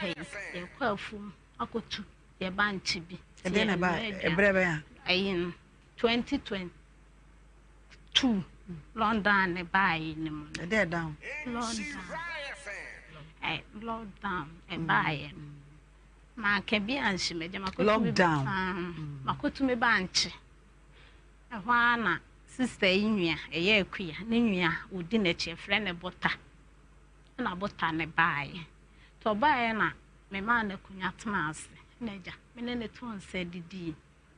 yi yɛkɔ afum akɔtu yɛ bankye bi. Ɛdeɛn na ɛbaa ɛberɛ bɛn a? Ɛyi no 2022 lockdown ne baeɛ no mu no. Ɛdɛn down? Lockdown. Ɛ lockdown ɛbaeɛ no. Manka bi anhye m'agya makɔtumi Lockdown. Makɔtumi bankye. Ɛhɔ ara na sista yi nua ɛyɛ Akua ne nua ɔdi n'akyi ɛfrɛ no Bota. Ɛna Bota ne baeɛ. Nti ɔbaeɛ na memaa no akonnwa tenaa ase. Ɛna agya me ne no too nsa didii.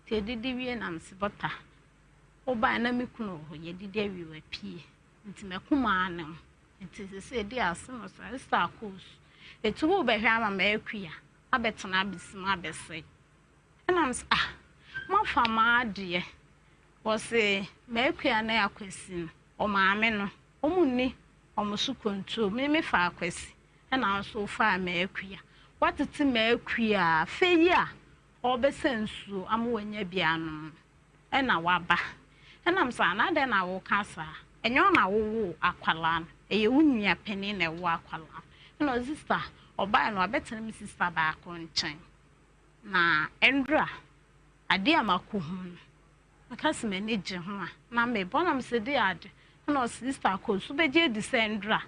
Nti yɛdidi wie na mese Bota wobaeɛ na me kunu wɔ hɔ yɛdidi awie wapue. Nti m'akumaa ne wo. Nti sesei di ase no saa sista akɔ su. Ɛti wobɛhwɛ ama m'akua abɛtena abɛsi mu abɛsɛe. Ɛna mese ah moafa m'adeɛ. Wɔse m'akua ne Akwasi no ɔmaame no wɔn nni wɔn so control. Me mefaa Akwasi ɛna wo nso wofaa m'akua. Woatete m'akua a afei yi a ɔrebɛsa nsuo ama wanya bi anom no ɛna waba. Ɛna mese ah na adɛn na woka saa? Ɛnyɛ wo na wowoo akwadaa no, ɛyɛ wo nua panin na ɛwoo akwadaa no. Ɛna ɔse sister ɔbaeɛ no wabɛtena me sister baako nkyɛn. Na ɛndura adeɛ a makɔhu no, meka sɛ m'ani gye ho a na mebɔ na mesɛ de ade. Ɛna ɔse sister akɔ so bɛgye adi sɛ ɛndura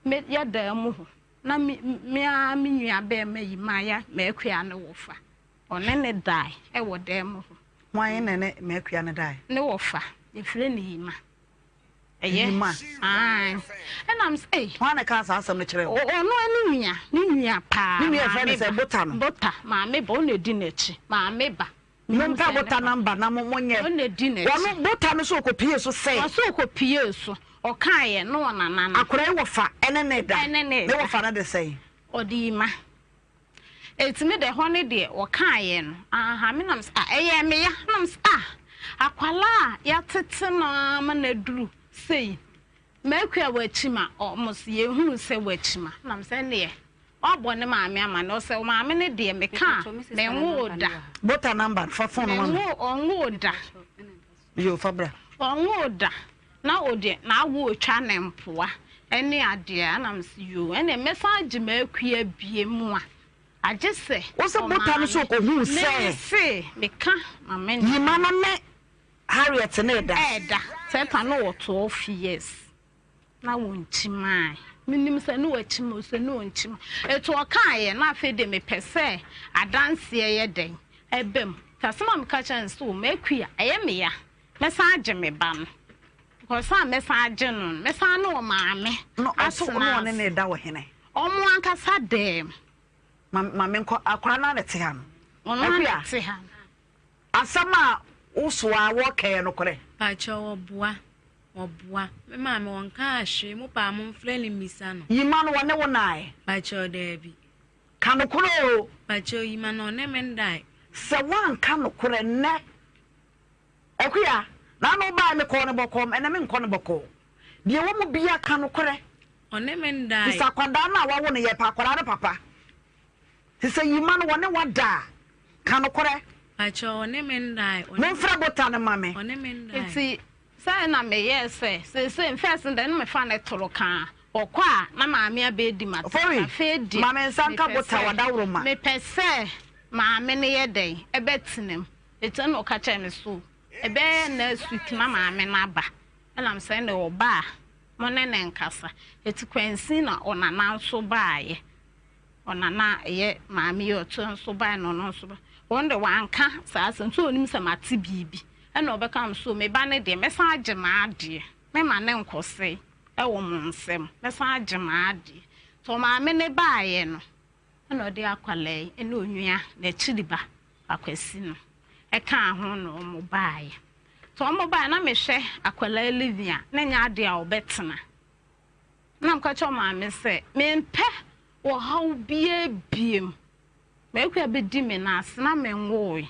me yɛ dan mu hɔ na me me ara me nua bɛrima yi ma ya m'akua ne wɔfa ɔne ne dae ɛwɔ dan mu hɔ. Hwan na ne m'akua ne dae? Ne wɔfa yɛfrɛ no Yima. Ɛyɛ. Yima. Ae. Ɛna m sɛ ei. Hwan na ɛkaa saa asɛm no kyerɛɛ wo? Ɔno ara ne nua, ne nua paa. Ne nua yɛfrɛ no sɛ Bota no. Bota, maame ba, ɔna edi n'akyi. Maame ba. Mompɛ Bota number na mo monyɛ. Ɔna edi n'akyi. Ɔno Bota no so ɔkɔpie so sɛ. Ɔso ɔkɔpie so. Ɔkaeɛ na ɔnana no. Akwadaa yi wɔfa ɛne ne da. Ɛne ne da. Ne wɔfa no de sɛn? Ɔde Yima. Enti me deɛ ɛhɔ no deɛ wɔkaeɛ no aha me nam sɛ ah ɛyɛɛ me ya nam sɛ ah akwadaa a yɛatete no ara ma no aduru sei makua w'akyi ma ɔmo sɛ yɛhunu sɛ w'akyi ma nam sɛ ɛneɛ wabɔ ne maame ama no ɔsɛ maame no deɛ meka a menwoo da. Bota number fa phone no ma me. Menwoo ɔnwoo da. Yo fa bra. Ɔnwoo da na ɔde n'awo retwa ne mpoa ne adeɛ a, na mese yoo ɛnneɛ mɛsan agye m'akua bie mu a, agye sɛ Wo se bota no so ɔkɔhuu sɛ. Mese meka ma me. Yima no ne Harriet no reda. Ɛɛda, sɛ ta no wɔ 12 years na wɔnkyimae. Menim sɛ ne wakyim o sɛ ne ɔnkyim. Ɛti ɔkaeɛ na afei deɛ mepɛ sɛ adanseɛ yɛ dɛn ɛba mu. Nti asɛm a meka kyerɛ no sɛ o m'akua ɛyɛ me ya. Mɛsan agye me ba no. Because a mɛsan agye no no, mɛsan ne ɔmaame No, ɔso atena no ɔne ase. ne da wɔ hene. Ɔmo ankasa dɛm. Ma ma menkɔ akwadaa no ara na ɛte ha no. Ɔno ara na Akua, ɛte ha no. asɛm a wosoa wɔka yɛ nokorɛ? Pakyɛw ɔboa, ɔboa. Me maame ɔnkaa hwee, mo paa momfrɛ no mmisa no. Yima no wɔne wo nae? Pakyɛw daabi. Ka nokorɛ o. Pakyɛw Yima no ɔne me ndae. Sɛ woanka nokorɛ nnɛ Akua, N'ano bae mekɔɔ no bɔkɔɔ, ɛnɛ menkɔ no bɔkɔɔ. Deɛ ɛwɔ mu biara ka nokorɛ. Ɔne me ndae. Te sɛ akwadaa no a wawo no, yɛpɛ akwadaa no papa. Te sɛ Yima no, wɔne wo ada a, ka nokorɛ. Pakyɛw, ɔne me ndae. Momfrɛ Bota no ma me. Ɔne me ndae. Nti sɛ na meyɛɛ sɛ seesei first no deɛ na mefa no toro ka a, ɔkɔ a na maame abɛdi m'atɛm. Ofori, Afei deɛ ma me nsa nka mepɛ Bota, sɛ w'adaworoma. mepɛ sɛ maame no yɛ dɛn ɛbɛtena mu. Enti ɛna ɔka kyerɛɛ me so ɛbɛyɛ next week na maame no aba. Ɛna me sɛ ɛnna ɔba a mo ne no nkasa. Eti kwansin na ɔnana nso baeɛ. Ɔnana ɛyɛ maame yi ɔto nso baeɛ na ɔno nso ba. Wɔn de wanka saa asɛm sɛ onim sɛ mate biribi. Ɛna ɔbɛka me so me ba no deɛ mɛsan agye m'adeɛ. Mɛma no nkɔsɛe ɛwɔ mo nsam. Mɛsan agye m'adeɛ. Nti ɔmaame no baeɛ no ɛna ɔde akwadaa yi ɛne onua n'akyiri ba Akwasi no kaa ho na wɔn baeɛ. Nti wɔn baeɛ na mehwɛ akwadaa Livia a, na ɛnyɛ adeɛ a ɔbɛtena. Na meka kyerɛ maame sɛ mempɛ ɔhaw biara biem. M'akua bɛdi me nan ase na menwoe,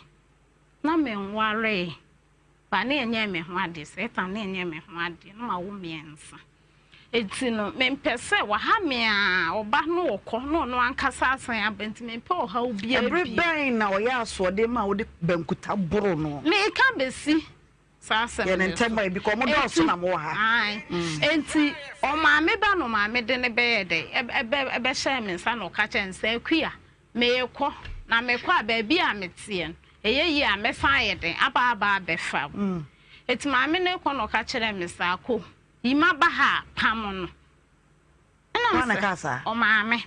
na menwaree. Ba ne ɛnyɛɛ me ho adeɛ, Satan ne ɛnyɛɛ me ho adeɛ, na mawo mmiɛnsa. Enti no, mempɛ sɛ waha me a, ɔba na ɔkɔ na ɔno ankasa asan aba, nti mempɛ ɔhaw biara Ɛbere bio. bɛn na ɔyɛɛ asoɔden maa wode bankuta boroo no? Mereka bɛsi. Saa asɛm Yɛ ne no so. ntɛm ɛ, because ɔmo dɔɔso na mowɔ ha. Ae. Enti ɔmaame ba na ɔmaame de no bɛyɛɛ dɛn? Ɛbɛ, ɛbɛhyɛɛ me nsa na ɔka kyerɛɛ me sɛ, Akua, merekɔ, na mekɔ a, baabi a meteɛ no, ɛyɛ yie a, mɛsan ayɛ dɛn? Aba aba abɛfa wo. Enti maame no rekɔ na ɔka kyerɛɛ me sɛ, Ako, yi m'aba ha a, pam no. Ɛna Hwan na me ɛkaa sɛ, saa? Ɔmaame.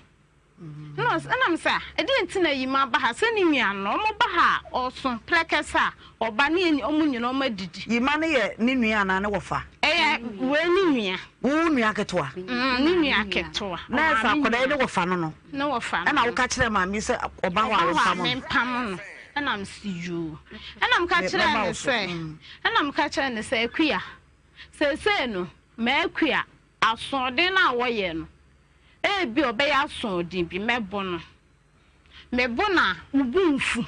Ɛna ɔs, ɛna me sɛ, ah, ɛdeɛn nti na yi m'aba ha? Sɛ ne nua no, wɔn ba ha a, ɔso prɛkɛsɛ a, ɔba ne yɛn, wɔn nyinaa wɔn adidi. Yima no yɛ ne nua anaa ne wɔfa? Ɛyɛ wei ne nua. Wo nua ketewa? Mm, ne nua ketewa. Na ɛsɛ Ɔmaame akwadaa yi ne nua. wɔfa no no? Ne wɔfa no Ɛna no. woka kyerɛɛ maame yi sɛ ɔba hɔ a Ɔba hɔ a wopam no? mempam no. Ɛna me se yoo. Ɛna meka Me, kyerɛɛ mɛba no wo so. sɛ, Mm. ɛna meka kyerɛɛ no sɛ, Akua, seesei no, m'Akua, Asoɔden no a wɔyɛ no, ebia ɔbɛyɛ asoɔden bi, mɛbo no. Mebo no a, wo bo mfu.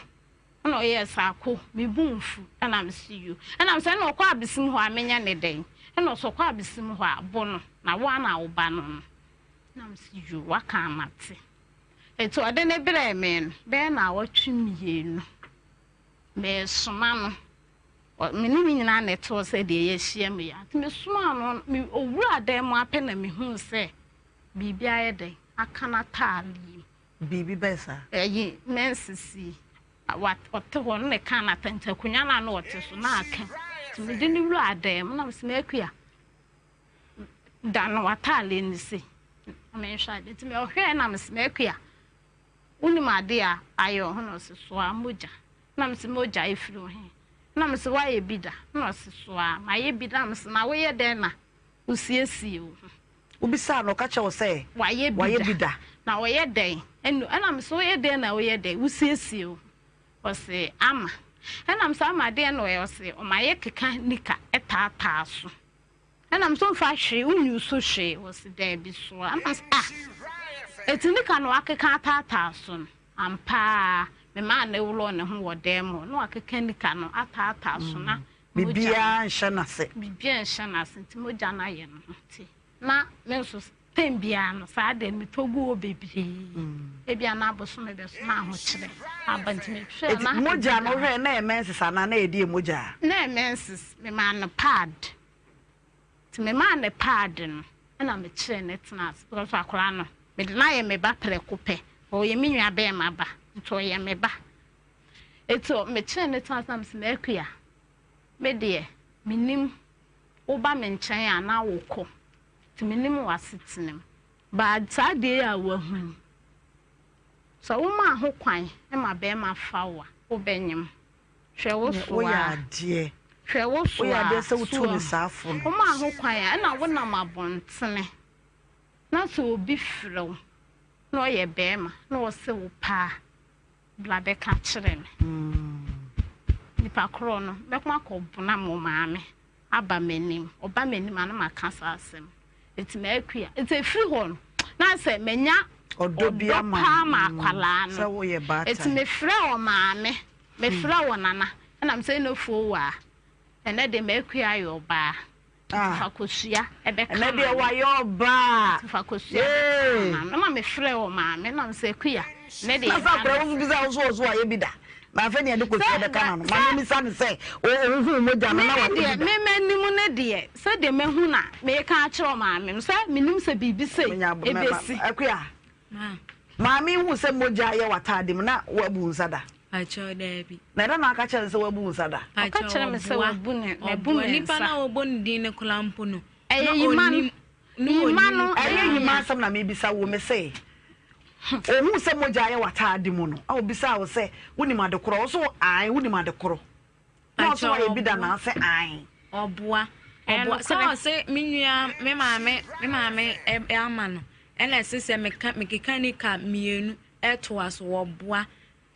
Ɛna ɔyɛɛ saa, Ko, me bo mfu. Ɛna mese, Yo. Ɛna mese, ɛna ɔkɔ abesim hɔ a, menyɛ no dɛn? Ɛna ɔse, ɔkɔ abesim hɔ a, bo no, na wo ara na wo ba no no. Ɛna mese, Yo, waka a mate. Enti ɔde no brɛɛ me no, bɛyɛ naawɔtwe mmienu, meresoma no. Me ne no nyinaa na ɛte hɔ sɛ deɛ yɛahyia mu yi ara. Nti mesomaa no, me ɔwuraa dan mu ara pɛ na mehuu sɛ biribi ayɛ dɛn aka n'ataade yi mu. Biribi bɛn saa? Ɛyi, menses yi. Wa, ɔte hɔ no na ɛkaa n'ataade, nti akonnwa no a na ɔte so na aka mu. Nti mede no wuraa dan mu na mese, M'Akua, dane w'ataade no sei na menhwɛ adeɛ. Nti ɔhwɛɛ na mese, M'Akua, wonim adeɛ a ayɛ wo ho? Na ɔse, Soa mogya. Nna mese, Mogya efir wo he? Nna mese, Woayɛ bi da? Nna ɔse, So a mayɛ bi da. Nna mese, Na woyɛ dɛn na wosiesie wo ho? Wobisaa no, ɔka kyerɛɛ wo sɛ Wayɛ bi wayɛ da. bi da. Na ɔyɛ dɛn? Ɛnna ɛnna mese, Woyɛ dɛn na woyɛ dɛn wosiesie wo ho? Ɔse, Ama. Ɛnna mese, Ama deɛn na ɔyɛ? Ɔse, Ɔma yɛkeka nika taataa so. Ɛna me so nfa hwee wo use hwee wɔse daabi soa ɛna me se ah eti nika na wakeka ataataa so no ampaa me maa ne worɔ ne ho wɔ dan mu hɔ na wakeka nika no ataataa so na mogya no Biribiara nhyɛ n'ase. Biribiara nhyɛ n'ase nti mogya no ayɛ ne ho nti na me nso tɛm biara no saa deɛ metɔ gu hɔ bebree ebia na abosome bɛso na ahokyerɛ aba nti mehwɛ na Eti mogya no wohwɛ na ɛyɛ menses anaa na ɛyɛ deɛ mogya? Na ɛyɛ menses memaa no pad nti memaa no pad no ɛna mekyerɛ no tena ase because akwadaa no mede no ayɛ me ba prɛko pɛ ɔyɛ me nua bɛrima ba nti ɔyɛ me ba eti mekyerɛ no tena ase na mese m'akua me deɛ menim woba me nkyɛn a na wokɔ Nti menim w'asetena mu. But saa adeɛ yi a woahu yi, sɛ womaa ho kwan ma barima fa wo a, wobɛnyem. Hwɛ wo so Woyɛ ara. adeɛ. Hwɛ wo so Woyɛ adeɛ ara. sɛ So wotuu ne wahu? saa fo no. Womaa ho kwan a, ɛna wonam abɔntene na sɛ obi frɛ wo na ɔyɛ barima na ɔse wo pɛ a, bra bɛka kyerɛ me. Nipa korɔ no, mɛko akɔbonam wo maame. aba m'anim, ɔba m'anim a na maka saa asɛm no. Nti m'akua, nti ɛfiri hɔ no, na sɛ manya Ɔdɔ bi ɔdɔ ama paa no, ma mm, akwadaa sɛ no. woyɛ Nti baatan. mefrɛ wɔ maame, mefrɛ wɔ nana, ɛna mesɛ ɛna fuo wɔ a, ɛnɛ deɛ m'akua ayɛ ɔbaa. Nti Ah, fa kosua ɛbɛka ɛnɛ deɛ maame. wayɛ ɔbaa. Nti fa kosua bɛka Yee! maame. Ɛna mefrɛ wɔ maame, ɛna mesɛ akua, ɛnɛ deɛ Na sɛ yɛba akwadaa no wo nso bisa wo so wɔ so wayɛ bi da. Na afei ne yɛde kosua Sɛ bɛka da n'ano. sɛ Maame misa no sɛ, ohuhu mogya no Me na me wayɛ bi deɛ da. me m'anim no deɛ sɛdeɛ mahu na meka akyerɛ maame no sɛ menim sɛ biribi sei Menya mɛ ma ɛbɛsi. Akua, Ma. maame hu sɛ mogya ayɛ w'ataade mu na wabu nsa da. Pakyɛw daabi. Na ɛda na aka kyerɛ no sɛ wabu nsa da. Ɔka Pakyɛw kyerɛ me sɛ ɔboa. wabu ne mabu Ɔboa me nipa nsa. no a wɔbɔ ne din no koraa mpo no. Ɛyɛ Na yima no ɔnim na yima ɔnim no Ɛnyɛ ɛyɛ yima asɛm na mebisa wo me se ohuu sɛ mogya ayɛ w'ataade mu no a obisaa wo sɛ wonim ade korɔ wo so ae wonim ade korɔ na ɔso Pakyɛw wayɛ bi da ɔboa. na ase ae. Ɔboa. Ɛyɛ Ɔboa. Sɛ nokorɛ. ɔse me nua me maame me maame ɛ ama no ɛna ɛse sɛ meka mekeka nika mmienu ɛtoa so ɔboa.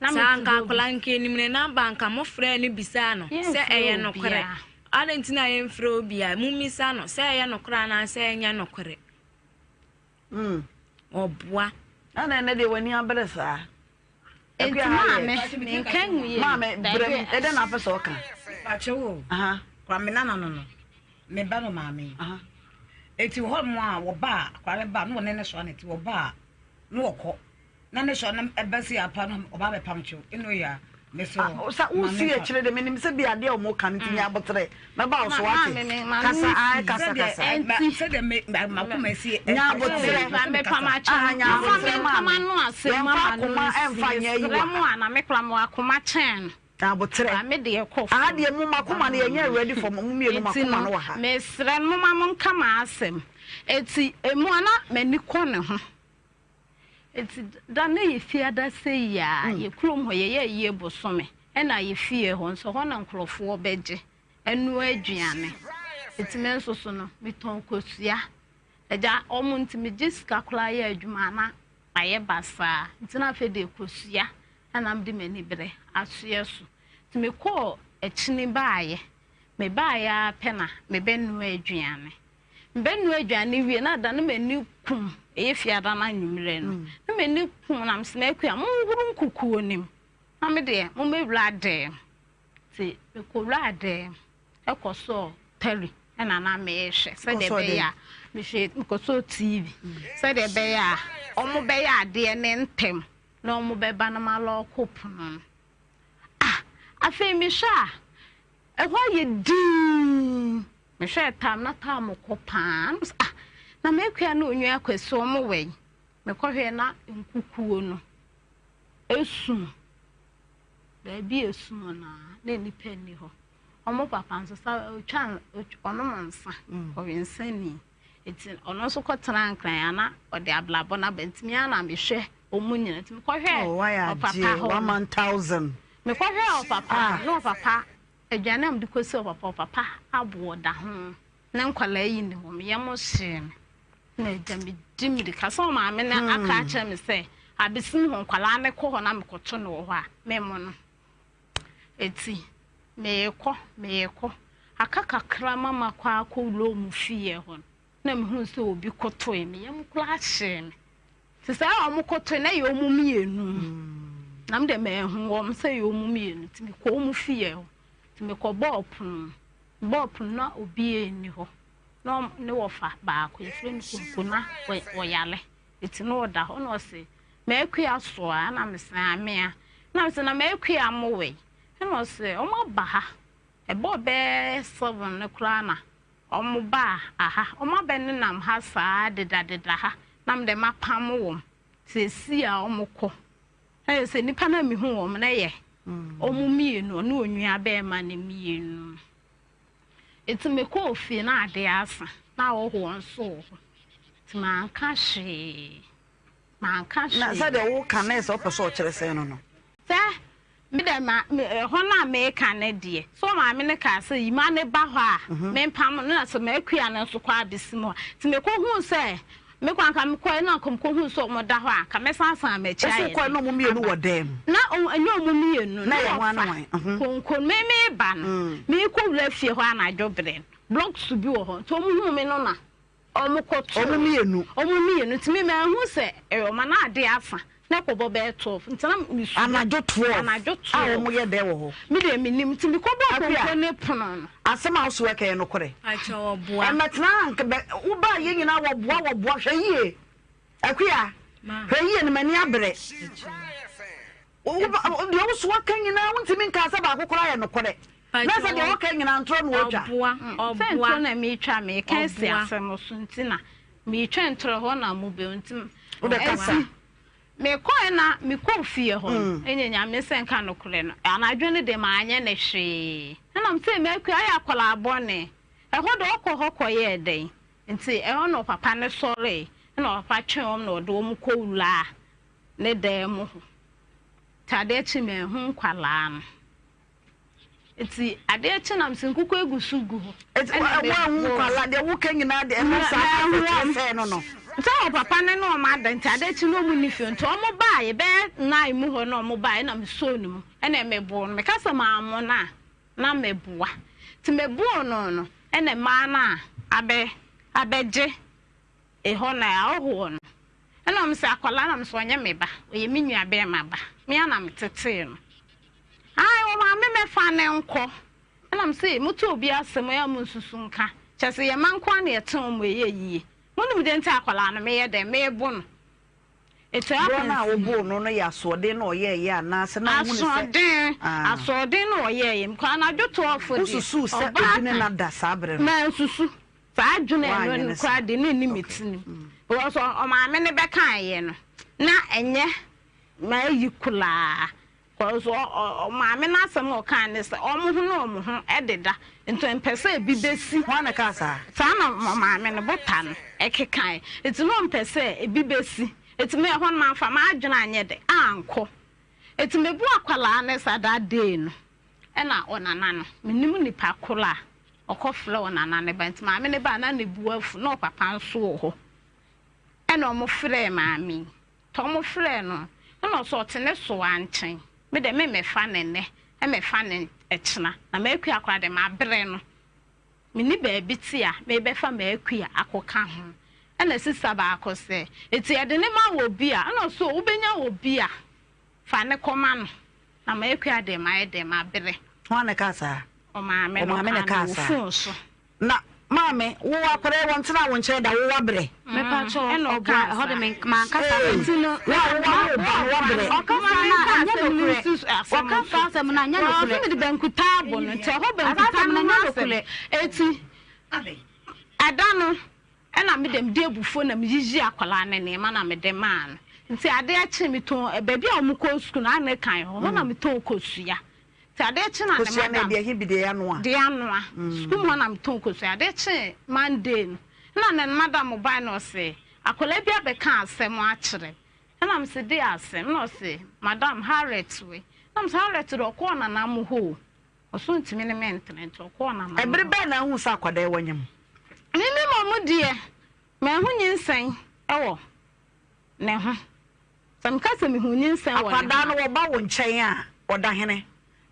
Na Saa mete anka hɔ bi. akwadaa nka enim ne namba anka mo frɛɛ no bisaa no sɛ Yɛmfrɛ ɛyɛ nokorɛ. obiara. Adɛn nti na yɛmfrɛ obiara? Mommisa no sɛ ɛyɛ nokorɛ anaasɛ ɛnyɛ nokorɛ. Mm. Ɔboa. Ɛna ɛnɛ deɛ w'ani abere saa. Enti Akua ha deɛ. maame, menka nwie. Maame, brɛ m, ɛdɛn na apɛ sɛ ɔka? Pakyɛ wo, kwa me nana no no, me ba no maame yi. Eti hɔ nom a wɔba a, akwadaa no ba a, na wɔne ne soa no ti, wɔba a, na wɔkɔ. Na ne soa no ɛba si apa no, ɔba abɛpam kyɛw. Ɛna ɔyɛ a. Sa wosi akyire de menim sɛ bi adeɛ a wɔn ka no nti nya aboterɛ mɛba wo so wate kasa ae kasa kasa nya aboterɛ aha nya aboterɛ maame yɛmfa akoma ɛmfa nyɛ ayi wɔ ha aboterɛ aha deɛ mo makoma no yɛnyɛ ready for mo mmienu makoma no wɔ ha. Mesrɛ no moma mo nka m'asɛm eti emu a na m'ani kɔ ne ho. Enti da no yɛ fiada sei a, yɛ kurom hɔ yɛyɛ ayie bosome, ɛna yɛ fie hɔ nso hɔ na nkurɔfoɔ bɛgye ɛnoa aduane. Enti me nso so no, metɔn kosua. Agya, wɔn nti megye sika koraa yɛ adwuma a na ayɛ basaa. Nti na afei deɛ kosua ɛna mede m'ani berɛ asoɛ so. Nti mekɔɔ akyini baeɛ. Mebaeɛ ara pɛ na mebɛnoa aduane. Mebɛnoa aduane wie na da no m'ani kum, ɛyɛ fiada no anwummerɛ no, na m'ani kum na mesɛ m'akua monhoro nkukuo no mu na me deɛ mommɛwura dan mu. Nti mekɔwuraa dan mu kɔsɔɔ tɛli ɛna na mehwɛ sɛdeɛ ɛbɛyɛ a mehwɛ mekɔsɔɔ TV sɛdeɛ ɛbɛyɛ a wɔbɛyɛ adeɛ no ntɛm na wɔbɛba na malɔɔko pono no. Ah, afei mehwɛ a ɛhɔ ayɛ dinn. Mehwɛɛ tam na tam kɔ paa na mesɛ ah na m'akua ne onua akwasi wɔn wɔ yi mekɔhwɛɛ na nkukuo no esum baabi esum no a na nnipa nni hɔ wɔn papa nso sa otwa ɔnom nsa mm. ɔwe nsa ni eti ɔno nso kɔtena nkran ana ɔde ablabɔ no aba ntumi ana mehwɛ wɔn nyina nti mekɔhwɛɛ oh, ɔpapa hɔ one man thousand mekɔhwɛɛ ɔpapa ah. na ɔpapa Aduane a mede kɔsi ɔpapa, ɔpapa aboɔ da ho, ne nkwadaa yi nni hɔ, me yam hyee me. Na agya medi mmirika sɛ ɔmaame no aka akyerɛ me sɛ abesim hɔ nkwadaa no kɔ hɔ na mekɔto no wɔ hɔ a memmɔ no. Eti meekɔ meekɔ aka kakra ma makɔ akɔwura wɔn fie hɔ no na mehuu sɛ obi kotoe, me yam koraa hyee me. Te sɛ a wɔkotoe na ɛyɛ wɔn mmienu. Na me deɛ manhu wɔn sɛ ɛyɛ wɔn mmienu nti mekɔ wɔn fie hɔ. Nti mekɔbɔɔ pono. Mebɔɔ pono na obiara nni hɔ. Na ne wɔfa baako yɛfrɛ no Konko na ɔyare. Nti na ɔda hɔ na ɔse m'akua soa na mese amea. Na mese na m'akua mowei. Ɛna ɔse wɔn aba ha. Ɛbɔɔ bɛyɛ seven no koraa na Wɔbaa aha, wɔabɛnenam ha saa dedadeda ha, na me deɛ mapam wɔn. Seesei a wɔkɔ, ɛyɛ sɛ nnipa no a mehu wɔn no yɛ wɔn mmienu, ɔne onua bɛrima no mmienu. Nti mekɔɔ fie na adeɛ asa, na ahɔhoɔ nso wɔ hɔ. Nti manka hwee, manka hwee. Na sɛdeɛ woka no, ɛyɛ sɛ wopɛ sɛ ɔkyerɛ sɛn no no? Sɛ Me dɛ ma me ɛhɔ no a meka no deɛ, sɛ ɔmaame no kaa sɛ Yima no ba hɔ a mempam no na sɛ m'akua no nso kɔ abɛsi mu hɔ. Nti mekɔhuu sɛ mekɔ anka mekɔɛ na anka mekɔhuu sɛ ɔmo da hɔ a anka mɛsansan m'akyi Wo so ayɛ wokɔɛ dɛn na ɔmo mmienu aba. wɔ dan mu? Na ɔmo ɛnyɛ ɔmo mmienu, Na na ɛyɛ hwan ne wɔfa hwan? Mhm. konko no. Me meba no, meekɔ wura fie hɔ anadwo berɛ no, blocks bi wɔ hɔ nti ɔmo huu me no na Wɔn kɔtoo. Wɔn mmienu. Wɔn mmienu nti mi maa hu sɛ ɛyɛ wɔn na ade asa na ɛkɔbɔ bɛyɛ 12 nti na mi su. Anadwo 12. Anadwo 12. A wɔn yɛ dɛ wɔ hɔ. Mi deɛ mi nim nti mi kɔ bɔ konko ne pono no. Asɛm a woso ɛka yɛ nokorɛ. Pakyɛ wɔboa. Ɛmɛtena ha nka bɛ wo baa yɛ nyinaa wɔboa wɔboa hwɛ yie Akua hwɛ yie no m'ani abere. Deɛ wo so aka nyinaa wontumi nkaa sɛ baako koraa yɛ nokorɛ. Na sɛ deɛ wɔka nyinaa ntorɔ na wɔtwa. Sɛ ntorɔ na metwa meka asi asɛm so nti na metwa ntorɔ hɔ na mobɛ nti. Wobɛkasa. Mekɔɛ na mekɔɔ fie hɔ no ɛnyɛ Nyame sɛ nka nokorɛ no anadwo no de manyɛ no hwee. Ɛna mesɛ makua ayɛ akwadaa bɔne ɛhɔ de ɔkɔ hɔ kɔyɛɛ dɛn nti ɛhɔ na ɔpapa no sɔree ɛna ɔpapa twee wɔn na ɔde wɔn kɔwuraa ne dan mu hɔ. Nti adeɛ kye manhu nkwadaa no. Nti adeɛ kye na mese nkokɔ egu so gu hɔ. Nti woanhu nkwadaa deɛ woka nyinaa deɛ ɛno saa na ɛkyerɛ sɛ no no. Nti wɔ papa ne ne wɔn ada nti adeɛ kye na wɔn nni fie nti wɔn baeɛ bɛyɛ nine mu hɔ na wɔn baeɛ na mesoo ne mu ɛna meboo no meka sɛ mammo no a na meboa nti meboo no no ɛna mmaa no a abɛ abɛgye Ehɔ na ahɔhoɔ no. Ɛna ɔmo se akwadaa na mese ɔnyɛ me ba, ɔyɛ me nua bɛɛma ba, me ara na me tetee no. Ae ɔmaame mɛfa no nkɔ. Ɛna mese mote obi asɛm a mo nsusu nka, kyerɛ sɛ yɛn mma nko ara na yɛte wɔn ɛyɛ yie. Monim deɛ nti a akwadaa no meyɛ dɛn mebo no? Etu Borɔ no a akwansin. woboo no no yɛ asoɔden na ɔyɛeɛ anaasɛ na wohu no sɛ. Asoɔden, Ah. asoɔden na ɔyɛeɛ. Mekɔ anadwo twelve deɛ, Wosusuu sɛ ɔbaa obi ne kan. no ada saa berɛ no? Mansusu. Saa adwene a ɛno Woannwene no saa? koraa deɛ na ɛnni me Okay. tirim. Because ɔmaame no bɛkaeɛ no, na ɛnyɛ m'ayi koraa. Cause ɔmaame no asɛm a ɔkae ne sɛ wɔn ho ne wɔn ho deda nti ɔmpɛ sɛ ebi bɛsi. Hwan na ɛkaa saa? Saa na ɔmaame no, Bota no, ɛkekae. Nti na ɔmpɛ sɛ ebi bɛsi. Nti me ɛhɔ no mamfa m'adwene anyɛ dɛ ankɔ. Nti mebu akwadaa no saa that day no ɛna ɔnana no, mennim nipa koro a ɔkɔfrɛɛ ɔnana no ba. Nti maame no baa na ne bo afu na ɔpapa nso wɔ hɔ. Ɛna wɔfrɛɛ maame yi. Tɔ mo frɛɛ no na ɔse ɔte ne soa nkyen, me dɛ me mɛfa no nnɛ mɛfa no kyena na m'akua koraa dɛ mabrɛ no menni baabi te a mebɛfa m'akua akɔka ho. Ɛna sista baako sɛ eti yɛde no ma wɔ bi a ɛna ɔse o wobɛnya wɔ bi a fa no kɔma no na m'akua deɛ mayɛ dɛn mabrɛ. Hwan na ɛkaa saa? Ɔmaame no Ɔmaame na ɔkaa no ɛkaa wɔ saa. phone so. Na maame, wo akwadaa yi wɔntena wo nkyɛn da, wo wabrɛ. Mepakyɛ Ɛna ɔboa ɔkaa ɛhɔ de saa. me mankasa Ee, Nti no, wo a wowɔ wo ba no wabrɛ. Ɔkasa no a ɛnyɛ nokorɛ. Ɔka saa asɛm no a ɛnyɛ nokorɛ. Ɔse mede bankuta abɔ no nti ɛhɔ bankuta no ho asɛm. Eti ɛda no ɛna me deɛ mede abufuo na meyiyi akwadaa no nneɛma na mede maa no. Nti adeɛ kye metɔn baabi a wɔkɔ sukuu no ano kan hɔ hɔ na metɔn kosua. Nti adeɛ kye na ne Kosua no madam ɛde ɛhe bi deɛ anoa? Deɛ anoa. Sukuu mu hɔ na metɔn kosua. Adeɛ kye Monday no na ne madam bae na ɔse akwadaa bi abɛka asɛm akyerɛ me. Ɛna mese deɛ asɛm? Ɛna ɔse madam Harriet wei. Ɛna mese Harriet deɛ ɔkɔɔ nana mo hɔ o. Ɔse ɔntumi ne me ntena nti ɔkɔɔ nana mo hɔ. Ɛbere bɛn na wohuu sɛ akwadaa yi wɔ nyem? Me me mmom deɛ manhu nyinsɛn wɔ ne ho. Sɛ meka sɛ mehuu nyinsɛn wɔ ne ho a. Akwadaa no wɔba wo nkyɛn a, ɔda hene?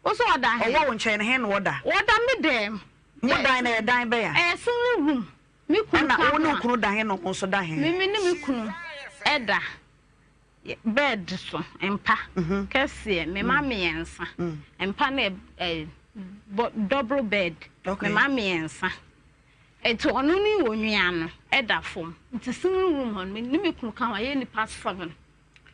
Wo so ɔda he? Ɔwɔ wo nkyɛn no, he na ɔda? Ɔda me dɛm. Mo dan no, ɛyɛ dan bɛn a? Ɛyɛ single room. Me kunu ka ho a. Ɛna wo ne wo kunu da he na ɔmo nso da he? Me me ne me kunu da bed so, mpa kɛseɛ, me mma mmiɛnsa. Mpa no yɛ double bed, me mma mmiɛnsa. Nti ɔno ne onua no da fam. Nti single room hɔ no, me ne me kunu ka ho a, yɛyɛ nnipa seven.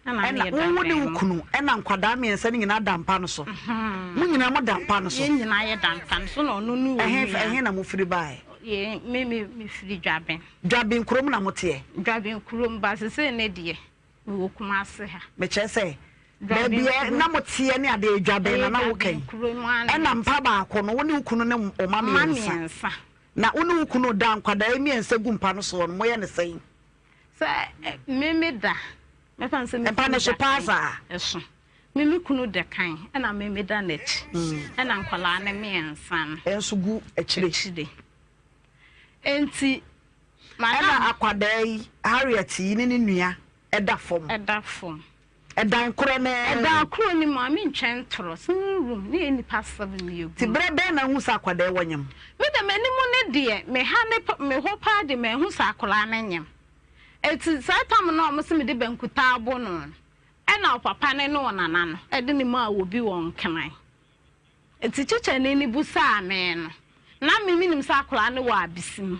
Ɛna wo ne wo kunu ɛna nkwadaa mmiɛnsa no nyinaa da mpa no so. Mhm. Mo nyinaa mo da mpa no so. Yɛn nyinaa yɛ da mpa no so na ɔno ne onua. Ɛhe ɛhe na mo firi baeɛ? Yɛn me me me firi Dwaben. Dwaben kurom na mo teɛ? Dwaben kurom ba sese ne deɛ mewɔ Kumase ha. Mekyerɛ sɛ baabi ɛ na mo teɛ ne adeɛ Dwaben na na wo kan. Ɛna mpa baako no wo ne wo kunu ne wo mma mmiɛnsa. Na wo ne wo kunu da nkwadaa mmiɛnsa gu mpa no soɔ no moyɛ ne sɛn? Sɛ me me da, mɛfa no sɛ me Mpa no kunu so da paa kan, saa? ɛso. Me me kunu da kan, ɛna me me da n'akyi, ɛna nkwadaa no mmiɛnsa no. Nso gu akyire. Akyire. Enti, madam. Ɛna akwadaa yi, Harriet yi ne ne nua ɛda fam. Ɛda fam. Ɛdan korɔ no ara mu. Ɛdan korɔ no mu a, mentwɛn ntorɔ. Single room, ne yɛ nnipa seven na yɛgu Nti mu. berɛ bɛn na wohu sɛ akwadaa yi wɔ nyem? Me de, m'anim no deɛ, me ha ne pa, me hɔ paa deɛ, manhu sɛ akwadaa no nyem. Enti saa tam no a wɔse mede bankuta abɔ no no, ɛna ɔpapa no ne ɔnana no de no maa obi wɔ Nkran. Enti kyekyɛni no bisaa me no, na me menim sɛ akwadaa no wɔ abesim.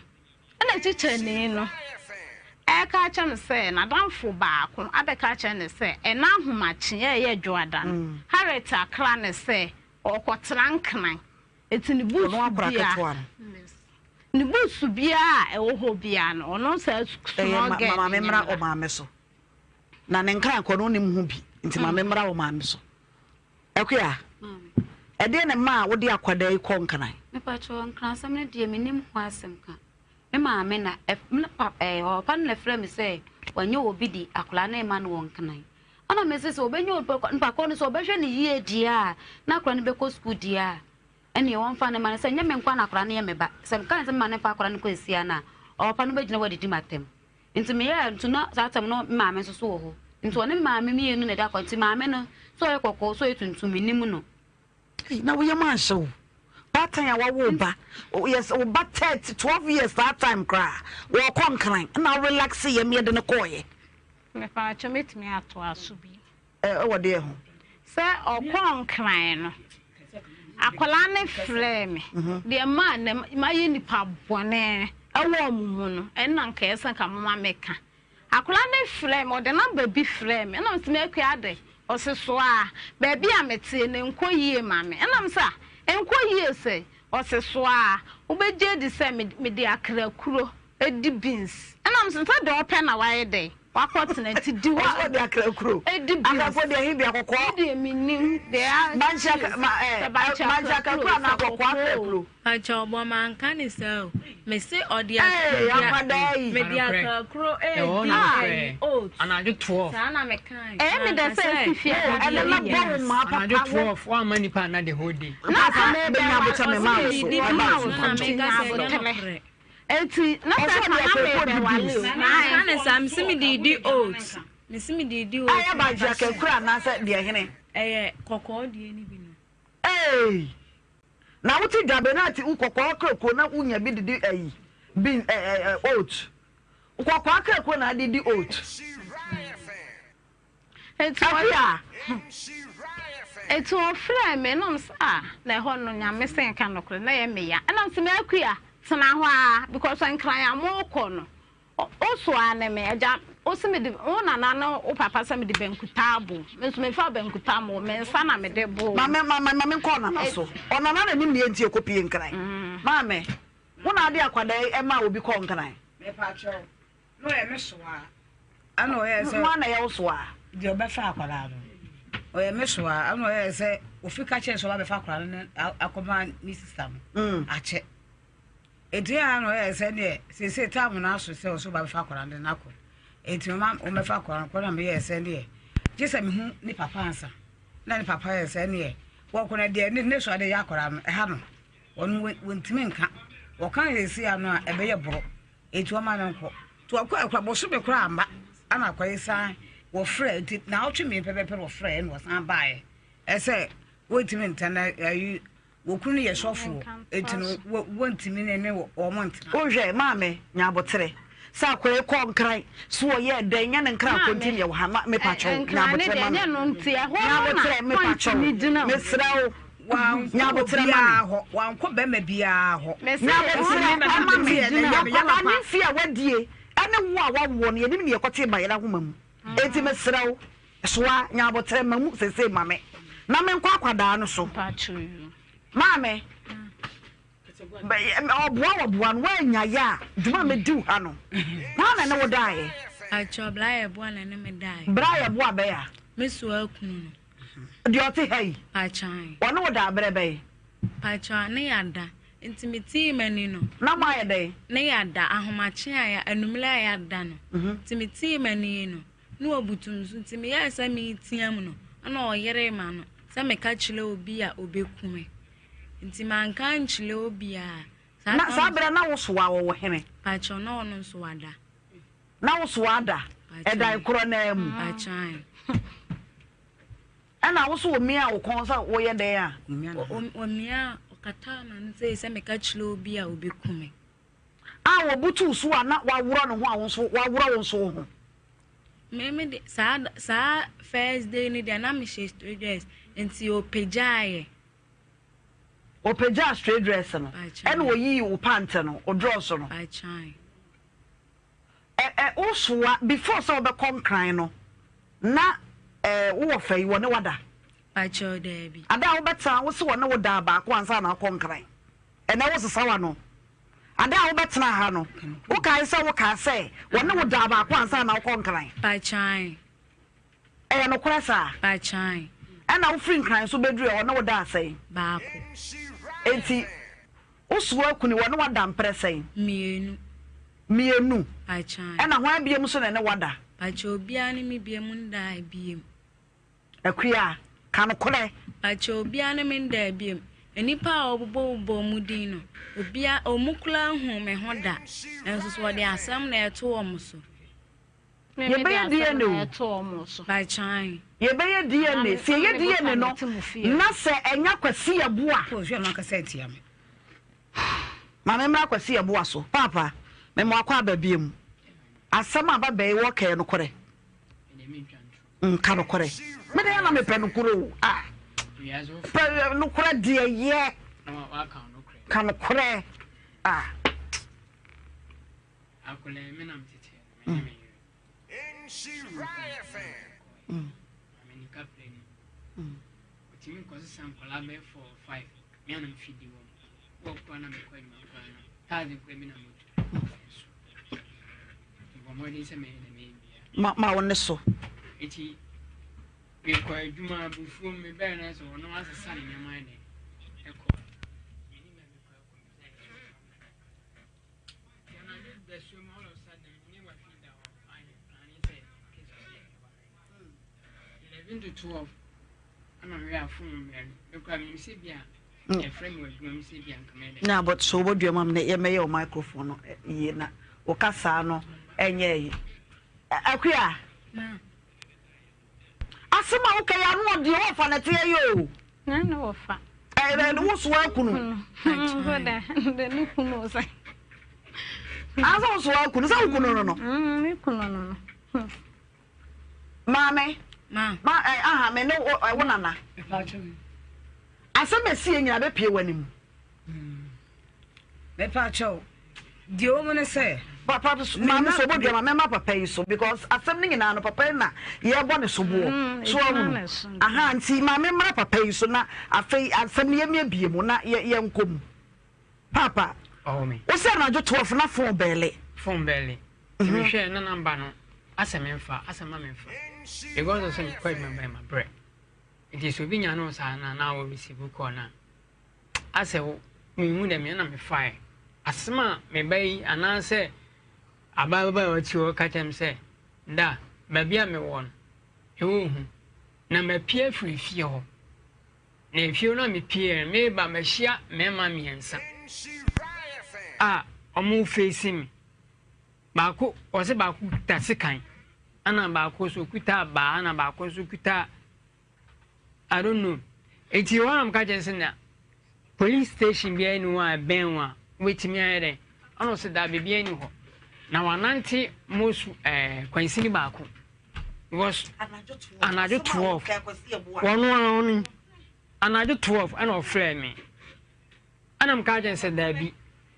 Ɛna kyekyɛni no reka akyerɛ me sɛ n'adamfo baako abɛka akyerɛ no sɛ ɛna ahomakye a ɛyɛ dwoada no, Harriet akra no sɛ ɔrekɔtena Nkran. Enti ne Ɔno akwadaa books ketewa no. ne books biara a ɛwɔ hɔ biara no, ɔno saa Ɛyɛ small ma girl ma no maame nyɛ mmra mmra. ɔmaame so. Na ne nkran kɔ no wonim ho bi, nti maame mmra ɔmaame so. Akua, ɛdeɛn na ɛmaa wode akwadaa yi kɔɔ Nkran? Mepakyɛw, Nkran asɛm no deɛ mennim ho asɛm ka. Me maame na ɛf me pa ɛɛ ɔpapa no na ɛfrɛɛ me sɛ wanya obi de akwadaa no rema no wɔ Nkran. Ɛna mese sɛ ɔbɛnya obi nipa korɔ no sɛ ɔbɛhwɛ no yie deɛ a na akwadaa no bɛkɔ sukuu deɛ a ɛneɛ wɔmfa no ma no sɛ nyɛ me nkoa na akwadaa no yɛ me ba. Sɛ meka no sɛ mema no mfa akwadaa no kɔ asia no a ɔpapa no bɛgyina hɔ adidi m'atɛm. Nti meyɛɛ nti na saa tam no me maame nso so wɔ hɔ. Nti ɔne me maame mmienu na ɛda kɔ. Nti maame no sɛ ɔyɛ kɔkɔɔ sɛ ɔyɛ tuntum mennim no. Ei, na wo yam anhyɛ wo? Baatan a wawo wo ba, yes, wo ba 30, 12 years that time koraa, wɔkɔ Nkran, ɛna wo relax yam yɛde no kɔɔyɛ. Mepaakyɛw mɛtumi atoa so bio? Ɛwɔ deɛ ho? Sɛ ɔkɔɔ Nkran no, akwadaa no frɛɛ me, deɛ maa nnɛ mayɛ nipa bɔne ɛwɔ wɔn mu no, ɛno na nka ɛyɛ sɛ nka moma meka. Akwadaa no frɛɛ me, ɔde number bi frɛɛ me, ɛna mese Akua adɛn? Ɔse soa, baabi a meteɛ no ɛnkɔ yie ma me. Ɛna mese ah, ɛnkɔ yie sɛn? Ɔse soa, wobɛgye adi sɛ mede akra kuro di beans. Ɛna mese sɛ deɛ ɔpɛ na wayɛ dɛn? Wakɔtena nti di hɔ a. Ɔde akra kuro. Di beans. Akra kuro deɛ ɛhe bia kɔkɔɔ? Me deɛ mennim deɛ a. Bankye akra kuro anaa kɔkɔɔ akra kuro? Pakyɛw bɔ manka ne saa o. Mese ɔde akra mede akra kuro edi ayi oat. Anadwo 12. Saa na mekae. Ɛyɛ me dɛ sɛ esi fie a Ɛnɛ mɛbɔ wo maa papa Anadwo 12 woamma nipa anna the whole day. Na sɛ mebɛ Bɛnya abokyɛ me maa wo so. Ɔse Ɛma wo mede so na mpakyɛw. meka sɛ ɛnyɛ nokorɛ. Eti na Ɔsɛ sɛ ɔde na akra kuro mebɛ di wale beans. o. Manka ne saa mese mede di oat. Mese mede di oat. Ɛyɛ bankye akra kuro anaasɛ deɛ hene? Ɛyɛ kɔkɔɔ deɛ no bi no. Eei! Na wo te dwabe na te wo kɔkɔɔ akrakuro na wo nya bi didi ayi bean ɛ ɛ ɛ oat. Kɔkɔɔ akrakuro na ade di oat. Eti Afia. Eti ɔfrɛɛ me na ɔmo sɛ ah na ɛhɔ no Nyame sɛ nka nokorɛ na ɛyɛ me ya ɛna mese m'Akua tena hɔ aa because Nkran a mokɔ no Wo soa ne me, agya, wo se mede, wo nana ne wo papa sɛ mede bankuta abo wo. Me nso memfaa bankuta mmoo wo, me nsa na mede boo wo. Maame, ma, ma me nkɔ ɔnana so. Ɔnana na nim nea enti ɛkɔpie Nkran. Maame, wo na ade akwadaa yi ɛmaa obi kɔɔ Nkran? Mepakyɛw, na ɔyɛ me soa. Ɛna ɔyɛɛ sɛ. Hwan na ɛyɛ wo soa? Deɛ ɔbɛfa akwadaa no. Ɔyɛ me soa. Ɛna ɔyɛɛ sɛ ofi ka kyerɛ sɛ ɔba bɛfa akwadaa no ne akɔma ne sista no. Akyɛ. Enti a na ɔyɛ sɛ neɛ seesei tam no aso sɛ ɔso ba bɛfa akwadaa no de no akɔ. Enti mama wɔbɛfa akwadaa no kɔ na meyɛɛ sɛ neɛ gye sɛ mehu ne papa ansa. Na ne papa yɛ sɛ neɛ wɔkɔ no deɛ ne ne so ade yɛ akwadaa no ɛha no wɔn wɔntumi nka. Wɔka seesei ano a ɛbɛyɛ borɔ. Enti wɔma no nkɔ. Nti wɔkɔ akora bosome koraa amma ana akwadaa san wɔfrɛ nti naawɔtwe mmienu pɛpɛpɛ na wɔfrɛ ɛna wɔsan baeɛ ɛsɛ wɔntumi ntena ayi Wo kunu yɛ sɔfoɔ, enti no wontumi ne ne wɔn ntena. Wohwɛ, maame, nya aboterɛ. Sɛ akwadaa yi kɔɔ nkran, so ɔyɛɛ dɛn, nyɛ ne nkran ko nti na yɛwɔ ha. Ma, mepa kyɛw, nya aboterɛ ma me. Nya aboterɛ, mepa kyɛw, mesrɛ wo, nya aboterɛ ma me. Wankɔ bɛrima biara hɔ. Nya aboterɛ ma me. Akwadaa ne mfeɛ a wadie, ɛne wo a wawoɔ no, yɛnim deɛ ɛkɔtee bayerɛ ahoma mu. Enti mesrɛ wo, Soa nya aboterɛ ma mu seesei ma me na menkɔ akwadaa no so. Maame, ɔboa wɔboa no woannya yɛ a dwuma a mɛdi wo ha no hwan na ne wo daeɛ? Akyɛ bra yɛ boa na ne me daeɛ. Bra yɛ boa bɛyɛ a? Me soa kunu no. Deɛ ɔte ha yi? Pakyan. Ɔne wo da berɛ bɛn? Pakyan ne yɛada nti me tii m'ani no. Na mo ayɛ dɛn? Ne yɛada ahomakye a anummerɛ a yɛada no nti me tii m'ani yi no. Na wabutu me so nti meyɛɛ sɛ mereteam no ɛna ɔyeree m'ano sɛ meka kyerɛ obi a ɔbɛku me nti manka ankyerɛ obiara. Na saa berɛ na wo soa ɔwɔ hene? Pakyɛw na ɔno nso wada. Na wo soa ada ɛdan korɔ no ara mu? Pakyɛw. Ɛna wo so ɔmiaa wo kɔn sɛ woyɛ dɛn a? Ɔmiaa ɔkataa m'ano sɛ meka kyerɛ obi a ɔbɛku me. A wɔbutuw so a na waworɔ ne ho a wo nso waworɔ wo nso wo ho. Me me de saa saa first day no deɛ na mehyɛ straight dress nti ɔpagyaeɛ. Ɔpagyaa straight dress no ɛna ɔyii wo pant no wo drɔs no. Akyan. Ɛ ɛ wosoa before sɛ wobɛkɔ nkran no na ɛ wowɔ fɛ yi wɔne wada. Pakyɛw daabi. Ada a wobɛtena wo se wɔne wo daa baako ansa na akɔ nkran. Ɛnɛ wosesa w'ano. Ada a wobɛtenaa ha no, wokae sɛ wokaa sɛ wɔne wo daa baako ansa na wokɔ Nkran? Pakyan. Ɛyɛ nokorɛ saa? Pakyan. Ɛna wofiri Nkran nso bɛduru ɛ, wɔne wo daa sɛn? Baako. Enti wosoa akuni, wɔne wo ada mprɛ sɛn? Mmienu. Mmienu? Pakyan. Ɛna hwan biom nso na ɛne wo ada? Pakyan, obiara ne me biom ndaa biom. Akua, ka nokorɛ. Pakyɛ obiara ne me ndaa biom. Nnipa a wɔbobɔ bobɔ wɔn din no, obia, wɔn koraa nhuu me ho da. Nanso so wɔde asɛm na ɛto wɔn so. Yɛbɛyɛ DNA o. Pakyɛ. Yɛbɛyɛ DNA. Sɛ yɛyɛ DNA no, na sɛ ɛnyɛ Kwasi Yeboah. Ma me mmra Kwasi Yeboah so. Paapa, mema wakɔ aba biom. Asɛm a ababaa yi wɔ ka yɛ nokorɛ? Nka nokorɛ. Me deɛ na mepɛ nokorɛ o. Ah. Pɛ nokorɛ deɛ yɛ. Ka nokorɛ. Ah. Maame ne kapra ni. Ɔtumi nkɔsesa nkwadaa bɛyɛ 4 or 5. Me anam fidi wɔn. Wɔ kora na mekɔ adwuma kora no. Taadze kora bi na motu. So. Mebɔ mmɔden sɛ mɛyɛ dɛ mɛyɛ bia. Ma ma wo ne so. Eti mekɔ adwuma abufuo mu mebɛɛ no sɛ ɔno asesa ne nneɛma ayɛ dɛ ɛkɔ. Menim baabi kɔ ɛkɔ mesɛ Na but so wobɔdua mu amene yɛmɛyɛ wo microphone no yie na wo kasaa no ɛnyɛ yi. Akua, asɛm a woka yi ano ɔdeɛ wɔfa na ɛteɛ yɛ o. Na ne wɔfa. Ɛyɛ wo so akunu. De ne kunu sɛ. Ansa wo so akunu sɛ wo kunu no no. Ne kunu no no. Maame. Ma. Ma ɛ aha me ne wo wo nana. Asɛm esi yɛ nyina bɛpie w'anim. Mepa kyɛw. Deɛ ɛwɔ mu ne sɛ. Papa maame sɛ ɔbɔ dua ma mɛma papa yi so because asɛm no nyinaa no papa yi na yɛbɔ ne soboɔ so ahunu aha nti maame mmra papa yi so na afei asɛm no yɛmiabie mu na yɛnkɔ mu papa wo sɛ anadwo 12 na phone bɛɛle. Phone bɛɛle nti mehwɛɛ na namba no asɛ memfa asɛ ma memfa because sɛ mekɔ adwuma bɛn ma brɛ nti sɛ obi nya no saa na na wɔ receive call no a Asɛ wo, menhu dɛ me na mefae. Asɛm a me ba yi anaasɛ abaayewa a ɔte hɔ ka kyerɛ me sɛ, Da, baabi a mewɔ no, ɛhɔ hu. Na mapue afiri fie hɔ. Na efie hɔ no a mepueɛ no, mereba mahyia mmarima mmiɛnsa a wɔrefeesi me. Baako, ɔse baako kuta sekan, ɛna baako nso kuta abaa, ɛna baako nso kuta I don't know. Eti hɔ na meka kyerɛ sɛ na police station biara ni hɔ a ɛbɛn wo a wobɛtumi ayɛ dɛn ɔna ɔsɛ daa biribiara ni hɔ na wanante most ɛɛ eh, kwansini baako because anadwo 12 wɔn ara ɔno anadwo 12 ɛna ɔfrɛ me ɛna meka kyerɛ sɛ daabi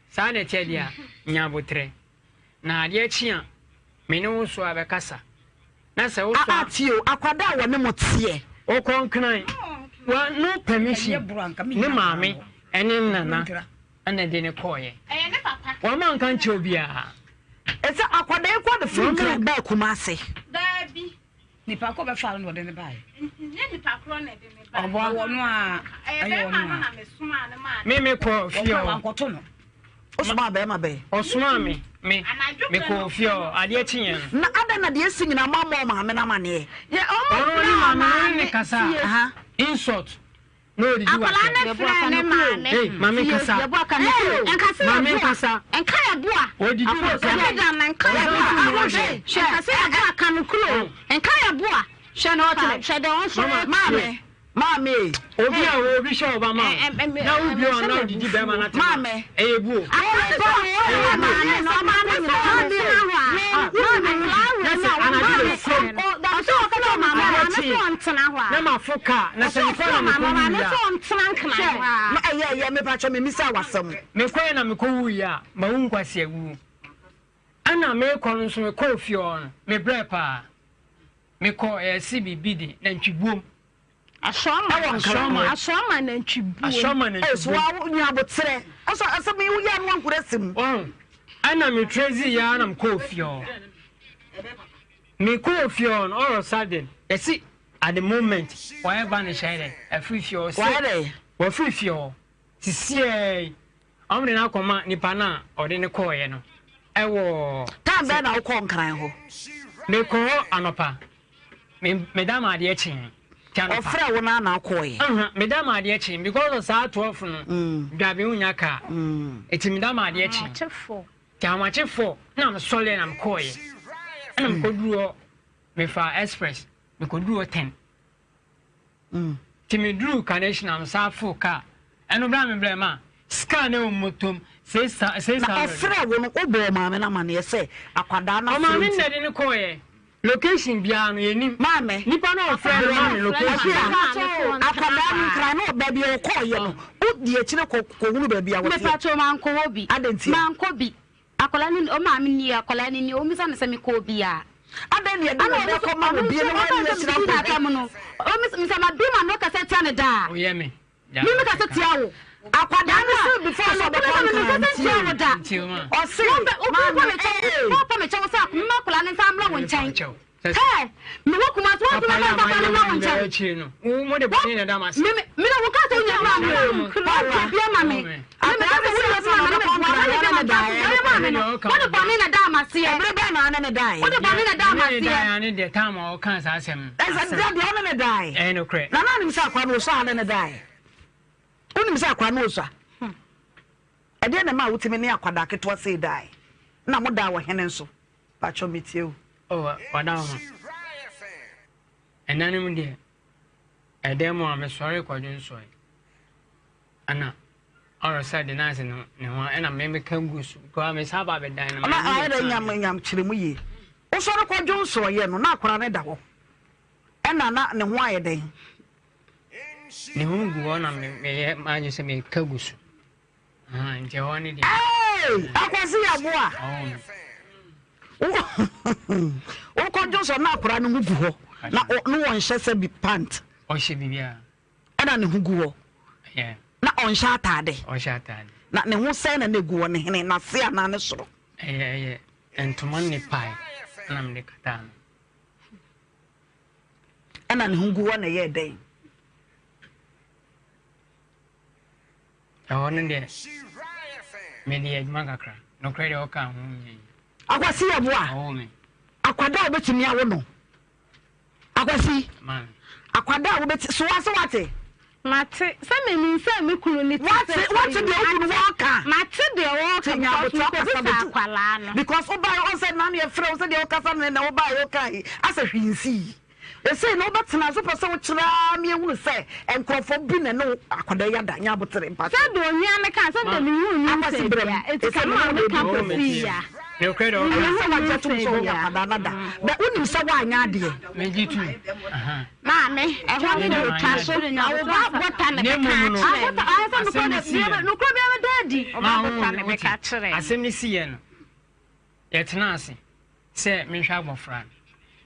saa na ɛkyɛ deɛ a nya abotrɛ Na adeɛ kye a, me ne wo so abɛkasa. Na sɛ wo so a. Aa tie o, akwadaa a wɔne mo teɛ. Ɔkɔ Nkran, wa no permission, ne maame ɛne ne nana ɛna ɛde no kɔɔyɛ. Wɔn anka nkyerɛ obiara. Ɛsɛ akwadaa yi kɔ de firi Nkran baa Kumasi. Daabi. Nipa ko bɛfa no na ɔde ne baeɛ. Nyɛ nipa korɔ na ɛde ne baeɛ. Ɔboa. Ɔwɔ no a. Ɛyɛ bɛrima no na mesomaa no maa. Me me kɔ fie hɔ. Wankɔto no. Ɔsomaa bɛrima bɛn? Ɔsomaa me me me kɔ fie hɔ adeɛ kye yɛn no. Na adɛn na deɛ esi nyinaa mo ammɔ ɔmaame no amaneɛ? Yɛ ɔmo frɛ ɔmaame maame no ne kasa insult. Akwadaa no frɛɛ ne maame. Hey, maame nkasa. Nkasa maame nkasa. Nka yɛ boa. Odidi wɔ sɛ. Ɛbi da na nka yɛ boa. Hwɛ nkasa yɛ boa ka no kuro. Nka yɛ boa. Hwɛ na ɔkyerɛ. Hwɛ dɛ ɔnso. Maame. Maame. Obi a obi hyɛ ɔba ma o. Na wo bi ɔna odidi bɛrima na tema. Maame. Ɛyɛ buo. Na ma fo kaa na sɛ mekɔ na mekɔ wuyi a. Na ɛyɛ ɛyɛ mepa kyɛ me misa wasɛm. Mekɔ yɛ na mekɔ wuyi a ma wu nkwasi awuo. Ɛna mekɔ no nso mekɔ ofie hɔ no mebrɛ paa. Mekɔ ɛsi biribi de nantwibuom. Asɔɔma asɔɔma nantwibuom. Asɔɔma nantwibuom. Ɛso wa nya abotrɛ. Ɔsɔ asɛm yi woyɛ ano ankura si mu. Wɔn ɛna me trezi ya na mekɔ ofie hɔ. Mekɔ ofie hɔ no all of a sudden yɛsi at the moment wɔayɛ vanish ayɛ dɛ afiri fie hɔ. Wɔayɛ dɛ. Wɔafiri fie hɔ sisiɛ wɔn de no akɔma nipa no a ɔde no kɔɔyɛ no ɛwɔ. Time bɛn na wokɔɔ Nkran hɔ? Mekɔ hɔ anɔpa. Me meda ma adeɛ kyee. Ti anɔpa. Ɔfrɛ wo na na akɔɔyɛ. Uh-huh, meda ma adeɛ kyee because of saa 12 no. Dwabe wo nya kaa. Eti meda ma adeɛ kyee. Ti ahomakye 4 na mesɔre na mekɔɔyɛ. Ɛna mekɔduru hɔ mefa express mekɔduru hɔ 10. Nti me duruu Carnation a me san foo car ɛno berɛ a me brɛ ma sika na ɛwɔ motom 600. Na ɔfrɛ wo no wo bɔɔ maame no amaneɛ sɛ akwadaa no afrɛ nti. Ɔmaame no na ɛde no kɔɔyɛ location biara no yɛnim. Maame. Nipa no a ɔfrɛ no ma me location. Akua akwadaa no nkran no baabi a ɔkɔɔyɛ no wo di akyire kɔ kɔ hunu baabi a wɔteɛ. Mepakyɛw mankɔ hɔ bi. Adɛn ntia? Mankɔ bi. Akwadaa no ɔmaame nie akwadaa no nie ɔmmisa me sɛ mekɔɔ bi a. Adɛn na yɛde wo bɛ kɔma obi na woanni akyire akɔdi? No, sɛ mabie m'ano kasa tia no daa. Woyɛ me. Me me kasa tia wo. Akwadaa no sɛ before sɛ ɔbɛkɔ nkran ntie o. Ɔse maame ee. Wɔpa me kyɛw sɛ mma akwadaa no nsa mmra wo nkyɛn. Hey, me wɔ Kumasi wɔn tuma mma akwadaa no mmra wo nkyɛn. Me me na wo kasa wonya ma me. Wɔn bi ama me. Me me kasa wonya ma me na me boa wɔn bi ama me. Wɔn ma me no. Wɔn de bɔne na da amaseɛ. Ɛbere bɛn na ɔne ne dae? Wɔn de bɔne na da amaseɛ. Ɛsɛ dɛ deɛ ɔne ne dae. Na na nim sɛ akwadaa no osua ɔne ne dae. Wonim sɛ akwadaa no osua. Ɛdeɛ na ɛma wotumi ne akwadaa ketewa sei dae. Na mo daa wɔ hene nso. Pakyɛ metie o. Oh, wada ho. Ɛna no mu deɛ, ɛdɛn mu a mesɔre kɔdwo nsɔe. Ɛna ɔresa de n'ase no ne ho ɛna memeka gu so. Kɔa me saa ba bɛdan no. Ɔna ayɛ dɛ nyam nyam kyerɛ mu yie. Wosɔre kɔdwo nsɔeɛ no na akwadaa no da hɔ. Ɛna na ne ho ayɛ dɛn? Ne ho gu hɔ na meyɛ m'adwene sɛ meka gu so. Nti ɛhɔ ne deɛ. Hey! Akwasi Yeboah. Wokɔdwo sɔ na akwadaa no ho gu hɔ na ne wɔnhyɛ sɛ bi pant. Ɔhyɛ biribiara. Ɛna ne ho gu hɔ. Na ɔnhyɛ ataade. Ɔnhyɛ ataade. Na ne ho sɛn na na egu hɔ ne hene n'ase anaa ne soro. Ɛyɛ ɛyɛ ntoma ne pae ɛna mede kataa no. Ɛna ne ho gu hɔ na ɛyɛɛ dɛn? Ɛhɔ no deɛ, mede yɛ adwuma kakra. Nokorɛ deɛ ɔka ho nyɛ yi. Akwasi yɛ boa. Ɔwɔ me. Akwadaa a wobɛtumi awo no. Akwasi. Akwadaa a wobɛti so wase wate. Mate sɛ menim sɛ me kunu ne ti sɛ wate deɛ wo kunu wɔka. Mate deɛ wɔka because mekɔbisa akwalaa no. Because wobaeɛ ɔn sɛ nane ɛfrɛ wo sɛ deɛ wokasa no na wobaeɛ woka yi asɛ hwee nsii. Ese na wobɛtena ase wopɛ sɛ wokyerɛ ara ma yɛhunu sɛ nkurɔfoɔ bi na ɛne wo akwadaa yi ada nyɛ abotere mpa so. Sɛdeɛ onua no kaa sɛdeɛ mehuu Akwasi nyinsɛn brɛ bia me enti ese ka me ma ne wo meka na ɛdi kɔsii ya. Nokorɛ deɛ Wonim ɔka. sɛ wagye atom sɛ wo ne akwadaa no ada bɛ wonim sɛ woanyɛ adeɛ. Megye tom. Aha. Maame, ɛhɔ ne deɛ ɔtwa so na wo ba bɔta na Na bɛka mmom no, akyerɛ me. asɛm no siiɛ no. Nokorɛ biara bɛda adi. Wo ba Ma wo bɔta na wote. bɛka akyerɛ me. Asɛm no siiɛ no, yɛtenaa ase sɛ menhwɛ abɔfra no.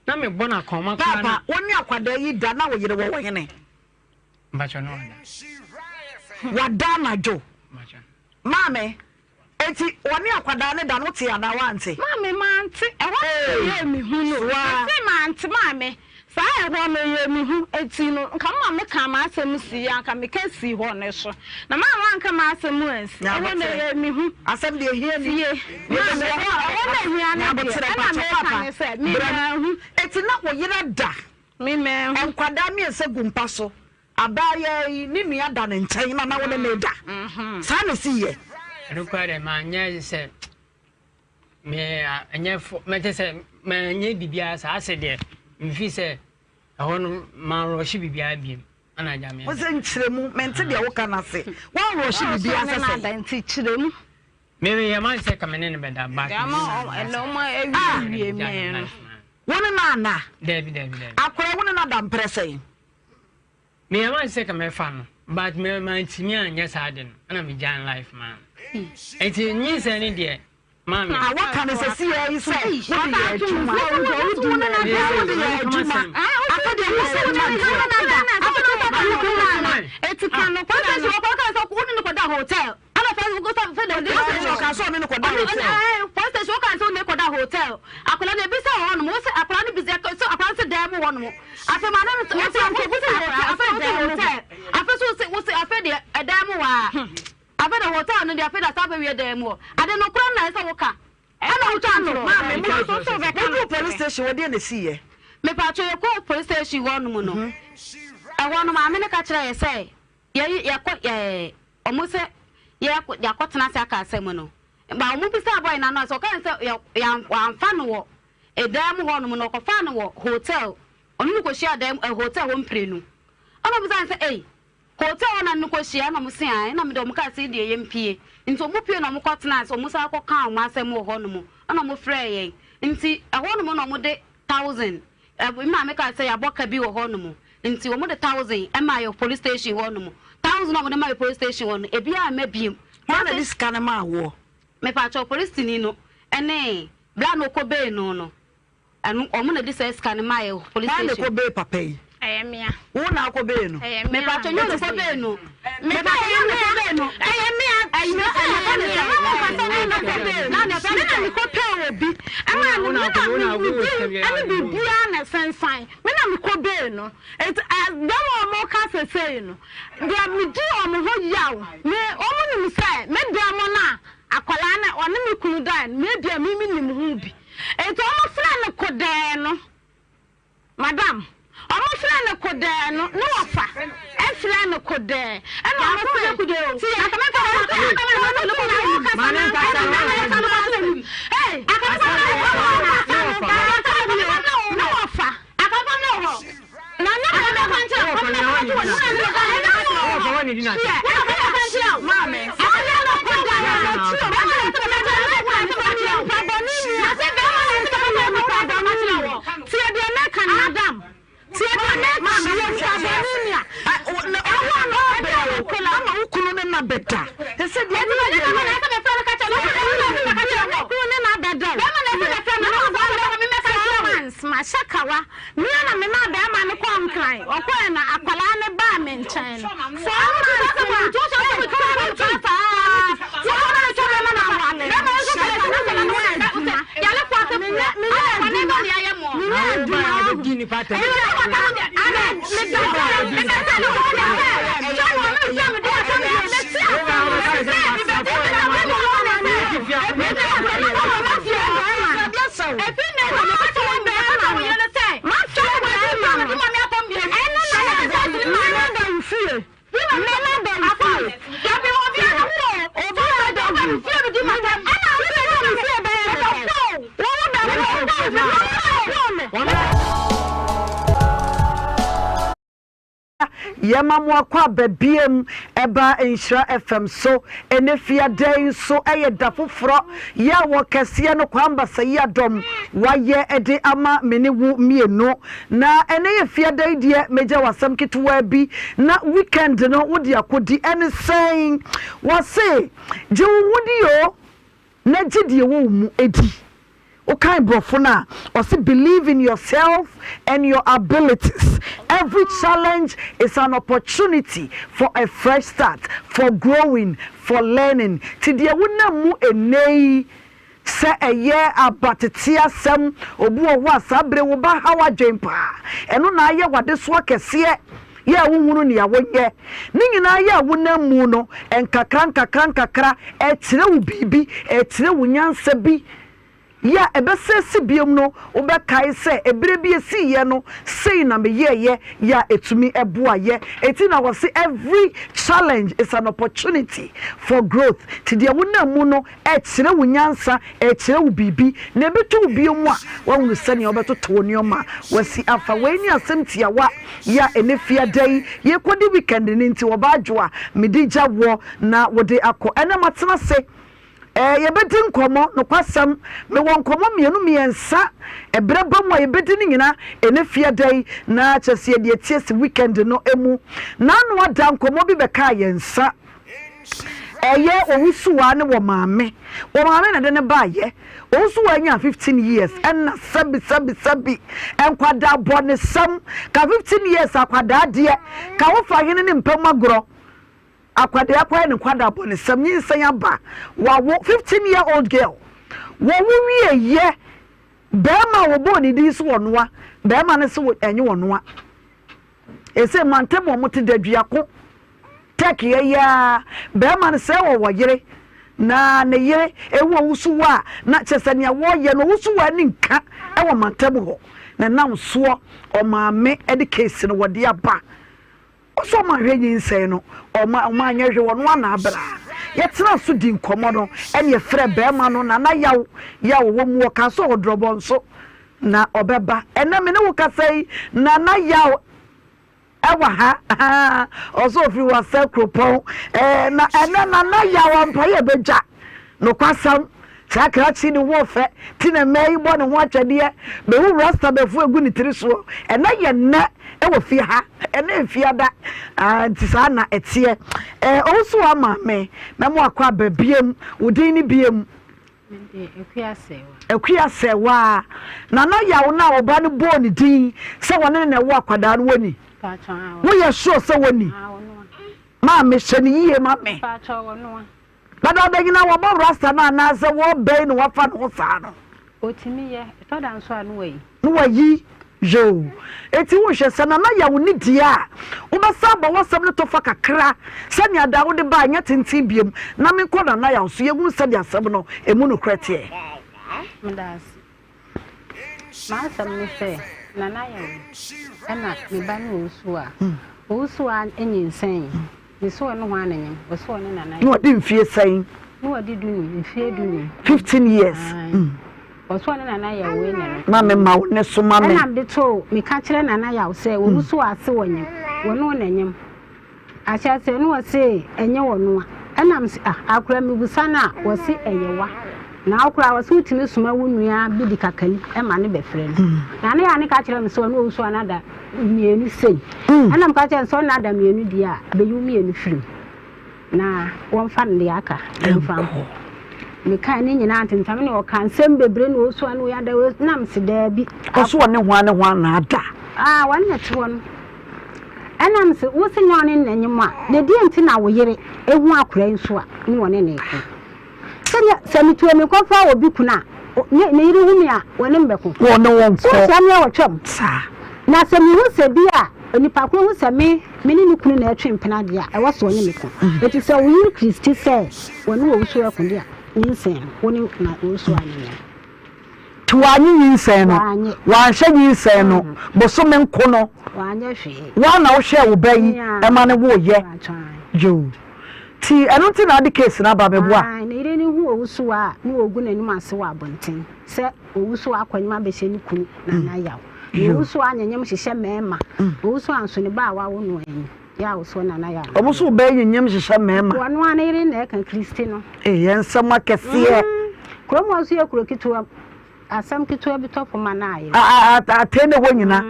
Na mebɔ no akɔnma koraa na. Paapa, wo ne akwadaa yi da na wo yere wɔ wɔ hene? Mpakyɛ no wada. Wada anadwo. Mpakyɛ. Maame, eti wɔne akwadaa no da no wote anaa wante? Maame, mante. Ɛhɔ no yɛɛ me hu no. Mese mante maame. Saa ɛhɔ no yɛɛ me hu. Eti no, nka mma meka m'asɛm sii a, nka meka sii hɔ no so. Na maame wanka m'asɛm ansi. Ɛhɔ no ɛyɛɛ me hu. Asɛm deɛ ehia ni. Tie. Maame, ɛhɔ no ehia no deɛ, ɛna meka ne sɛ, me manhu. Eti na wo yere da. Me manhu. Nkwadaa mmiɛnsa gu mpa so. Abaayaa yi, ne nua da ne nkyɛn na na wo ne no da. Saa na esi yɛ. Ɛno koraa deɛ manyɛ sɛ me ɛnyɛ fo mɛkyɛ sɛ manyɛ biribiara saa asɛ deɛ mfi sɛ ɛhɔ no manrɔhye biribiara biem ɛna agya me. Wo sɛ nkyerɛmu mente deɛ woka no ase woanrɔhye biribiara sɛ sɛ. Nti kyerɛmu. Meyɛ man sɛ ka me ne no bɛda but me ne no anna. Wo ne no anna? Dabi dabi dabi. Akora wo ne no ada mprɛ sɛn? Meyɛ man sɛ ka mɛfa no but me mantumi anyɛ saa de no ɛna megyaa no life maa no. Nti nyinsɛn no deɛ maa me. A waka no sɛ si yɛ yi sɛ wode yɛ adwuma. Wode yɛ adwuma. Afɛ deɛ wo sɛ nkyɛn. Eti ka no kora no. Wo ne no kɔda hotel. Ana fɛ fɛ fɛ de. Police station ɔka sɛ ɔne no kɔda hotel. Police station ɔka sɛ ɔne kɔda hotel. Akwadaa no ebisa wɔ hɔnom. Wɔsɛ akwadaa no bisa sɛ akwadaa no sɛ dan mu hɔnom. Afei maame no sɛ wɔsɛ wɔsɛ hotel afei wɔsɛ hotel. Afei so wɔsɛ wɔsɛ afei deɛ ɛdan mu wɔ a. Afei de hotel no deɛ afei de asa abɛwie dan mu hɔ. Ade no kora no na ɛsɛ woka. Ɛna wotwa no. Maame mo mo duu police station hɔ deɛ na esi yɛ. Mepatwa yɛ kɔ police station hɔnom no. Ɛhɔ no maame no ka kyerɛ yɛ sɛ. Yɛyi yɛkɔ ɛɛ ɔmo sɛ yɛkɔ yɛakɔ tena ase aka asɛm no ba ɔmo bisaa bɔy no ano a sɛ ɔka ne sɛ yɛ yɛn wamfa no wɔ edan mu hɔ nom no ɔkɔfaa no wɔ hotel ɔno no kɔhyia dan ɛ hotel hɔ mprenu ɛna ɔmo bisaa no sɛ ei hotel hɔ na no kɔhyia ɛna ɔmo se ae ɛna ɔmo de ɔmo kaa sɛ deɛ yɛmpie nti ɔmo pie na ɔmo kɔ tena ase ɔmo san kɔ kaa ɔmo asɛm wɔ hɔ nom ɛna ɔmo frɛɛ yɛn nti ɛhɔ nom na ɔmo de thousand Ɛ me maame kaa sɛ yɛabɔ ka bi wɔ hɔnom nti wɔde thousand maa yɛ police station hɔnom. Thousand a wɔde maa yɛ police station hɔ no, ebi amma biem. Hwan na de sika no maa woɔ? Mepaakyɛw, polisini no ne bra na ɔkɔ bail no no. Ɛno ɔmo na de saa sika no maa yɛ police Hwan na station. ɛkɔ bee papa yi? Ɛyɛ mea. Wo na akɔ bee no? Ɛyɛ mea. Mepatɔ nyɛ ɔno kɔ bee no. Mepatɔ nyɛ ɔno kɔ bee no. Ɛyɛ mea. Ɛyɛ mea. Ɛyɛ mea. Mama kasa ne na kɔ bee no. Me na mekɔ pɛɛ obi. Ɛma me na me me din ɛne biribiara na ɛsɛnsan. Me na mekɔ bee no. Eti ɛ dɛm a wɔn ka sesei no deɛ me di wɔn ho yaw. Me wɔn nim sɛ me dɛm no a akwadaa no ɔne me kunu dae no me deɛ me me nim ho bi. Enti ɔmo frɛ no kodɛɛ no madam ɔmo frɛ no kodɛɛ no ne wɔfa ɛfrɛ no kodɛɛ ɛna ɔmo frɛ tie ne wɔfa na ne Ama wo kunu ne na bɛda. Ɛsɛ deɛ ne Mahyɛ kawa Mea na memaa barima no kɔɔ Nkran, ɔkɔɛ na akwadaa no baa me nkyɛn no, 4 months na ɛtwa me paa, 4 months na na mawale no, na menyɛ adwuma, menyɛ adwuma, menyɛ adwuma wahu, ɛnti ana meda meda sɛ ne wɔn sɛ sɛ wɔn sɛ mede asɛm deɛ mɛte asɛm no sɛ Yɛma mo akwaaba biom ɛba Nhyira FM so ɛnɛ fiada yi nso ɛyɛ da foforɔ yɛ a wɔ kɛseɛ no Kwame Basayiadɔm wayɛ de ama me ne wo mmienu na ɛnɛ yɛ fiada yi deɛ mɛgya wo asɛm ketewaa bi na weekend no wode akɔdi ɛne sɛn wɔse gye wo ho di o na gye deɛ ɛwɔ wo mu di. Wokan borɔfo no a, ɔse believe in yourself and your abilities. Every challenge is an opportunity for a fresh start, for growing, for learning. Nti deɛ wonam mu ɛnnɛ yi, sɛ ɛyɛ abatete asɛm, obi wɔ hɔ a saa bere wo ba haw adwen paa, ɛno na ayɛ w'adesoa kɛseɛ. Yɛ a wonhunu nea wonyɛ. Ne nyinaa yɛ a wonam mu no, nkakra nkakra nkakra, ɛkyerɛ wo biribi, ɛkyerɛ wo nyansa bi. Yɛ a ɛbɛsan asi bio no, wobɛkae sɛ, ɛberɛ bi ɛsiiɛ no, sei na meyɛeɛ, yɛ a ɛtumi boa yɛ. Enti na wɔse every challenge is an opportunity for growth. Nti deɛ wonam mu no, Ɛkyerɛ wo nyansa, ɛkyerɛ wo biribi, na ɛbɛtɔ wo bio mu a, woahunu sɛnea wobɛtoto wo nneɛma a woasi afa. Wei ne asɛm tiawa yi a ɛnnɛ Fiada yi yɛrekɔdi weekend no nti, ɔbaa Adwoa, mede gya woɔ na wode akɔ. Ɛnnɛ matena ase, eh, yɛbɛdi nkɔmmɔ, nokwasɛm, mewɔ nkɔmmɔ mmienu mmiɛnsa, ɛberɛ ba mu a yɛbɛdi ne nyina ɛnnɛ Fiada yi, na kyerɛ sɛ yɛde atie si weekend no mu. N'ano ada nkɔmmɔ bi bɛkaa yɛn nsa. Ɛyɛ owusuwaa ne wɔ maame. Wɔ maame na ɛde no baayɛ. Owusuwaa nyaa 15 years ɛna sɛbi sɛbi sɛbi nkwadaa bɔnesɛm ka 15 years akwadaa deɛ ka wo fa hene ne mpam agorɔ. Akwadaa akɔyɛ ne nkwadaa bɔnesɛm nyinsɛn aba wawo 15 year old girl wɔwo wie yɛ bɛɛma a wɔbɔɔ ne din so wɔnoa bɛɛma no se ɛnye wɔnoa. Ese mantam a wɔte daduako Turkey yi ara, barima no sɛ ɔwɔ yere na ne yere ewu owusu a na kyerɛ sɛ nea wɔreyɛ no owusu ani nka wɔ mantam hɔ na nam soɔ ɔmaame de case no wɔde aba ɔsɛ ɔma hwɛ nyinsɛn no ɔma ɔma anyɛ hwɛ wɔn ana abra yɛtena so di nkɔmɔ no ɛne ɛfrɛ barima no nana yaw yaw wɔ mu ɔka so ɔdrɔbɔ nso Na ɔbɛba. Ɛnnɛ me ne wo kasa yi, Nana Yaw ɛwɔ ha. Haa, ɔsɛ ofiri Wasa kuropɔn. Ɛɛ, na ɛnnɛ Nana Yaw ampa yɛ bɛdwa. Nokwasɛm, saa krakye ne ho ɔfɛ ti na mmaa yi bɔ ne ho atwɛdeɛ. Bɛhu rasta bɛfu agu ne tiri soɔ. Ɛnnɛ yɛ nnɛ ɛwɔ fie ha. Ɛnnɛ yɛ fiada. Ah, nti saa na ɛteɛ. Ɛɛ, ɔwoso ama me. Mɛmo akɔ aba biem. Wo din ne biem. Akua Sɛwaa. Nana Yaw no a ɔba no bɔɔ ne din sɛ wɔne no na ɛwɔ akwadaa no wɔni? Woyɛ sure sɛ wɔni? Maame hyɛ no yie ma me. Dadaada nyinaa wɔbɔ rasta no anaasɛ wɔbɛn na wɔafa ne ho saa no? Ɔtumi yɛ, ɛtɔ da nso a na wayi. Na wayi, yoo. Enti wohwɛ, sɛ Nana Yaw nni deɛ a, wobɛsan abɔ w'asɛm no tɔfa kakra sɛnea da a wode baeɛ nyɛ tenten biom na menkɔ Nana Yaw so yɛhunu sɛdeɛ asɛm no ɛmu nokorɛ teɛ. Meda ase. M'asɛm ne sɛ, Nana Yaw yi na me ba no ɔresu a, ɔresu a nyinsɛn. Mese ɔne hwan na nyem? Ɔse ɔne Nana Na ɔde mfie sɛn? Na ɔde dunum, mfie dunum. 15 years. Ɔse ɔne Nana Yaw wei na no. Ma me ma wo ne so ma me. Ɛna mede too, meka kyerɛ Nana Yaw sɛ wɔn so ase wɔ nyem, wɔne wo na nyem. Ahyɛaseɛ no ɔse ɛnyɛ ɔno a, ɛna mese ah akora mebusa no a ɔse ɛyɛ wa. Na wo koraa ɔse wotumi soma wo nua bi de kakali ma no bɛfrɛ no. Na ne yɛ ne ka kyerɛ me sɛ ɔne ɔwusu anada mmienu sei. Ɛna meka kyerɛ no sɛ ɔne ada mmienu deɛ a bɛyi wo mmienu firi mu na wɔmfa no deɛ aka yɛmfa nkɔ. Mekae ne nyinaa ntentam ne ɔka nsɛm bebree na ɔsu ano yɛ ada na mese daabi. Ɔso ɔne hwan ne hwan na ada? Ah, wɔne na te hɔ no. Ɛna mese wo se nyɛ ɔne na nyem a na deɛ nti na wo yere ehu akora yi nso a ne wɔne ne ko. Sɛdeɛ sɛ metu me kɔfa obi kunu a, ne ne yere hu me a, wɔne me bɛko. Wɔne wo nkɔ. So ɔhyia me a wɔtwam. Saa. Na sɛ mehu sɛ bi a onipa koro hu sɛ me me ne ne kunu na ɛtwe mpena deɛ a, ɛwɔ sɛ ɔne me ko. Enti sɛ wo yere Kristi sɛ wɔne owusu reko deɛ a, nyinsɛn no, wo ne na owusu anyɛ. Nti wannye nyinsɛn no? Wanhwɛ nyinsɛn no bosome nko no? Woa na wohwɛɛ wo ba yi ma no woeɛ? Yoo. Nti ɛno nti na wode case no aba meboa? Ne yere no hu owusowa a, na ogu n'anim ase wɔ abɔnten sɛ owusowa akɔ anim abɛhyɛ ne kunu Nana Yaw. Na owusowa anyenyem hyehyɛ mmarima. Owusowa nso ne ba a wawo no anyi. Yaw so Nana Yaw. Wɔn nso bɛyɛ nyenyem hyehyɛ mmarima. Wɔn ara ne yere na ɛka Kristi no. Ee, yɛn nsɛm akɛseɛ. Kurom hɔ nso yɛ kuro ketewa. Asɛm ketewa bi tɔ fam a na ayɛ. Atɛn ne hɔ nyina.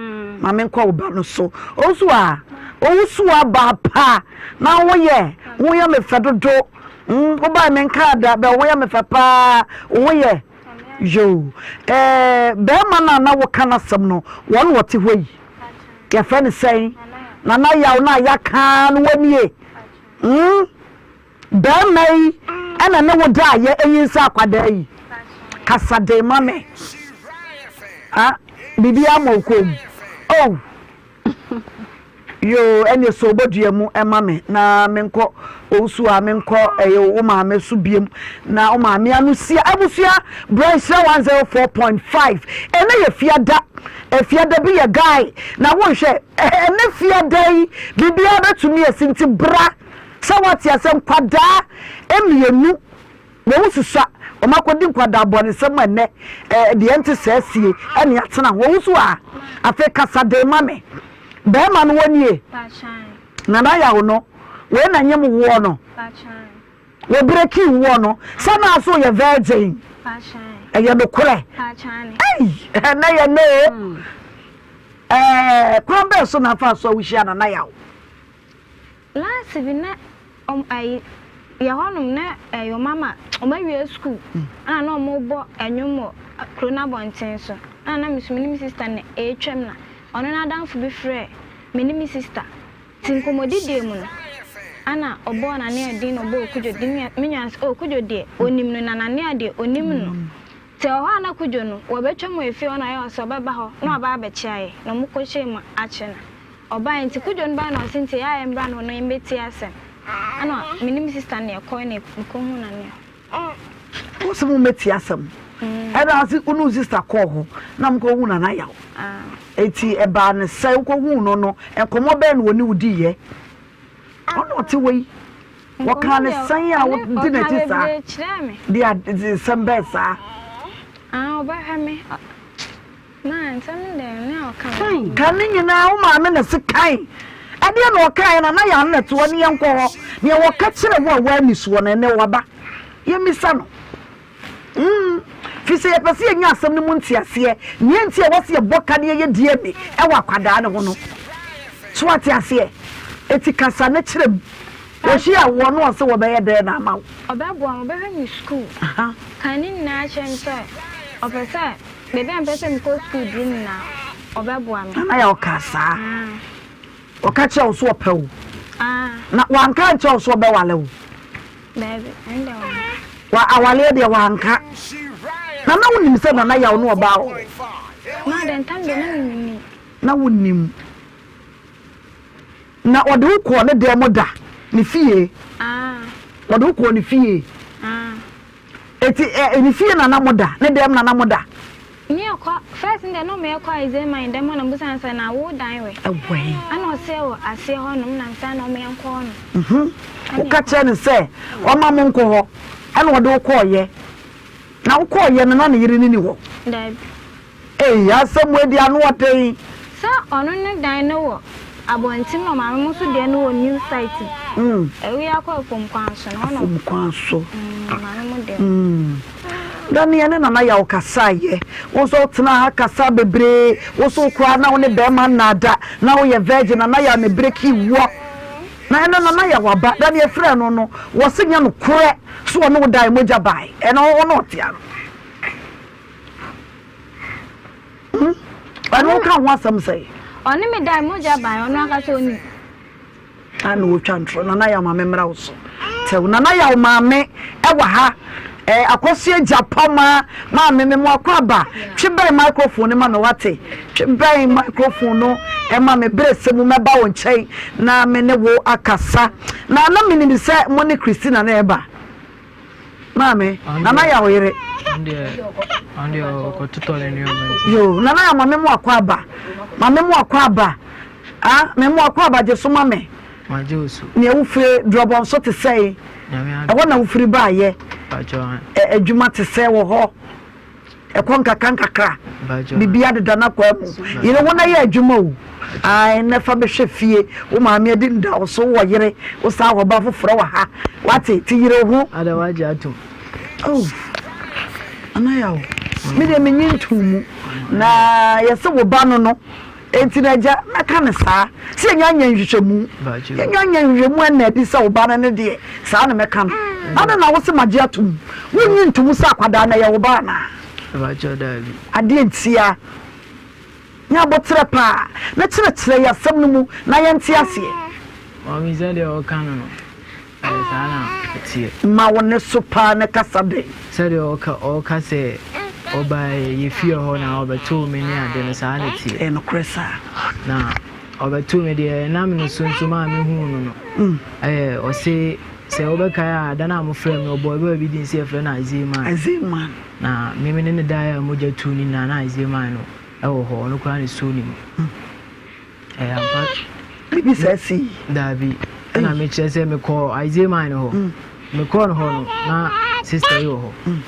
Ma menkɔ wo ba no so. Owusu a, owusu aba pa. Na woyɛ, wo yɛ me fɛ dodo. Wobae menkaa da, bɛ wo yɛ me fɛ paa. Wo yɛ. Yoo. Ɛɛ, bɛrima no a na woka n'asɛm no, wɔn na wɔte hɔ yi. Yɛfrɛ no sɛn? Nana Yaw no a yɛaka no wɔ nie. Hmm? Bɛrima yi ɛna ne wo da a yɛ ɛnyinsɛ akwadaa yi. Kasa den ma me. Ah, biribi ama wo kɔn mu. Oh. Yoo ɛneɛ sɔ wo bodua mu ma me na menkɔ owusu a menkɔ ɛyɛ wo maame so biem na wo maame ano sia abusua brɛ nhyira 104.5 ɛnɛ yɛ fiada fiada bi yɛ guy na wonhwɛ ɛnɛ fiada yi biribiara bɛtumi asi nti bra sɛ woate asɛ nkwadaa mmienu Wɔn susua, wɔn akɔdi nkwadaa abɔnesɛm a ɛnnɛ ɛɛ deɛ ɛnte saa sie ɛne atena ho. Wɔn so a, afei kasa den ma me. Bɛrima no wɔnie. Nana Yaw no, wei na nyem woɔ no. Wɔ breki woɔ no, sɛ naa so yɛ virgin. Ɛyɛ nokorɛ. Ei, ɛnɛ yɛ nɛ o. Ɛɛ, kwan bɛɛ so na afa so a wohyia Nana Yaw? Last bi na ɔm ayi yɛ hɔ nom na ɛyɛ ɔmo ama ɔmo awie sukuu ɛna na ɔmo bɔ ɛnwom wɔ kuro no abɔnten so ɛna na me so me ne me sista na ɛretwam na ɔno n'adamfo bi frɛɛ me ne me sista nti nkɔmmɔdidie mu no ɛna ɔbɔɔ Nanea din na ɔbɔɔ Kudwo din me nua no sɛ oh Kudwo deɛ ɔnim no na Nanea deɛ ɔnim no nti ɛwɔ hɔ a na Kudwo no wɔbɛtwam wɔ efie hɔ na ɔyɛ ɔsɛ ɔbɛba hɔ na waba abɛkyea yɛ na ɔmo kɔhyɛɛ mu akyɛ no. Ɔbae ntsi Kudwo no bae na ɔse ntsi eyɛ a yɛmbra no hɔ na yembetsie asɛm. Ana menye me sister na yɛkɔe na yekohun no ano. Wose mommetie asɛm? Ɛna ɔse wo ne wo sister kɔɔ hɔ na mokɔhuu Nana Yaw. Enti ɛbaa no sɛn? Wokɔhuu no no, nkɔmmɔ bɛn na ɔne wo diiɛ? Ɔna ɔte hɔ yi, wɔkaa no sɛn a wodi n'akyi saa? De a nsɛm bɛn saa? Ɔbɛhwɛ me. Kan. Ka ne nyinaa, wo maame na se kan. Ɛdeɛn na ɔkaeɛ na na yɛn ano na ɛte hɔ ne yɛnkɔ hɔ. Nea wɔka kyerɛ wo a woanni soɔ no, ɛnnɛ waba. Yɛmmisa no. Mm. Firi sɛ yɛpɛ sɛ yɛnya asɛm no mu nteaseɛ. Nea enti a ɛwɔ sɛ yɛbɔ ka na yɛyɛ DNA wɔ akwadaa no ho no. So woate aseɛ? Enti kasa na kyerɛ mu. Wɔhyia woɔ na ɔse wɔbɛyɛ dɛn na ama wo? Ɔbɛboa me, ɔbɛhwɛ me sukuu. Kan ne nyinaa kyerɛ me sɛ ɔpɛ sɛ baabi a mepɛ sɛ mekɔ sukuu duru nyinaa ɔbɛboa me. Nana Yaw kaa saa? Ɔka kyerɛɛ wo sɛ ɔpɛ wo? Na wanka ankyerɛ wo sɛ ɔbɛwale wo? Daabi, ɛno deɛ wanka. Wa awaleɛ deɛ wanka. Na na wonim sɛ Nana Yaw ne ɔbaa wɔ hɔ? Na deɛ ntam deɛ na mennim. Na wonim. Na ɔde wo kɔɔ ne dan mu da, ne fie? Ɔde wo kɔɔ ne fie? Eti ɛ ne fie na na mo da, ne dan mu na na mo da? Ne yɛ kɔ, first no deɛ na ɔmo yɛ kɔ Isaiah man dɛm hɔ na mbusa no sɛ na wo dan wɛ? Ɛwɔ he? Ɛna ɔse ɛwɔ aseɛ hɔ nom na mese ana ɔmo yɛ nkɔ hɔ nom. Wo ka kyerɛ no sɛ ɔma mo nkɔ hɔ, ɛna ɔde wo kɔɔ yɛ. Na wo kɔɔ yɛ no na ne yere no ni hɔ? Daabi. Ei asɛm wei deɛ ano ɔden. Sɛ ɔno ne dan no wɔ abɔnten na ɔmaame mo nso deɛ no wɔ new site mu. Ɛwi akɔ afom kwan so no hɔ na. Afom kwan so. Maame mo deɛ. Da no yɛne Nana Yaw kasaeɛ. Wo nso wotenaa ha kasaa bebree. Wo nso wo koraa na wo ne barima nnaada. Na woyɛ virgin. Nana Yaw na ɛbreakii woɔ. Na ɛnnɛ Nana Yaw aba. Da no yɛfrɛɛ no no, wɔse nyɛ nokorɛ sɛ ɔne wo dae mogya bae. Ɛno wo ne ɔte ano. Hmm? Ɛno woka ho asɛm sɛn? Ɔne me dae mogya bae, ɔno ankasa onim. A na wotwa ntorɔ. Nana Yaw maame mmra wo so. Tɛw Nana Yaw maame ɛwɔ ha. Eh, akɔso agya pama maame me mo akɔ aba. Twe bɛn microphone no ma me wate. Twe bɛn microphone no ɛma me bere sɛ mu mɛba wo nkyɛn na me ne wo akasa. Na na menim sɛ mo ne Christina na ɛba. Maame, Nana Yaw yere. Yo, Nana Yaw maame mo akɔ aba. Maame mo akɔ aba. Ah, me mo akɔ aba gye so ma me. Nea wofire drɔbɔ nso te sɛe. Ɛhɔ na wofiri baayɛ. Adwuma te sɛ wɔ hɔ. Ɛkɔ nkakra nkakra. Biribiara deda n'akwaa mu. Yere wo na yɛ adwuma o. Ae na fa bɛhwɛ fie. Wo maame adi nda wo so, wowɔ yere, wo san wɔ ba foforɔ wɔ ha. Wate? Ti yere wo ho. Ada wagye atom. Oh, Anaya o. Me deɛ menye ntoo mu. Na yɛse wo ba no no. Enti no agya, mɛka no saa, sɛ yɛnya nyɛ nhwehwɛmu. Yɛnya nyɛ nhwehwɛmu ɛnna adi sɛ wo ba no ne deɛ, saa na mɛka no. Adɛn na wose magye atom? Wonnye nto mu sɛ akwadaa no ɛyɛ wo ba anaa? Adeɛ ntia. Nya aboterɛ paa na kyerɛkyerɛ yɛn asɛm no mu na yɛnte aseɛ. Maame, sɛdeɛ wɔka no no, Ɛyɛ saa na ɛteɛ. Ma wo nne so paa na kasa dɛn. Sɛdeɛ ɔka ɔka sɛ ɔbaeɛ yɛ fie hɔ na ɔbɛtoo me ne ade no saa na ɛteɛ. Ɛyɛ nokorɛ saa. Na ɔbɛtoo me deɛ ɛnam ne so nso maa mehuu no no ɛyɛ ɔse sɛ wobɛkae a da no a mofrɛɛ me no ɔbɔɔ ɛbɛ bi din sɛ yɛfrɛ no Isaiah Man. Isaiah Man. Na me me ne no daeɛ a mogya tuu ne nyinaa na Isaiah Man no ɛwɔ hɔ ɔno koraa na ɛsoo ne mu. Ɛyɛ ampa. Biribi saa sii? Daabi. Ɛna mekyerɛ sɛ mekɔɔ Isaiah mine hɔ. Mm. Mekɔɔ no hɔ no, na sister yi wɔ hɔ. Mm.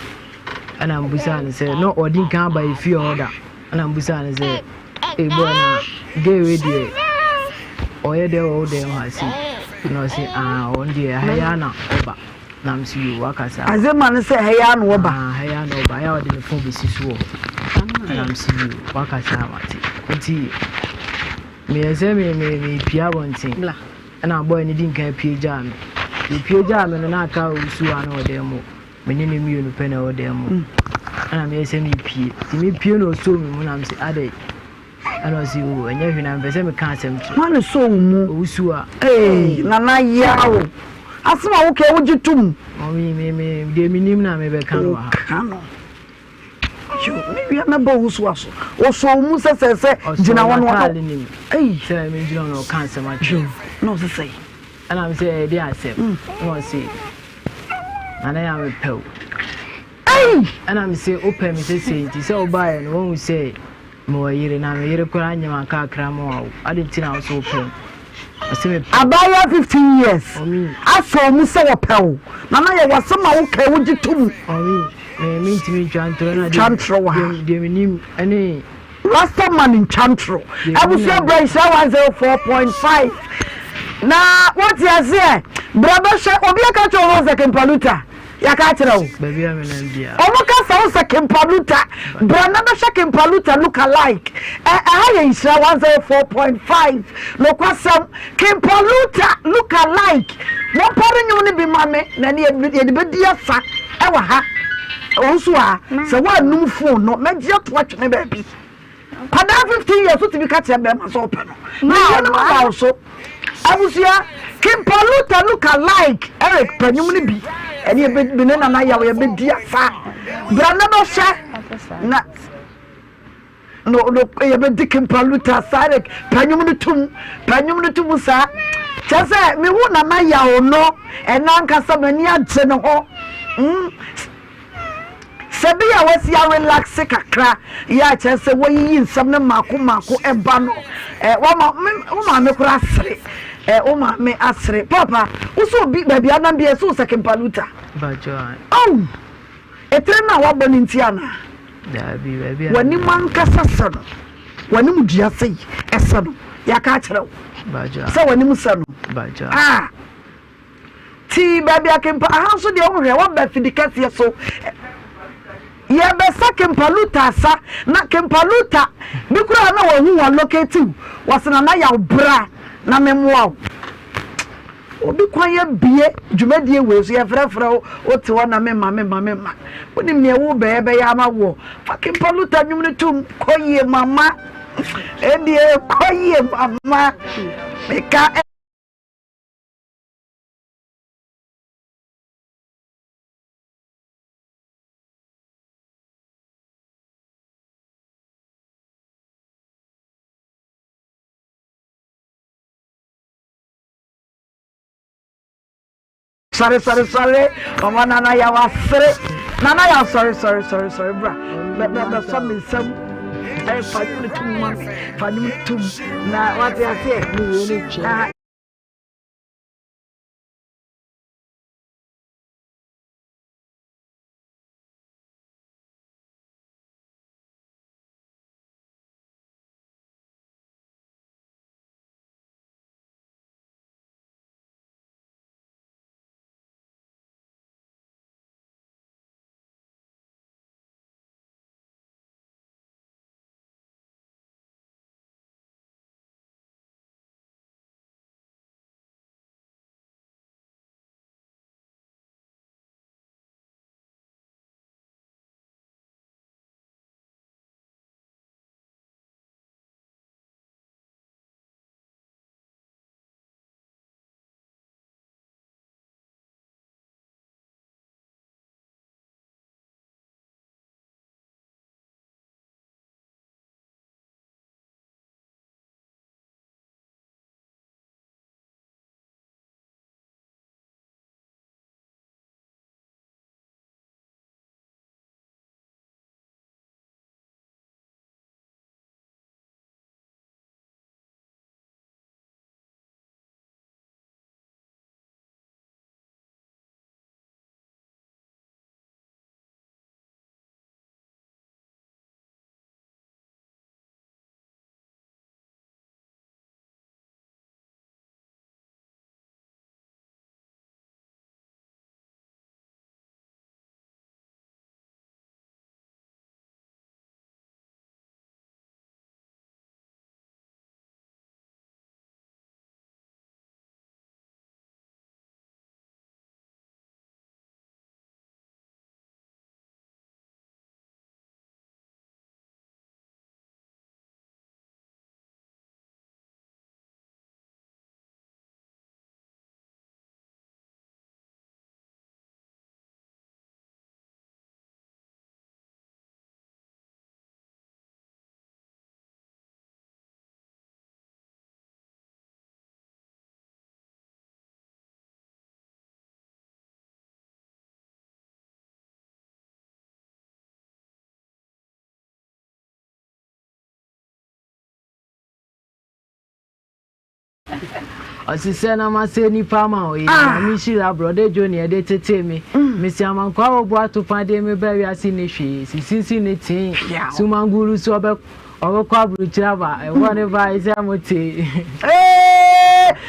Ɛna mbusaa no sɛ, na ɔdi nkan aba efie hɔ da. Ɛna mbusaa no sɛ, ee boy na gay wei deɛ ɔyɛ dɛ wɔ wo dɛm ha si. Ɛna ɔse, ah ɔno deɛ ha yi ara na ɔba. Na mese yo waka saa. Isaiah man no sɛ ha yi ara na ɔba. Ah ha yi ara na ɔba, ɛyɛ a ɔde ne phone bɛsi so wɔ hɔ. Ɛna mese yo waka saa mate. Nti meyɛ sɛ me me mepie abɔnten. Ɛna boy no di nkan pie gyaa me. Ɔpie gyaa me no na aka owusu a na ɔdan mu. Me ne no mmienu pɛ na ɛwɔ dan mu. Ɛna meyɛ sɛ mepie. Nti mepie na ɔsoo me mu na mese adɛn. Ɛna ɔse o ɛnyɛ hwee na mepɛ sɛ meka asɛm kyerɛ. Hwan na ɛsɔɔ wo mu? Owusu a. Eii Nana Yaw asɛm a woka yi wogye tom? Mummy me me deɛ menim na mebɛka no wɔ ha. Woka no. Yo me wia mɛba owusu aso. Ɔsɔɔ wo mu sɛ sɛ sɛ gyina hɔ no ɔno. Ɔsɔɔ nim. Ei. Sɛ mengyina hɔ na ɔka asɛm akyerɛ. Yo na ɔse sɛn? Ɛna me sɛ ɛyɛ deɛ asɛm. Ɛna ɔse Nana Yaw mepɛ wo. Ei! Ɛna me se wopɛ me sesei nti sɛ wobaeɛ no woahu sɛ mewɔ yere na me yere koraa nyem ankaakra ma wawo adɛn nti na wo so wopɛ me? Ɔse mepɛ wo. Abaayewa 15 years Ɔmi. asɔ wo mu sɛ wɔpɛ wo. Nana yɛ w'asɛm a wokae wogye to mu. Ɔmi, me mentumi ntwa ntorɔ na Ntwa ntorɔ wɔ ha. deɛ deɛ menim ɛne. Rasta man ntwa ntorɔ. Abusua bra nhyira 104.5 na wote aseɛ bra bɛhwɛ obi aka kyerɛ wo sɛ Kempaluta. Yɛaka akyerɛ wo. Baabi a menam biara. Ɔmo ka sɛ wo sɛ Kimpaluta. Bra na bɛhwɛ Kimpaluta look alike. Ɛ ɛha yɛ Nhyira 104.5. Nokwasɛm, Kimpaluta look alike. Mompare nnwom no bi ma me na ɛne yɛde bɛdi asa ɛwɔ ha. Wo nso a, sɛ woannum phone no, mɛgye ato atwene baabi. Kwadaa 15 years wotumi ka kyerɛ bɛrima sɛ ɔpɛ no. Mewie no maba wo so. Abusua, Kimpa Luther look alike Eric pɛ nnwom no bi. Ɛne yɛbɛ me ne Nana Yaw yɛbɛdi asa. Bra na bɛhwɛ na no no yɛbɛdi Kimpa Luther asa Eric pɛ nnwom no tum pɛ nnwom no tum saa. Kyerɛ sɛ mehu Nana Yaw no ɛna ankasa m'ani agye ne ho. Mm. Sɛ bi a wasi arelaxe kakra yɛ a kyerɛ sɛ wayiyi nsɛm no mmaako mmaako ɛba no ɛ wama me wo maame koraa asere ɛ wo maame asere papa wo sɛ obi baabi anam bi ɛsɛ wo sɛ kempaluta oh etire no a wabɔ ne nti anaa Daabi baabi a w'anim ankasa sɛ no w'anim dua sɛ yi ɛsɛ no yɛaka akyerɛ wo sɛ w'anim sɛ no ah Tii baabi a Kempa aha nso deɛ wohwɛ waba afidi kɛseɛ so. Yɛbɛsa Kempa Luta asa na Kempa Luta bi koraa na wahu wa locate wo wɔse Nana Yaw bra na memmoa wo. Obi kwan abie dwumadie wei so yɛfrɛfrɛ wo wote hɔ na memma memma memma. Wonim neɛ wo bɛyɛ bɛyɛ ama woɔ. Fa Kempa Luta nnwom no tom kɔ yie mama. Ɛdeɛ kɔ yie mama. Meka. Sɔre sɔre sɔre ɔmɔ nana yaw asere nana yaw sɔre sɔre sɔre sɔre bra bɛ bɛ bɛ sɔ mi nsam ɛ fa nwom tum ma mi fa nwom tum na wate aseɛ. Ɔse sɛ na masɛ nipa ama wo ee ah. Nyame nhyira brɔda dwo ne ɛde tetee me mm. Mesi amankwaa wɔ bo atopa de me ba wiase ne hwee sisinsi ne tee sumanguru so ɔbɛ ɔbɛkɔ aburukyiri aba ɛwɔ ne ba ɛsɛ mo tee.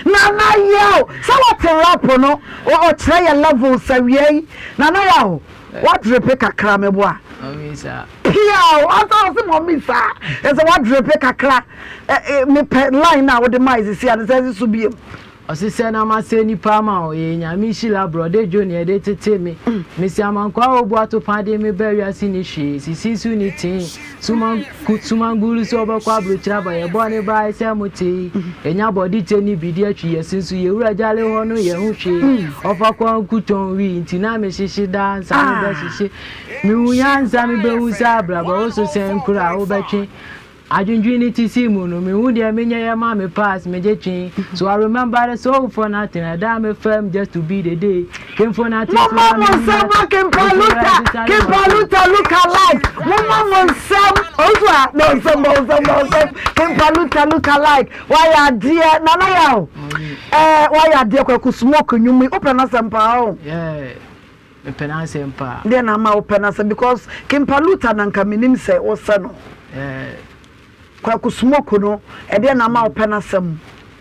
Na. Nana Yaw sɛ wɔte rap no ɔkyerɛ yɛ levels awia yi Nana Yaw wadrepe kakra meboa piaw asa ɔse mɔmi saa ɛsɛ wadrepe kakra mepɛ line na wode maa sisi a ne sɛ ɛsi so biem. Ɔse sɛ na masɛ nipa ama o ee Nyame nhyira brɔde dwo neɛ de tete me Mesi amankwaa obu atopa de me ba wiase ni hwee Sisi so ni tee Suman ku sumanguru sɛ ɔbɛkɔ abrokyire aba Yɛ bɔne bae sɛ mo tee Yɛnya bɔde kyɛ ni bi de atwi yɛse nso Yɛ wura gyale hɔ no yɛ ho hwee Ɔfa kwan ku tɔn wii nti na me hyehye daa nsa me bɛ hyehye Me hu nyansa me bɛ hu sɛ abrabɔ wo so sɛn koraa wo bɛtwe Adwendwen ne ti si mu no mehu deɛ menyɛ yɛ ma me pass megye twe So I remember the soul for nothing ɛda me fam just to be the day came for nothing so Momma I mo mean nsɛm ma nothing Kimpa Luta Kimpa Luta look alike Momma mo nsɛm Owusu a bɔ nsɛm bɔ nsɛm bɔ nsɛm Kimpa Luta look alike Wayɛ adeɛ Nana Yaw ɛɛ wayɛ adeɛ Kwaku Smoke nnwom yi wopɛ n'asɛm paa o. Yeah. Mepɛ n'asɛm paa. Deɛ na ama wopɛ n'asɛm because Kimpa Luther na nka menim sɛ wosɛ no. Yeah. Kwaku Smoke no ɛdeɛ na ama wopɛ n'asɛm.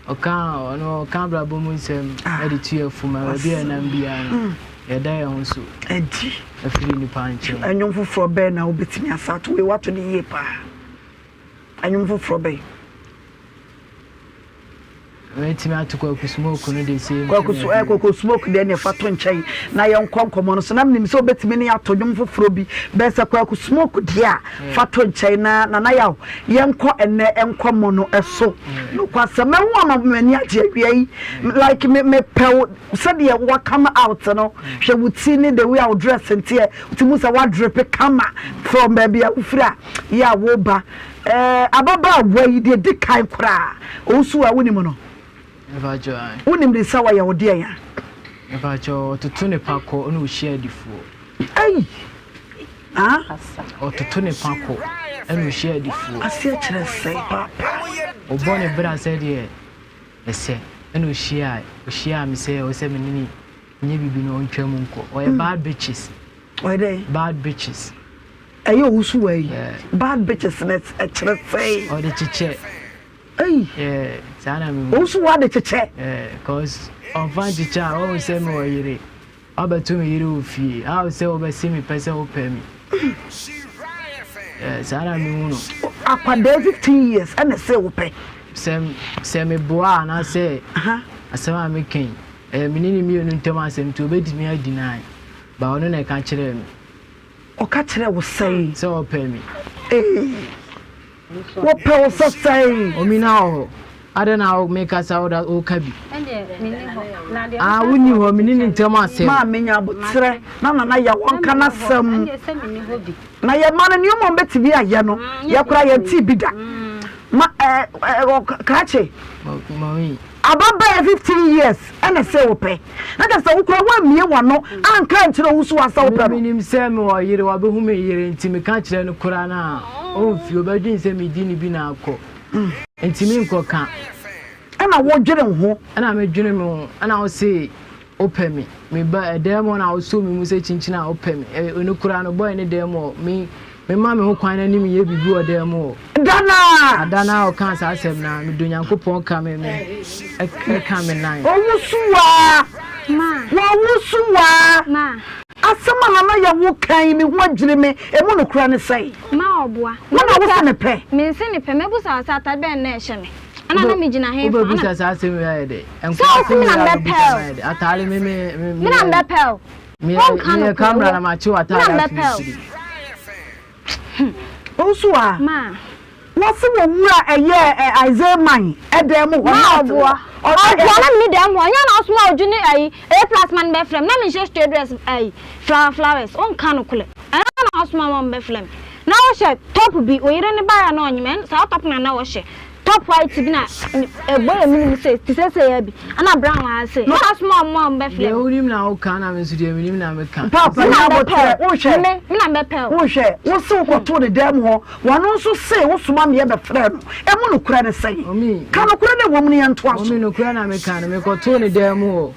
Ɔka ɔno ɔka abrabɔ mu nsɛm ɛde tu yɛ fo ma baabi a ɛnam biara no yɛda yɛn ho so. Ɛdi. Ɛfiri nipa nkyɛn. Ɛnwom foforɔ bɛn na wobɛtumi asa ato wei wato no yie paa. Ɛnwom foforɔ bɛn. Mɛtumi ato Kwaku Smoke no the same Kwaku so eh, Kwaku Smoke deɛ neɛ fa to nkyɛn na yɛnkɔ nkɔmmɔ no so na menim sɛ wobɛtumi ne ato dwom foforɔ bi bɛyɛ sɛ Kwaku Smoke deɛ a fa to nkyɛn na Nana Yaw yɛnkɔ ɛnɛ nkɔmmɔ no so nokwasɛm mahu ama m'ani agye awia yi like me mepɛ wo sɛdeɛ wa come out no hwɛ wo ti ne the way a wo dress nteɛ wotimu sɛ woadrepe kama from baabi a wofiri a yɛ a woba Ɛɛ, ababaawa yi, deɛ ɛdi kan koraa, ɔwusu a wonim no? Mepakyɛw, ae. Wonim ne sɛ ɔyɛ wo deɛn a? Mepakyɛw, ɔtoto ne pa kɔ ɛna ɔhyia adifoɔ. Ei! Ah? Ɔtoto ne pa kɔ ɛna ɔhyia adifoɔ. Aseɛ kyerɛ sɛn paapa? Ɔbɔ ne bra sɛdeɛ ɛsɛ ɛna ɔhyia ɔhyiaa me sɛ ɔsɛ me ne ne nyɛ biribi no ɔntwa mu nkɔ. Ɔyɛ bad bitches. Ɔyɛ dɛn? Bad bitches. Ɛyɛ owusu wɔ yi. Bad bitches na ɛkyerɛ sɛn? Ɔde kyekyɛ. Ei. Yeah, saa na mehu. Owusu wɔ ade kyekyɛ. Yeah, cause ɔmfa nkyekyɛ a ɔhu sɛ mewɔ yere. Wabɛto me yere wɔ fie. How sɛ wobɛse me pɛ sɛ wopɛ me. Yeah, saa na mehu no. Akwadaa 15 years ɛna ɛsɛ wopɛ. Sɛ sɛ meboa anaasɛ asɛm a meka yi, ɛyɛ me ne ne mmienu ntam asɛm nti obetumi adi nan. Ba ɔno na ɛka kyerɛɛ me. Ɔka kyerɛɛ wo sɛn? Sɛ ɔpɛ me. Ee, wɔpɛ wo sɛ sɛn? Omina wɔ hɔ. Adɛn na wo mekasa wo da woka bi? Ah, wonni hɔ, me ne ne ntam asɛm. Maa menya aboterɛ na Nana Yaw ɔnka n'asɛm. Na yɛn mma no nneɛma a wɔbɛtumi ayɛ no, yɛ koraa yɛntee bi da. Ma ɛɛ ɛ krakye. Mami. Ababaa 15 years ɛna sɛ wopɛ. Na kyerɛ sɛ wo koraa woammue w'ano anka ankyerɛ wo so sɛ wopɛ no. Menim sɛ mewɔ yere, wabehu me yere nti meka kyerɛ no koraa no a, ɔmfi, ɔbɛdwen sɛ medi ne bi na akɔ. Nti menkɔka. Ɛna wodwene wo ho. Ɛna medwene me ho. Ɛna wose wopɛ me. Meba ɛdan mu hɔ na wosɔ me mu sɛ kyinkyin a wopɛ me. Ɛno koraa no, boy ne dan mu hɔ, me mema me ho kwan na ne meyɛ biribi wɔ dan mu hɔ. Da no a. Ada no a ɔkaa saa asɛm no a, medɔ Nyankopɔn ka me me ɛka me nan. Owusuwaa! Wɔwusuwaa! Asɛm a Nana Yaw ka yi, me ho adwiri me. Emu nokorɛ ne sɛn? Ma ɔboa. Wo na wose mepɛ? Mense mepɛ. Mɛbusa wo sɛ atade bɛn na ɛhyɛ me? Ɛna na megyina he fa? Wobɛbusa saa asɛm wei ayɛ dɛ? Sɛ wo se me na mɛpɛ o. Atade me me me. Me na mɛpɛ o. Wonka Meyɛ nokorɛ camera wo. na makye Me w'atade na ato mɛpɛ o. akyiri. Wo nso a? Ma. Wɔse wɔ wura ɛyɛ ɛ Isaiah man ɛdan mu hɔ Ma na ɔte ɔboa. hɔ. Ɔboa na menni dan mu hɔ. Nyɛ na ɔsoma odwo ne ayi A plus ma no bɛfrɛ me na menhyɛ straight dress ayi flower flowers. Wonka nokorɛ. Ɛno na ɔsoma ma wɔbɛfrɛ me. Na wohyɛ top bi, wo yere ne baeɛ a na ɔnyem ɛno saa top no na na wɔhyɛ. Top white bi na ɛbɔ yɛ mene mu sei te sɛ sei ara bi ɛna brown wɔ ha sei. Na ɔsoma wɔn ma wɔbɛfrɛ Deɛ me. wonim na woka na me nso deɛ menim na meka. Paapa Me nya na mɛpɛ aboterɛ o. wohwɛ Me me na mɛpɛ o. wohwɛ wo se wokɔtoo ne dan mu hɔ wɔno nso se wosoma meɛ bɛfrɛɛ no emu nokorɛ ne sɛn Omi, ka nokorɛ no ɛwɔ mu no yɛntoa so. Omi nokorɛ na meka no mekɔtoo ne dan mu hɔ.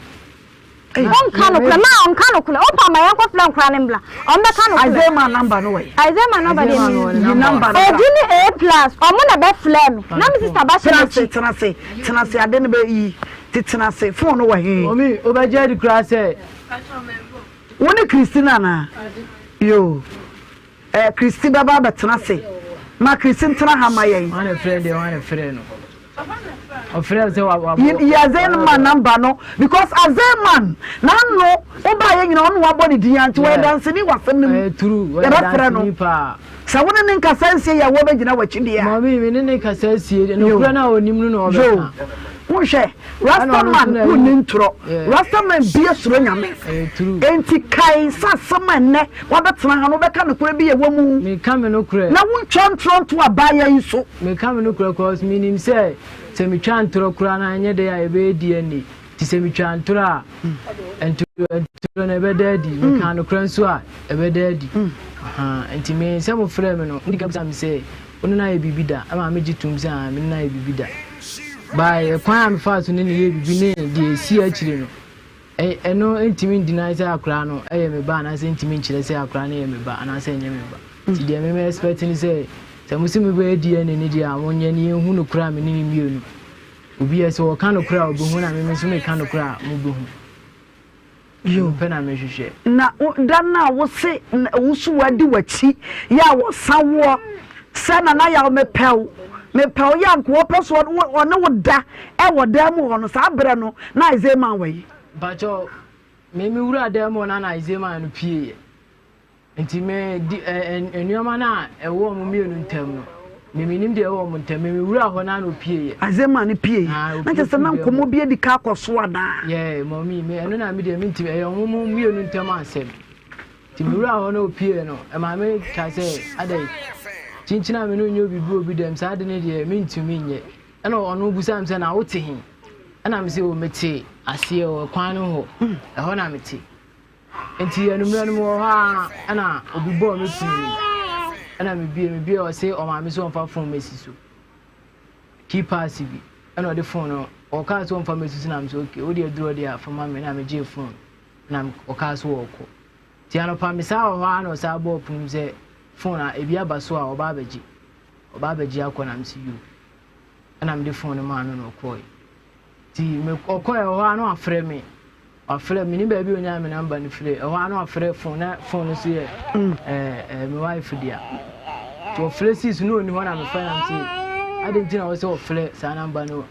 Ɔnka nokorɛ ma ɔnka nokorɛ wopa ma yɛnkɔ frɛ nkora no mbra ɔmo bɛka nokorɛ. Isaiah ma number no wɔ yi. Isaiah ma number deɛ mi Yi number no bra. Edi ne A plus ɔmo na bɛ frɛ me na me sister ba hyɛ Tena ase m'akyi. tena ase tena ase ade no bɛ yi. Nti tena ase. Phone no wɔ he? Mummy, wobɛgye adi koraa sɛ. Wo ne Christina anaa? Yoo. Eh, Christy bɛba abɛtena ase. Ma Christy ntena ha ma yɛn. Hwan na ɛfrɛ deɛ hwan na ɛfrɛ no? Ɔfrɛ sɛ wabɔ. Yi Azen man number no because Azen man n'ano wobaeɛ nyina ɔno wabɔ ne din a nti ɔyɛ danseni wɔ asɛm no mu. Ɛyɛ true, ɔyɛ Yɛbɛfrɛ no. danseni paa. Sɛ wo ne ne nkasa nsie yɛ a wɔbɛgyina w'akyi deɛ a. Mummy, me ne ne kasa sie deɛ, nokorɛ no a ɔnim no na Yoo. ɔbɛka. Wohwɛ, Ɛna Rasta ɔno nso man na wonni ayi. ntorɔ. Yeah. Rasta man bie suro Nyame. Ɛyɛ true. Enti kae sɛ asɛm a ɛnnɛ wabɛtena ha no wobɛka nokorɛ bi a ɛwɔ mu. Meka me nokorɛ. Na wontwa ntorɔ nto abaayewa yi so. Meka me nokorɛ cause menim sɛ sɛ metwa ntorɔ koraa no a ɛnyɛ dɛn a yɛbɛyɛ DNA. Nti sɛ metwa ntorɔ a, ntorɔ no ɛbɛda adi. Meka nokorɛ nso a, ɛbɛda adi. Ahaa, nti me sɛ mofrɛɛ me no, modi kan bisaa me sɛ, wo ne no ayɛ biribi da? Ɛma megye toom sɛ aane, me ne no ayɛ biribi da. By ɛkwan a mefaa so ne no yɛɛ biribi ne deɛ ɛsii akyire no, ɛno ntumi ndeny sɛ akwadaa no yɛ me ba anaasɛ ntumi nkyerɛ sɛ akwadaa no yɛ me ba anaasɛ ɛnyɛ me ba. Nti deɛ me me expect ne sɛ, sɛ mose mobɛyɛ DNA no deɛ a, monyɛ na yɛnhu nokorɛ a me ne no mmienu. Obi yɛ sɛ ɔka nokorɛ a ɔbɛhu na me nso meka nokorɛ a mobɛhu. Yo. Ɛno pɛ na mehwehwɛ. Na da no a wose wo so wadi w'akyi yɛ a wɔsa woɔ sɛ Nana Yaw mepɛ wo mepɛ wo yɛ a nka wɔpɛ so ɔne wo da wɔ dan mu hɔ no saa berɛ no na Isaiah man wɔ yi. Mpakyɛw me me wura dan mu hɔ na na Isaiah man no pie yɛ. Nti me di ɛ ɛ nneɛma no a ɛwɔ wɔn mmienu ntam no, me menim deɛ ɛwɔ wɔn ntam. Me mewura hɔ na na opie yɛ. Azema no pie yɛ. Ah, Na kyerɛ sɛ na nkɔmmɔ bi adi ka akɔ so anaa? Yɛ mɔmi me ɛno na me deɛ mentimi ɛyɛ wɔn mu mmienu ntam asɛm. Nti mewura hɔ na opie no, ɛma me ka sɛ adɛn kyinkyin a me no nyɛ obi bi obi dɛm saa de ne deɛ mentumi nyɛ. Ɛna ɔno busaa me sɛ na wote he? Ɛna me sɛ o mete aseɛ wɔ kwan no hɔ. Ɛhɔ na mete. Nti anwummerɛ no mewɔ hɔ ara ɛna obi bɔɔ me pono no mu ɛna mebie mebie ɔse ɔmaame sɛ ɔmfa phone mɛsi so key pass bi ɛna ɔde phone no ɔkaa sɛ ɔmfa mɛsi so na mesɛ okay wode aduru ɔde a fa ma me na megyee phone na ɔkaa so ɔɔkɔ nti anɔpa mesaa wɔ hɔ ara na ɔsaa bɔɔ pono mu sɛ phone a ebi aba so a ɔba abɛgye ɔba abɛgye akɔ na mese yo ɛna mede phone no maa no na ɔkɔɔe Nti me ɔkɔɛ ɛhɔ ara na wafrɛ me wafrɛ me nim baabi onyaa me namba no firi ɛhɔ ara na wafrɛ phone na phone no so yɛ ɛɛ ɛɛ me wife dea nti ɔfrɛ sii so na ɔni hɔ na mefrɛ na mese adi nti na ɔsɛ ɔfrɛ saa namba no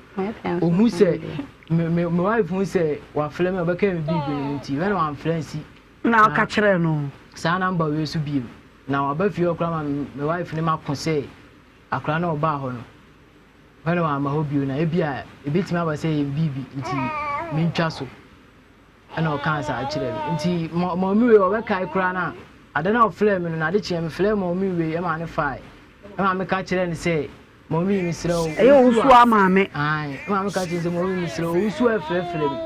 ohu sɛ me me me wife hu sɛ wafrɛ me ɔbɛka me biribi no nti wɛn na wamfrɛ nsi na ɔka kyerɛ no saa namba wei so biem na waba fie hɔ koraa ma me wife ne mako sɛ akora na ɔbaa hɔ no Hɔ na wamma hɔ bio na ebia ebetumi aba sɛ ɛyɛ biribi nti mintwa so. Ɛna ɔkaa saa kyerɛɛ me. Nti mɔmi wei ɔbɛkae koraa no a, ada no a ɔfrɛɛ me no, n'ade kyeeɛ mefrɛɛ mɔmi wei ɛma ne fae. Ɛma meka kyerɛɛ no sɛ, mɔmi mesrɛ wo. Ɛyɛ owusu a maame. Ae, ɛma meka kyerɛ no sɛ mɔmi mesrɛ wo, owusu a ɛfrɛfrɛ me,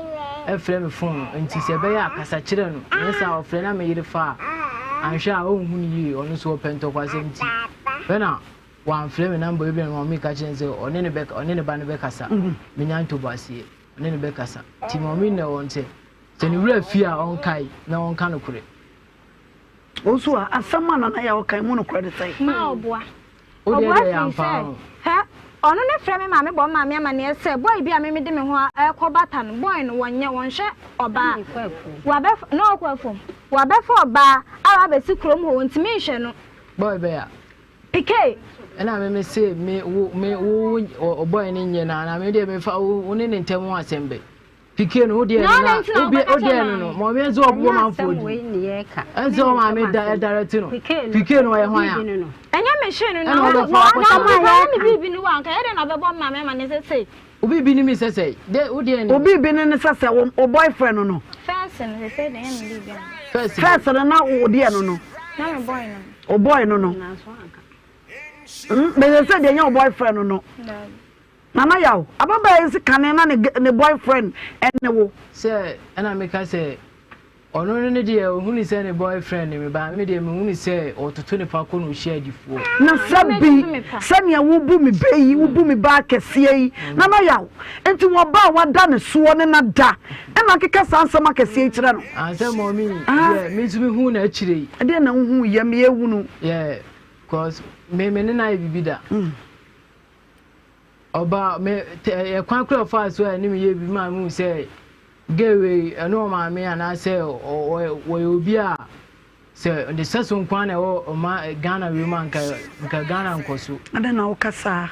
ɛfrɛ me fon no, nti sɛ ɛbɛyɛ a kasa kyerɛ no. Nyɛ saa a ɔfrɛ na me yere fa a, anhwɛ a ɔnhu no yie, ɔno nso ɔpɛ ntɔkwasɛm nti. Ɛna Wamfrɛ me number bi na maame ka kyerɛ no sɛ ɔne ne bɛka ɔne ne ba no bɛkasa. Menya ntoboaseɛ ɔne no bɛkasa. Nti maame nnɛ wɔn sɛ sɛ ne wura fie a ɔnkae na ɔnka nokorɛ. Wo nso a, asɛm a Nana Yaw ka yi mu nokorɛ ne sɛn? Ma ɔboa. Wo deɛ Ɔboa deɛ firi ɛyɛ ampa sɛ, o. hɛ, ɔno ne frɛ me maame bɔ me maame amaneɛ sɛ boy bi a me mede me ho rekɔ bata no, boy no wɔnyɛ, wɔnhwɛ ɔbaa. Wabɛfa, na ɔkɔ afuom. Wabɛfa ɔbaa a wabɛsi kurom hɔ, wɔntumi nhwɛ no. Boy bɛn a? Pk. Ɛna me me se me wo me wo wo ɔbɔe ne nyɛ na na me deɛ me fa wo wo ne ne ntɛm ho asɛm bɛ. Pk no wo deɛ no na wo bi wo deɛ no no mɔmi ɛnso ɔbɔ ma nfo di. Ɛnso ɔma me da ɛdarɛte no. Pk no ɔyɛ hwan a. Ɛnyɛ me hwee no na Ɛna na ɔbɛfa akɔhyɛ na ɔbɛyɛ me biribi no wa nka yɛ dɛ na ɔbɛbɔ maame ama ne sɛ sei. Obi bi ne me sɛ sɛ de wo deɛ ne. Obi bi ne ne sɛ sɛ wo boyfriend no no. First no sɛ sɛ deɛ ɛnyɛ me biribi ano. First First no na wo deɛ no no. Na me boy no no. Wo boy no no. Mm, bɛsɛ sɛ deɛ ɛnyɛ wo boyfriend no no. Nana Yaw, ababaa yi si kane na ne ne boyfriend ɛne wo. Sɛ ɛna meka sɛ Ɔno no ne deɛ ɔhunu sɛ ne boyfriend ne me ba, me deɛ mehunu sɛ ɔtoto ne fa kɔ na ɔhyia adifoɔ. Na sɛ bi, sɛnea wobu me bɛ yi, wobu me ba akɛseɛ yi, Nana Yaw, nti wɔ ba a wada ne soɔ ne no ada, ɛna akeka saa nsɛm akɛseɛ yi kyerɛ no? Ah, sɛ mɔmi, deɛ me nso mehuu no akyire yi. Ɛdeɛn na wohuu yɛ me yɛhunu? Yeah, cause me me ne no ayɛ biribi da. Ɔbaa me tɛ ɛkwan koro a ɔfaa so a ɛne me yɛ biribi maa mehu sɛ girl wei ɛne ɔmaame anaasɛ wɔyɛ obi a sɛ ne sɛso nko ara na ɛwɔ ɔma Ghana wei mu a nka nka Ghana nkɔ so. Adɛn na woka saa?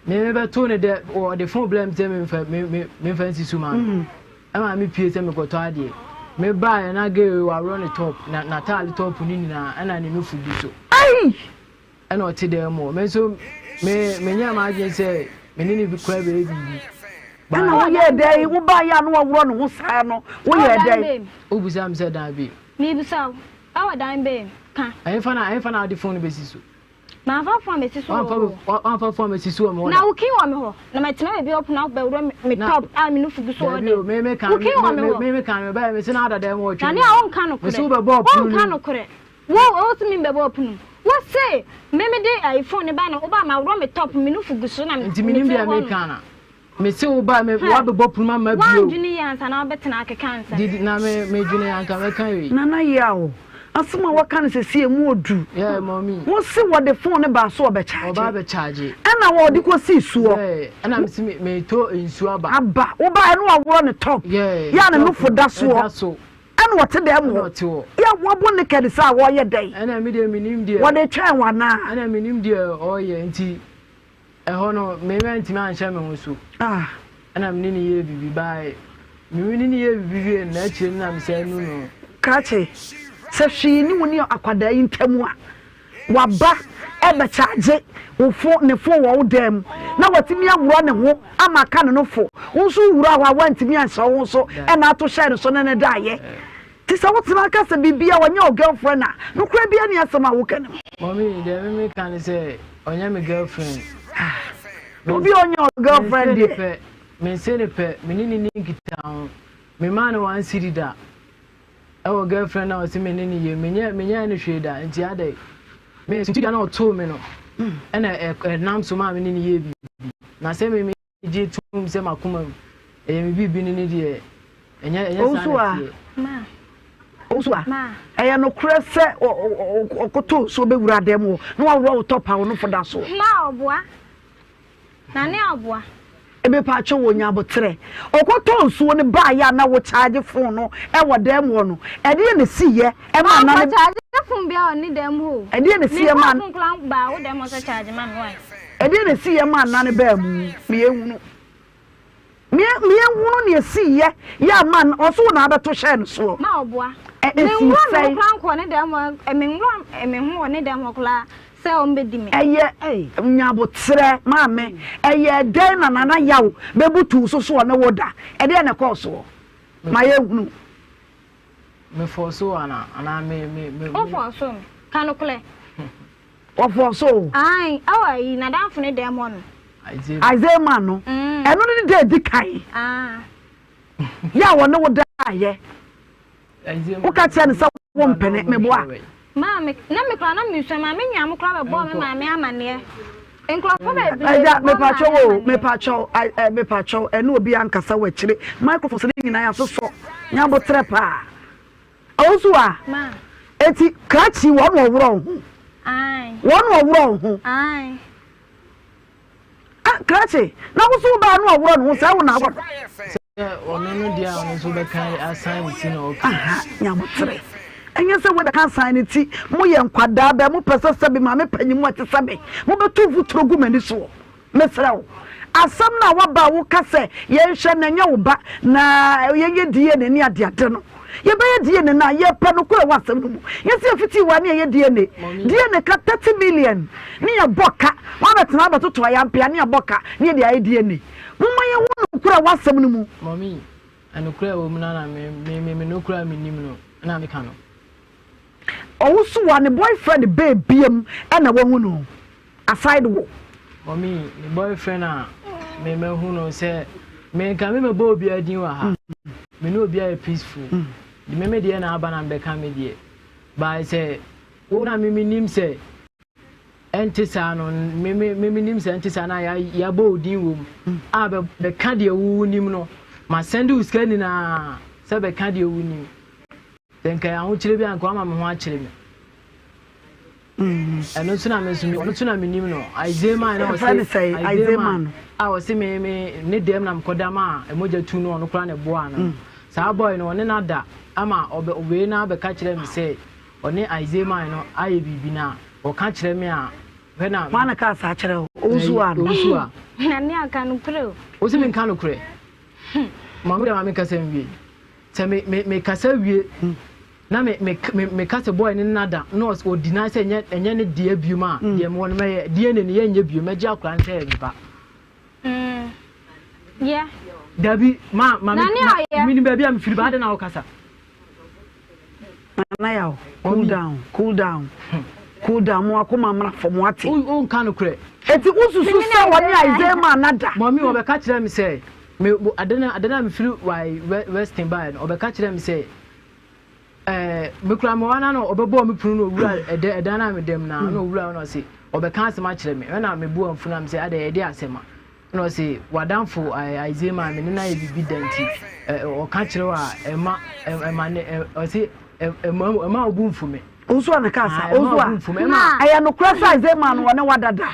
Me mebɛtoo no dɛ ɔde phone brɛ me sɛ memfa me me memfa nsi so ma no. Ɛma me pie sɛ mekɔtɔ adeɛ. Mebaeɛ na girl wei waworɔ ne top na n'ataade top no nyinaa ɛna ne nufu gu so. Ei! Ɛna ɔte dan mu hɔ. Me nso me menyɛɛ m'adwene sɛ me ne no koraa bɛyɛ biribi. Ɛna woyɛɛ dɛn? Wobaeɛ a na waworɔ ne ho saa no, woyɛɛ dɛn? Wobisa me sɛ dan bɛn mu? Mebisa wo, ɛwɔ dan bɛn mu? Ka. Ɛhefa na ɛhefa na wode fon no bɛsi so? Mamfa fon ammɛsi so wɔ hɔ o. Woamfa fon ammɛsi so wɔ me hɔ da? Na wo kin wɔ me hɔ. Na matena baabi a ɔpono abɛworɔ me top a me nufu gu so wɔ hɔ dɛ. Wo kin wɔ me hɔ. Me meka no mebaeɛ mese na ada dan mu hɔ twɛn me. Nane a wonka nokorɛ. Mese wobɛbɔ ɔpono no mu. Wonka nokorɛ. Wo wo se me mbɛbɔ ɔpono mu. Wo se me me de ayi phone ne ba na wo ba ma worɔ me top me nufu gu so na me Nti menim te deɛ hɔ meka no. ana? Me se wo ba me Hɛ! wabɛbɔ pono mu ama bio. Woandwene yie ansa na wobɛtena akeka nsɛm. Didi na me me dwene anka mɛka wei. Nana Yaw, asem a waka no sesie emu odu. Yeah mommy. Wo se wɔde phone no baa so ɔbɛ charge. Ɔba abɛ charge. Ɛna wɔde kɔ sii soɔ. Yeah ɛna me se me me tɔ nsuo aba. Aba, wo baeɛ no waworɔ ne top. Yeah Yɛ a ne top nofo no da soɔ. ɛda so. Ɛna ɔte dɛm Ɛna hɔ. ɔte hɔ. Yɛ wabɔ naked saa a wɔyɛ dɛn? Ɛna me deɛ menim deɛ. Wɔde twɛn wo anaa? Ɛna menim deɛ ɔyɛ nti ɛhɔ no me mantumi anhyɛ me ho so. Ah. Ɛna me ne no yɛɛ biribi bae me ne no yɛɛ biribi wie no n'akyire no na mesan nu no. Krakye, sɛ hwee nni wo ne akwadaa yi ntam a, waba ɛbɛkyagye wo fon, ne fon wɔ wo dan mu na watumi awura ne ho ama aka ne nofo. Wo nso wowura hɔ a woantumi anhyɛ wo ho so ɛna ato hyɛɛ ne so ne no daeɛ. Nti sɛ wotena ka sɛ biribi a ɔnyɛ wo girlfriend a, nokorɛ biara nni asɛm a woka no mu. Mummy, deɛ me meka ne sɛ ɔnyɛ me girlfriend. Ah, obi a ɔnyɛ wo girlfriend deɛ. Mense ne pɛ, me ne no nni nkitaho. Memmaa no one cedi da. Ɛwɔ girlfriend a ɔse me ne no yɛ, menyɛ menyɛɛ no hwee da, nti adɛn? Me suntidua na ɔtoo me no, ɛna ɛnam so maa me ne no yɛɛ biribi. Na sɛ me gye tom sɛ m'akoma mu ɛyɛ me biribi no ne deɛ, ɛnyɛ ɛnyɛ saa na ɛteɛ. Owusu a, ɛyɛ nokorɛ sɛ ɔkoto nsuo bɛwura dan mu hɔ na waworɔ wo top a wo nofo da soɔ? Ma ɔboa. Nane aboa. Mepaakyɛw wɔ nya aboterɛ. Ɔkɔtɔɔ nsuo no baeɛ a na wo charge phone no wɔ dan mu hɔ no, ɛdeɛn na ɛsiiɛ ɛmaa nane. Mankɔ charge phone biara wɔ ne dan mu hɔ o. Ɛdeɛn na ɛsiiɛ maa. Menfaa phone koraa baa wo dan mu hɔ sɛ charge ma me why. Ɛdeɛn na ɛsiiɛ maa nane baa mu? Meɛnhunu. Me meɛnhunu nea ɛsiiɛ yɛ ama ɔso wo na abɛto hyɛɛ no soɔ. Ma ɔboa. Ɛ ɛsii Menwura me ho sɛn? koraa nkɔɔ ne dan mu hɔ, menwura me ho wɔ ne dan mu hɔ koraa sɛ ɔmbɛdi me. Ɛyɛ nyaboterɛ maame, ɛyɛɛ dɛn na Nana Yaw bɛbutuu so so ɔne wo da? Ɛdeɛn na ɛkɔɔ soɔ? Ma yɛnhunu. Me fɔɔso wo anaa? Anaa me me me. Wo fɔɔso me? Ka nokorɛ. Wɔfɔɔso wo? Ae, ɛwɔ ayi, n'adamfo no dan mu hɔ no. Isaiah man no, ɛno ne da edi kan yɛ a wɔne wo daeɛ. Woka kyerɛ no sɛ wompene, meboa. Maame, na me koraa na mesua, maame nua mo koraa bɛbɔɔ me maame amaneɛ. Nkurɔfoɔ bebree Agya, bɛbɔɔ me mepakyɛw maame o, amaneɛ. mepakyɛw, ai, eh, mepakyɛw, ɛne obi ankasa wɔ akyire. Microphones no nyinaa yɛasosɔ. Nya aboterɛ paa. Ɔwo a, Ma. eti krakye wɔn na ɔworɔ wo ho. Ae. Wɔn na ɔworɔ wo ho. Ae. Ah, krakye, na wo so wo baa no ɔworɔ ne ho sɛ wo na awɔ no. Sɛ ɔno no deɛ a ɔno nso bɛka asan ne ti na ɔka. Aha, nyabotere. Ɛnyɛ sɛ wobɛka asan ne ti, moyɛ nkwadaa bɛn, mopɛ sɛ sɛbe maame panyin mu a ɛte sɛ me, mobɛto mfuturo gu m'ani soɔ. Mesrɛ wo, asɛm no a woaba a woka sɛ yɛnhwɛ na ɛnyɛ wo ba na yɛnyɛ DNA ne adeade no, yɛbɛyɛ DNA no a, yɛpɛ nokorɛ wɔ asɛm no mu. Yɛse yɛfitii wɔ a ne yɛyɛ DNA. DNA ka 30 million ne yɛbɔ ka, woabɛtena abɛtoto ayampea ne yɛbɔ ka ne yɛde ayɛ DNA. Momma yɛnhu nokorɛ wɔ asɛm no mu. Mummy, nokorɛ a ɛwɔ mu no ara na me, me, me, me nokorɛ a menim no na meka no. Ɔwosow a ne boyfriend bɛɛ biam na wahu no aside wo. Mummy, ne boyfriend a me mahu no sɛ me nka me mɛbɔ obiara din wɔ ha. Me ne obiara yɛ peaceful. Me me deɛ na aba na mebɛka me deɛ. But sɛ wo na me menim sɛ ɛnte saa no, me me me menim sɛ ɛnte saa na yɛabɔ wo din wɔ mu a bɛka deɛ wo nim no. Ma send wo sika nyinaa sɛ bɛka deɛ wo nim. Sɛ nka ɛyɛ ahokyerɛ bi a nka wama me ho akyere me. Ɛno nso na me nso ɔno nso na menim no. Isaiah man na Yɛfrɛ no ɔse sɛn? Isaiah Isaiah man man. a ɔse me me ne dɛm na mekɔda ma a mogya tu no ɔno koraa na ɛboaa no. Mm. Saa boy no ɔne no ada ama ɔbɛ wei no abɛka kyerɛ me sɛ ɔne Isaiah man no ayɛ biribi na ɔka kyerɛ me a hwɛ na Hwan na kaa saa kyerɛ wo? Owusu a no. Owusu a. Nane aka nokorɛ o. Wose menka nokorɛ? Ma me deɛ ma menkasa nwie. Sɛ me me mekasa wie na me me me meka sɛ boy no nna da na ɔs ɔ deny sɛ ɛnyɛ ɛnyɛ ne dea biom a, deɛ mewɔ no mɛyɛ. DNA no yɛnyɛ biom, mɛgye akwadaa no sɛ ɛyɛ me ba. Mm, yɛ. Dabi, ma ma me Nane ma ɔyɛ. menim baabi a mefiri ba, adɛn na wokasa? Nana Yaw, cool down, cool down, cool down, mo akoma mmra fam, wate? Wo nka nokorɛ. Eti wosusu sɛ wɔne Isaiah maa no ada? Mummy, ɔbɛka kyerɛɛ me sɛ, me, ade no, ade no a mefiri wae, Western baeɛ no, ɔbɛka kyerɛɛ me sɛ, ɛɛ, me koraa mewɔ hɔ na na ɔbɛbɔɔ me pono na ɔwura ɛdɛ, ɛdan no a meda mu no a, na ɔwura hɔ na ɔse, ɔbɛka asɛm akyerɛ me. Ɛna mebu amfu na mesɛ, adɛn, ɛdeɛ asɛm a? Ɛna ɔse, w'adamfo Isaiah maa me ne no ayɛ biribi da nti, ɔka kyerɛ wo a, ɛma, ɛma ne, ɔse, ɛma, ɛma wo bo mfu me. Owusu a na kaa saa. Ɛma Owusu wo a, bo mfu me. Ɛma. Ɛyɛ nokorɛ sɛ Isaiah maa no wɔne wo ada da?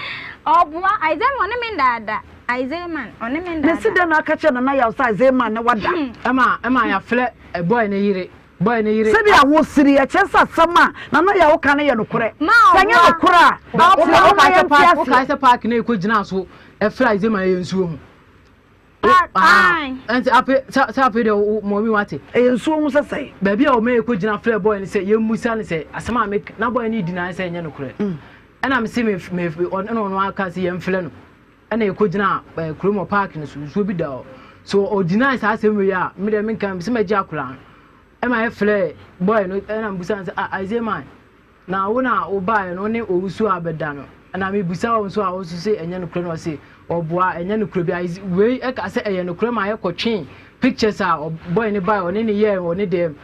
Ɔboa, Isaiah ma ɔne me nda ada. Isaiah man, ɔne me nda Mesi ada. dɛn na aka kyerɛ Nana Yaw sɛ Isaiah man ne wo ada? Ɛma, ɛma yɛafrɛ boy no yere. Boy no yere. Sɛdeɛ wosere yi, ɛkyerɛ sɛ asɛm a Nana Yaw ka no yɛ nokorɛ. Ma Sɛ ɛnyɛ ɔboa. nokorɛ a, kyerɛ wo ma yɛnte aseɛ. Wokae sɛ park no a yɛkɔgyinaa so frɛɛ Isaiah ma ɛyɛ nsuo ho? Ɛnti ape sɛ sɛ ape deɛ wo mɔmi wate. Ɛyɛ nsuo ho sɛ sɛn. Baabi a wɔn yɛ gyina frɛ boy no sɛ yɛn musa no sɛ asɛm a me na boy no di na sɛ ɛnyɛ nokorɛ. Ɛna me se me me ɛna ɔno aka sɛ yɛn frɛ no ɛna yɛ kɔ gyina ɛɛ kurom wɔ park no so nsuo bi da hɔ so ɔgyina saa asɛm wei a me deɛ me nka me sɛ mɛgye akwadaa no ɛma yɛ frɛ boy no ɛna mbusa no sɛ ah Isaiah man. Na wo na wobaeɛ no, wo ne owusuo a abɛda no. Na mebisa wo nso a, wo nso se ɛnyɛ nokorɛ na ɔse ɔboa, ɛnyɛ nokorɛ bi. Wei ɛka sɛ ɛyɛ nokorɛ ma yɛkɔtwee pictures a boy no baeɛ, ɔne ne yɛɛ wɔ ne dɛm,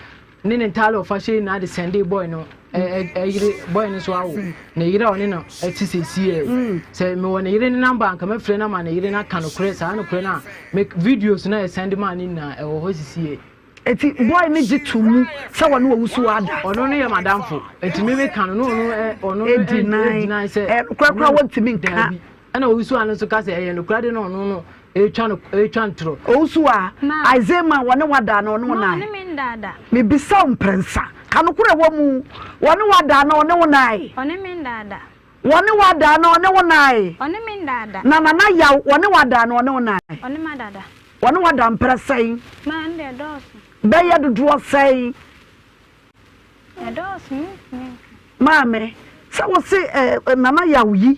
ne ne ntaale ɔfa hyɛ nyinaa de sɛndee boy no ɛyere, boy no nso awo ne yere a ɔne no ɛte seesei. Sɛ mewɔ ne yere ne number a, anka mɛfrɛ no ama ne yere no aka nokorɛ, saa nokorɛ no a me videos no a yɛsɛnde maa no nyinaa ɛwɔ hɔ seesei. Eti boy no gye to mu sɛ wɔne owusu ada. Ɔno no yɛ madamfo. Eti me me ka no no ɔno ɛ ɔno no ɛ deny sɛ. Ɛ nokora kora wɔntumi nka. Daabi. Ɛna owusu ano nso ka sɛ ɛyɛ nokora de na ɔno no etwa no etwa ntorɔ. Owusu a Isaiah ma wɔne wada na ɔne wo nae. Ɔne me ndaada. Mebisa wo mprɛnsa. Ka nokora ɛwɔ mu. Wɔne wada na ɔne wo nae. Ɔne me ndaada. Wɔne wada na ɔne wo nae. Ɔne me ndaada. Na Nana Yaw wɔne wada na ɔne wo nae. Ɔne ma dada. Wɔne wo ada mprɛ sɛn? Ma ɛno deɛ ɛdɔɔso. Bɛyɛ dodoɔ sɛn? Ɛdɔɔso, mentumi nka. Maame, sɛ wo se eh, Nana Yaw yi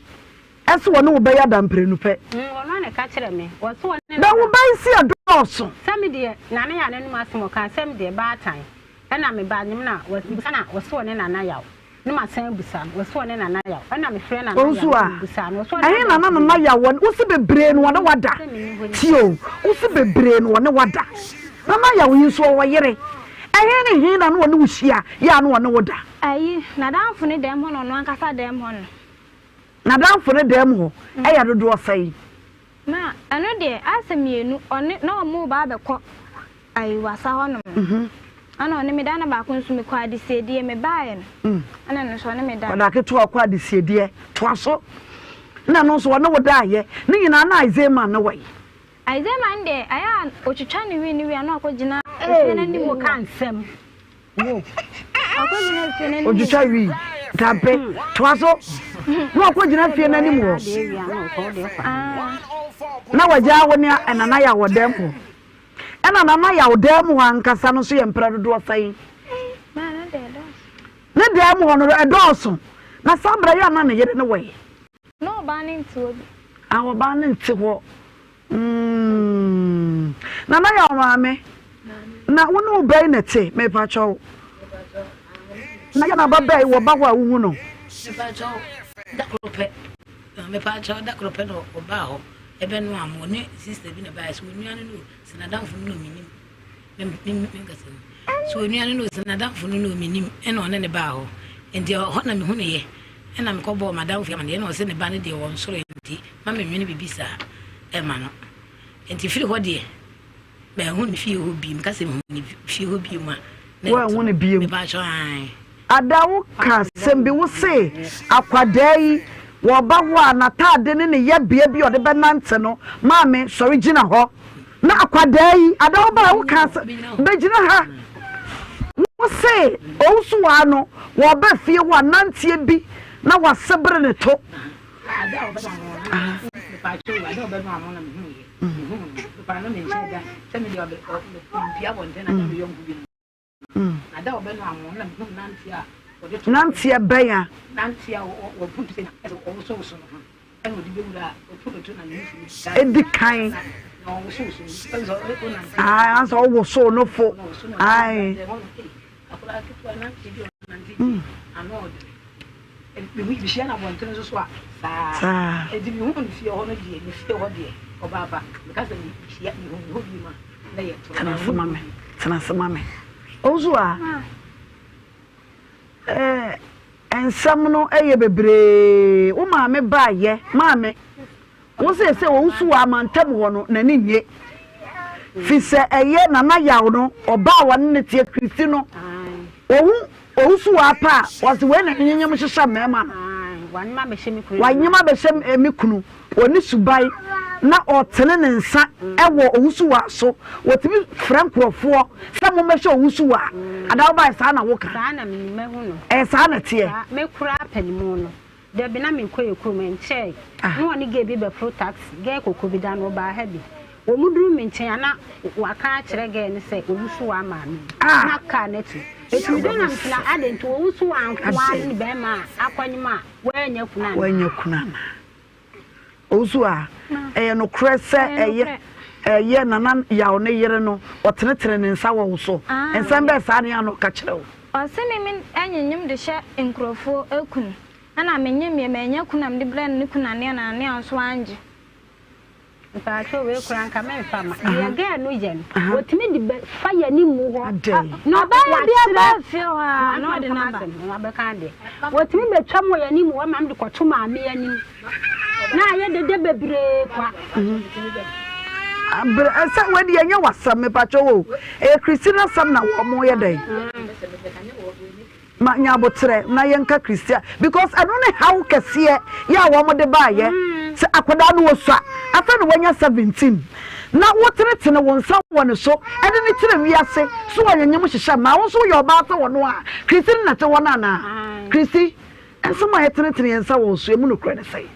ɛse wɔne wo bɛyɛ ada mprenu pɛ. Mm, ɔno ara na ɛka kyerɛ me. Ɔse ɔne Bɛ Nana. wo bɛn se ɛdɔɔso? Sɛ me deɛ, Nana Yaw n'anom asɛm ɔkaa sɛ me deɛ baatan ɛna me ba nyem na wabisa na ɔse ɔne Nana Yaw. Ne masan abisa no, ɔse ɔne Nana Yaw. Ɛna mefrɛ Nana Yaw Owusu na a, mebisa no, ɔse ɔne ɛhe na na Nana Yaw wɔ? Wose bebree na ɔne wo ada. Tie o, wose bebree na ɔne wo ada. Nana Yaw yi nso ɔwɔ yere. Ɛhe ne he na na ɔne wo hyia yɛ a na ɔne wo da? Ayi, n'adamfo no dɛm hɔ na ɔno ankasa dɛm hɔ no. N'adamfo no dɛm hɔ yɛ dodoɔ sɛn? Ma, ɛno deɛ, asɛ mienu, ɔne, na ɔmo reba abɛkɔ ayi, wasa hɔ nom no. Ɛna ɔne me da, ɛna baako nso mekɔ adesiedeɛ, mebaeɛ no, ɛna ɛno nso ɔne me daeɛ. Akwadaa ketewa kɔ adesiedeɛ, toa so. Ɛna ɛno nso ɔne wo daeɛ. Ne nyinaa na Isaiah man no wɔ he? Isaiah man deɛ, ɛyɛ a ɔtwitwa ne wii no wie a na wakɔgyina efie no anim Wo ka hɔ. nsɛm. Wo. Wakɔgyina efie no anim hɔ. Ɔtwitwa wii, dabe, toa so. Na wakɔgyina fie no anim hɔ. Na wagyaa wo ne Nana Yaw wɔ dɛm hɔ. Ɛna Nana Yaw dan mu hɔ ankasa no nso yɛ mprɛ dodoɔ sɛn? Ne dan mu hɔ no ɛdɔɔso. Na saa berɛ yɛ a na ne yere no wɔ he? Na ɔbaa no nte hɔ bi. Ah, ɔbaa no nte hɔ. Mm. Nana Yaw maame, na wo ne wo bɛn na ɛte? Mepakyɛw. Na yɛ na ba bɛn wɔ ba hɔ a wohu no? Mepakyɛw, da koro pɛ. Mepakyɛw, da koro pɛ na ɔbaa hɔ. Ɛbɛnoaa mo. Ɔne sister bi na ɛbaeɛ. Sɛ onua no no o, sɛ n'adamfo no no o, mennim. Me, me, menkasa mu. Sɛ onua no no o, sɛ n'adamfo no no o, mennim. Ɛna ɔne no baa hɔ. Nti ɛhɔ na mehunuiɛ. Ɛna mekɔbɔɔ m'adamfo yi amaneɛ. Ɛna ɔse ne ba no deɛ ɔnsoroe nti ma menwene biribi saa ɛma no. Nti firi hɔ deɛ, manhu ne fie hɔ bio. Meka sɛ mehu ne fie hɔ bio a, na Woanhu no bio? Mepakyɛw, ae. Ada wo ka asɛm bi wo se akwadaa yi wɔba hɔ a n'ataade ne ne yɛbea bi a ɔde bɛnante no maame sɔre gyina hɔ na akwadaa yi ada wo baa wo ka asɛm bɛgyina ha wo se owusuwaa no wɔba fie hɔ a nanteɛ bi na wasebere ne to. Ada a ɔbɛma mo no, mepaakyɛw ada a ɔbɛma mo na mehu yɛ. Mehu no, mepaa no menkyɛ da sɛ me deɛ ɔmpia abɔnten na me yɔnko bi no. Ada a ɔbɛma mo na mehu nante a ɔde to. Nanteɛ bɛn a? Nante a wɔpu to sɛ ɔwosowoso no ho ɛna ɔde bɛwura a ɔpu no to na ne nufu no Edi kan. Na ɔwosowoso no. Ae, ansa ɔwosow no fo. Ae. Akwadaa ketewa nante bi ɔnante bi ano ɔdene. Mehyia no abɔntene nso so a saa. Enti mehu no fie hɔ no deɛ, ne fie hɔ deɛ, ɔbaa pa. Meka sɛ mehyia mehu ne hɔ bi ma na yɛ to. Tena ase ma me, tena ase ma me. Owusu a, ɛɛ nsɛm no yɛ bebree. Wo maame baayɛ, maame. Wo seesei owusu wɔ amantam hɔ no n'ani nnye fisɛ ɛyɛ Nana Yaw no ɔbaa a wɔne no teɛ Christy no ohu owusu wɔ apa a ɔse wei na nyenyem hyehyɛ mmarima no wanyem abɛhyɛ me kunu ɔne suban na ɔtene ne nsa ɛwɔ owusu wɔ so wɔtumi frɛ nkurɔfoɔ sɛ mommɛhyɛ owusu wɔ a adaa wobae saa na woka ɛyɛ saa na ɛteɛ. Mekura apanimu no Dabi na merekɔ yɛ kurom ɛnkyɛe na ɔne gay bi bɛforo taxi, gay kɔkɔɔ bi da no ɔbaa ha bi. Wɔn duru me nkyɛn a na waka akyerɛ gay no sɛ ɔwusu waa maame bi na car no atu. Eti me dɔ na mese na adɛn nti ɔwusu waa nko ara ne bɛrima a akɔnyem a wannya kunu anaa? Wannya kunu anaa? Owusu a, ɛyɛ nokorɛ sɛ ɛyɛ ɛyɛ Nana Yaw ne yere no ɔtenetene ne nsa wɔ wo so? Nsɛm bɛn saa ne a na ɔka kyerɛ wo? Ɔse me me nyenyem de hyɛ nkurɔfoɔ kunu ɛna me nyem yɛ mannya kunu a mede brɛ no ne kunu anea na anea nso angye. Mpakyɛw wei koraa nka menfa ma deɛ girl no yɛ no otumi de bɛ fa yɛ ne mu hɔ na Ɔbaa bi aba fie hɔ a na ɔde no aba. Wabɛka adeɛ otumi bɛ twam wɔ yɛ ne mu hɔ ma de kɔto maame anim na ayɛ dede bebree kwa. Abrɛ sɛ wei deɛ ɛnyɛ w'asɛm mepakyɛw o ɛyɛ Christina asɛm na wɔn yɛ dɛn. Ma nya aboterɛ na yɛnka Christian because ɛno ne haw kɛseɛ yɛ a wɔn de baayɛ sɛ akwadaa no ɔsua afei na wanya 17 na wotenetene wo nsa wɔ ne so ɛde ne kyerɛ wiase so wɔnyenyem hyehyɛ mmaa wo nso woyɛ ɔbaa sɛ wɔno a Christy no na ɛte hɔ no anaa Christy nsɛm a yɛtenetene yɛn nsa wɔ so emu nokorɛ ne sɛn?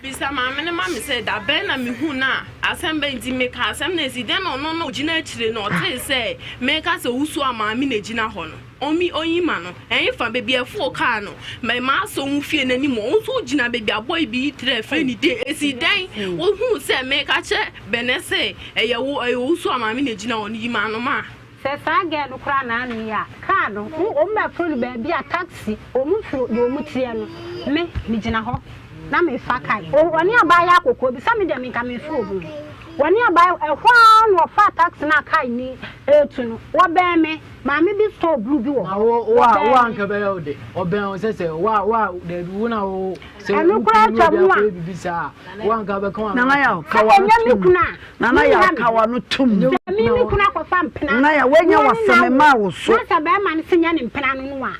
Bisa maame no ma me sɛ, Da bɛn na mihuu no a asɛm bɛn nti mekaa asɛm no a esi dɛn na ɔno na ogyina akyire na ɔtee sɛ mereka sɛ owusu a maame na egyina hɔ no omi onyi ma no ɛhefa baabi a ɛfoo kaa no ma m'asɔ wo fie no anim hɔ wo nso wogyina baabi a bɔe bi yi trɛ frɛ ne din esi dɛn wohuu sɛ mereka kyerɛ Bɛnɛ sɛ ɛyɛ wo ɛyɛ owusu a maame na egyina hɔ no yi ma no ma Sɛ saa girl no koraa na ano yi a, car no wo wɔn bɛforo no baabi a taxi wɔn foro deɛ wɔn teɛ no, me me gyina hɔ na me fa car yi. Ɔne abaayewa kɔkɔɔ bi sɛ me deɛ me nka me nforo ho. Wɔne abaayewa ɛhɔ ara na ɔfaa taxi no a car ni ɛretu no, wɔbɛn me, maame bi store blue bi wɔ hɔ, Na wo wo a wɔbɛn wo a me. nka bɛyɛ wo de ɔbɛn wo sɛ sɛ wo a wo a dabi wo na wo sɛ Ɛno wo koraa kunu ne atwa obi mu a. akɔyɛ biribi saa a wo a nka bɛka w'ano Nana atom. Yaw ka Sɛ w'ano ɛnyɛ me tom kunu a, Nana menha Yaw me ka ho. w'ano tom. Ɛnyɛ wo Sɛ me kunu a me wo kunu akɔfa mpena Nana Yaw na woanya ɔne no w'asɛm awo mmaa wo so. na sɛ barima no se nyɛ ne mpena no no a,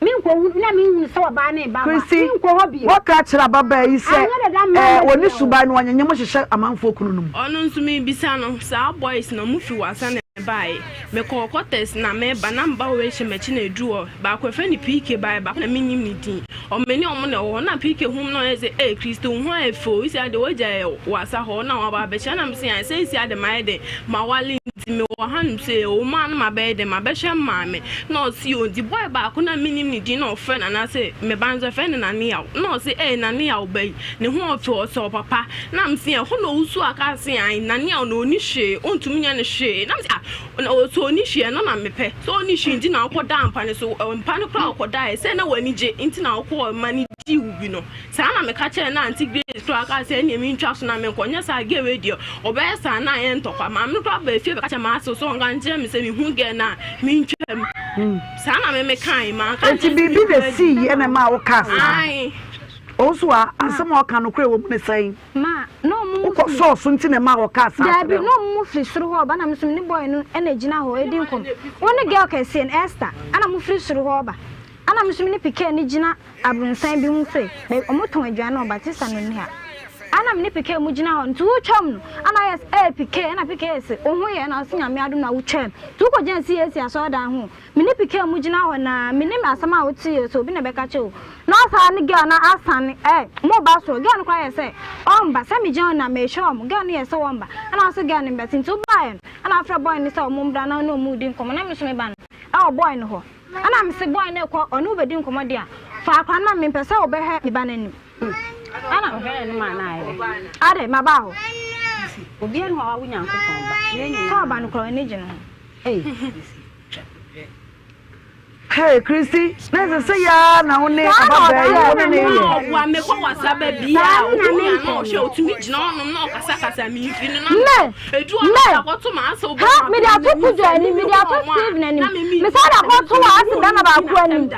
menkɔhunu na menhunu sɛ ɔbaa no reba hɔ a, Christy, menkɔ hɔ bio. woaka akyerɛ ababaa yi sɛ Anyɛ dada mmaa ɛɛ no ɔne deɛ o. suban no ɔnyenyem hyehyɛ amanfoɔ kunu no mu. Ɔno nso mebisa no, saa boys no ɔmo fi wasa na ɛbaeɛ? Mekɔɔ quarters na meba na meba wei hyɛ m'akyi na ɛduru hɔ, baako yɛfrɛ no PK baeɛ, baako na mennim ne din. Ɔmo me ne ɔmo na ɛwɔ hɔ na PK hum na ɔyɛ sɛ ee Christy wo ho ayɛ fɛ o, isia deɛ wagya yɛ wasa hɔ na waba abɛhyɛ na mese ae sɛ isia de mayɛ dɛn mawale nti mewɔ hanom sei ɛwɔ mu a na mabɛyɛ dɛn mabɛhwɛ me maame na ɔse o nti boy baako na mennim ne din na ɔfrɛ no anaasɛ me ba nso yɛfrɛ no Nane Yaw na ɔse ee Nane Yaw ba yi ne ho ɔfɛ ɔsɛ ɔpapa na mese ɛhɔ na ɔwusu aka se ae Nane Yaw na ɔni hwee ɔntumi nyɛ no hwee na mese ah Na ɔsɛ ɔnni hwee, ɛno na mepɛ. Sɛ ɔnni hwee nti na wokɔdaa mpa no so, mpa no koraa wokɔdaeɛ, sɛ na w'ani gye nti na wokɔɔ ma no dii wo bi no. Saa na meka kyerɛɛ no na Auntie Grace koraa kaa sɛ ɛnneɛ mentwa so na menkɔ, nyɛ saa a girl wei deɛ ɔbɛyɛ saa na ayɛ ntɔkwa. Maame no koraa baa fie bɛka kyerɛɛ m'asew sɛ ɔnka nkyerɛ me sɛ mehu girl no a mentwam. Saa na me mekae, manka Enti ankyerɛ no sɛ biribi na mehu adi. esiiɛ na ɛmaa wokaa saa? Ae. Owusu a, asɛm a ɔka nokorɛ wɔ mu ne sɛn? Ma, na ɔmo Wokɔ firi. sɔɔ so nti na ɛmaa ɔkaa saa Daabi, kyerɛɛ na wo? ɔmo firi soro hɔ reba na me nso me ne boy no na egyina hɔ redi nkɔmmɔ. Wo ne girl kɛseɛ no, Esther, ɛna mo firi soro hɔ reba. Ɛna me nso me ne Pikee no gyina abronsan bi ho sei, baabi ɔmo tɔn aduane wɔ but sister no nni ha. Ɛna me ne Pikee mo gyina hɔ, nti wotwam no, ɛna ayɛ sɛ, ee Pikee, ɛna Pikee se, wo ho yɛ? Ɛna ɔse Nyame adom na wotwam. Nti wokɔgyina CAC asɔredan ho o. Me ne Piquet mu gyina hɔ na menim asɛm a wote o, sɛ obi na ɛbɛka kyerɛ o. Na ɔsaa ne girl no asane ɛ, mo ba soro, girl no koraa yɛ sɛ ɔmba, sɛ megyina hɔ na mehwɛ wɔn, girl no yɛ sɛ wɔmba, ɛna ɔse girl no mbɛte, nti wobaeɛ no, ɛna afrɛ boy no sɛ ɔmo mbra na ɔne ɔmo redi nkɔmmɔ, na me nso meba no ɛwɔ boy no hɔ, ɛna mese boy no rekɔ ɔne wo bɛdi nkɔmmɔ deɛ a, fa akwadaa no ma me, mempɛ sɛ wobɛhwɛ me ba no anim. Ɛna Ɔhwɛ n'anim a na ayɛ dɛ. Adɛn, maba hɔ. Obiara nni hɔ a wawo Nyankopɔn ba. Yɛn Sɛ nyinaa. ɔba no koraa w'ani gye ne ho. Ei. Hey, Christy, na ɛsɛ sɛ yaa na wo ne ababaa yi wo ne ne yɛ. Ɔboa me kɔ wasa ba bi a ohu na na ɔhwɛ otumi gyina hɔnom na ɔkasakasa me mfi no na Me, edu hɔ me, na akɔto ma asɛ wobɔ ha, mede ato Kojo anim, mede ato Stephen anim, mesan de akɔto w'ase bɛrima baako anim.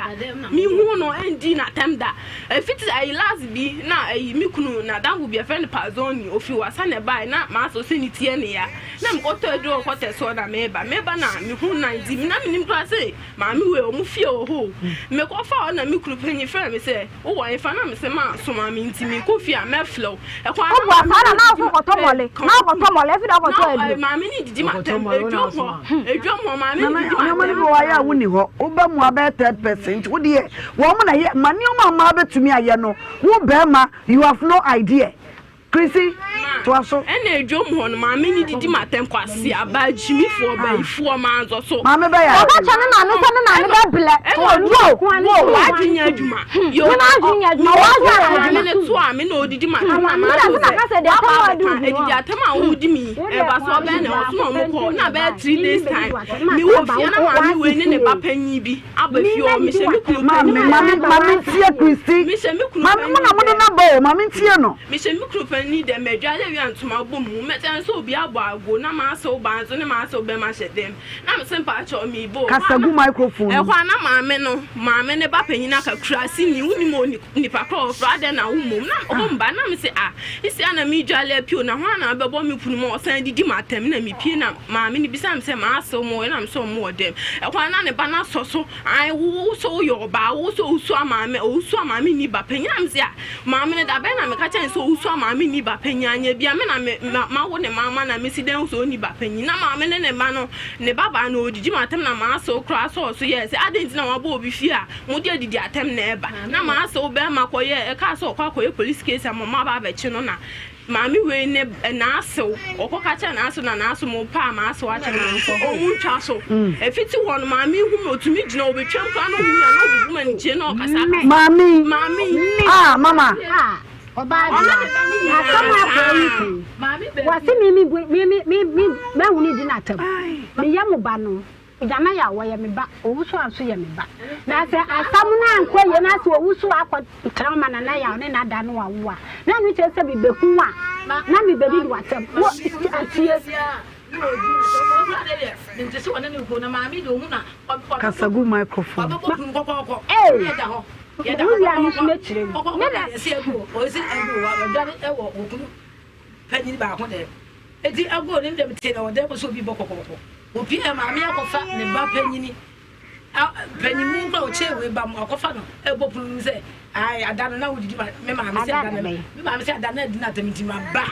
Mehu no ɛndi n'atɛm da. Ɛfiti ayi last bi na ayi me kunu n'adamfo bi yɛfrɛ no Pazoni ofi wasa na ɛbae na m'asɛ ɔsɛ ne ti yɛ ne ya. Na mekɔtɔ aduro wɔ kɔtɛ soɔ na meba. Meba na mehu nan nti na menim koraa sɛ maame wei ɔmo fie wɔ hɔ o. Mekɔfa hɔ na me kunu panyin frɛ me sɛ wowɔ hefa na mese maasoma me nti mekɔ fie a mɛfrɛ wo. Ɛkɔ a na Wobua maame saa na no na didi wokɔ kɔtɔ mɔle, na wokɔtɔ mɔle, afei na wokɔtɔ na aduro. maame no didi m'atɛm edwom hɔ edwom hɔ maame no Nana didi nneɛma no m'atɛm. bi wɔ hɔ ayɛ a wonni hɔ woba mu abɛyɛ third person nti wodeɛ wɔn na yɛ ma nneɛma a mmaa bɛtumi ayɛ no wo bɛrima you have no idea Chrissy, Ma, toa so. ɛna edwom hɔ no, maame no didi m'atɛm kwasea, bagyimifoɔ, bayifoɔ, manzɔ so. Maame bɛyɛ Ɔka ade. kyerɛ ne maame sɛ ne maame bɛbrɛ. Ɛna Wo, ɔdu wo. w'adwene nyɛ adwuma. Yo, Me m'adwene nyɛ adwuma, w'adwene ayɛ maame adwuma. no to a me na ɔdidi m'atɛm na Me na m'adwene sɛ maka sɛ deɛ sɛ atɛm a waba wadi abɛka wo adidi ho. atɛm a wodi mi yi, ɛba so ɔbɛn na ɔso na ɔmo kɔ na bɛyɛ 3 days time. Mewɔ fie na maame wei ne ne ba panyin bi aba fie hɔ, mehyɛ me kunu Maame, panyin maame, maame ntie Christy. Mehyɛ me kunu Maame, mo na panyin mo de dɛm. no aba o, maame ntie no. Mehyɛ me kunu panin dɛ madware awie a ntoma bɔ mu mɛkyɛ nso obi abɔ ago na m'asew baa nso ne m'asew bɛma hyɛ dɛm na mese mpakyɛw meba o Kasa gu microphone mu. Ɛhɔ a na maame no maame ne ba panyin aka kurase ni wonim o nipa korɔ ɔfrɛ adɛn na wo mmom na ɔmo mba na mese ah isi a na medware apue o na hwan na abɛbɔ me pono mu a ɔsan didi m'atɛm na mepue na maame no bisa me sɛ m'asew mo wɔ na mese ɔmo wɔ dɛm ɛhɔ a na ne ba no asɔ so Ae wo wo sɛ woyɛ ɔbaa wo sɛ wosua maame owusua maame nni ba panyin na mese a maame no da bɛn na meka kyerɛ no sɛ owusua maame nni ba panyin anyɛ bia me na me ma mawo ne mama na mesi dɛn hu sɛ ɔnni ba panyin na maame ne ne ba no ne ba baa no ɔdidi m'atɛm na maasew koraa sɔɔ so yɛɛ sɛ adɛn nti na wabɔ obi fie a mode adidi atɛm na ɛba na maasew bɛrima kɔyɛ ɛkaa sɛ ɔkɔ akɔyɛ police case ama ɔmo aba abɛkye no na Maame wei ne n'asew, ɔkɔ ka kyerɛ n'asew na n'asew mo paa m'asew akyɛ no nso ɔmo ntwa so. Efiti hɔ no maame yi hu me otumi gyina obetwam koraa na ohu me a na obubu m'ani gye na ɔkasa kasa. Maame yi. Maame yi. Ah mama. Ah ɔbaa deɛ asɛm akɔ yi kan wɔsi mi mi mi mi mi mɛhu ne di n'atam meyɛ mo ba no. Gyama yaw, wɔyɛ me ba, Owusu nso yɛ me ba. Na sɛ asɛm no ankɔ yie na sɛ Owusu akɔ tena ma Nana Yaw ne n'ada no awo a, na ɛno kyerɛ sɛ mebɛhu wo a, na mebɛdidi w'asɛm. Wo, tie. Kasa gu microphone. Ee, wo wie a me nso mɛkyerɛ mu. Me na. Panyin baako dɛ. Enti agoo no ndɛm tee na wɔ dɛm sɛ obi bɔ kɔkɔɔkɔ. Opie a maame akɔfa ne ba panyini a panyinmu kora ɔkyɛɛ wei ba mu akɔfa no ɛbɔ pono no mu sɛ ae ada no na wodidi ma me maame sɛ ada no me maame sɛ ada no adi no atɛm nti ma ba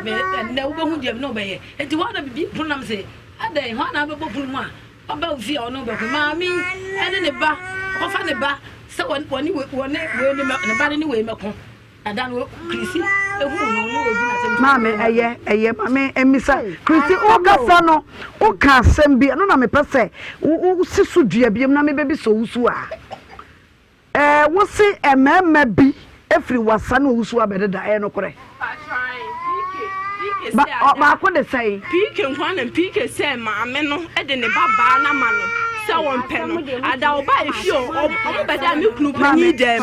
me ɛnnɛ wobɛhu deɛ me ne wobɛyɛ. Enti hɔ na bibi pono nam sɛ adɛn hɔ na wobɛbɔ pono mu a ɔba wo fie a ɔne wobɛko. Maame yi ɛne ne ba ɔkɔfa ne ba sɛ wɔne wɔne wei ne ba no ne wei mɛko. Maame ɛyɛ ɛyɛ maame mmisa Kristi wokasa no woka asɛm bi ɛno na mepɛ sɛ wosi so dua biam na mebɛbisa owusu a ɛɛ wose mmarima bi efiri wasa ne owusu abɛdeda ɛyɛ nokorɛ ba baako de sɛn. PK nkoa na PK sɛ maame no de ne ba baa no ama no. sɛ wɔmpɛ no. Ada ɔbaa efie hɔ, ɔmo bɛdaa me kunu panyin dɛm.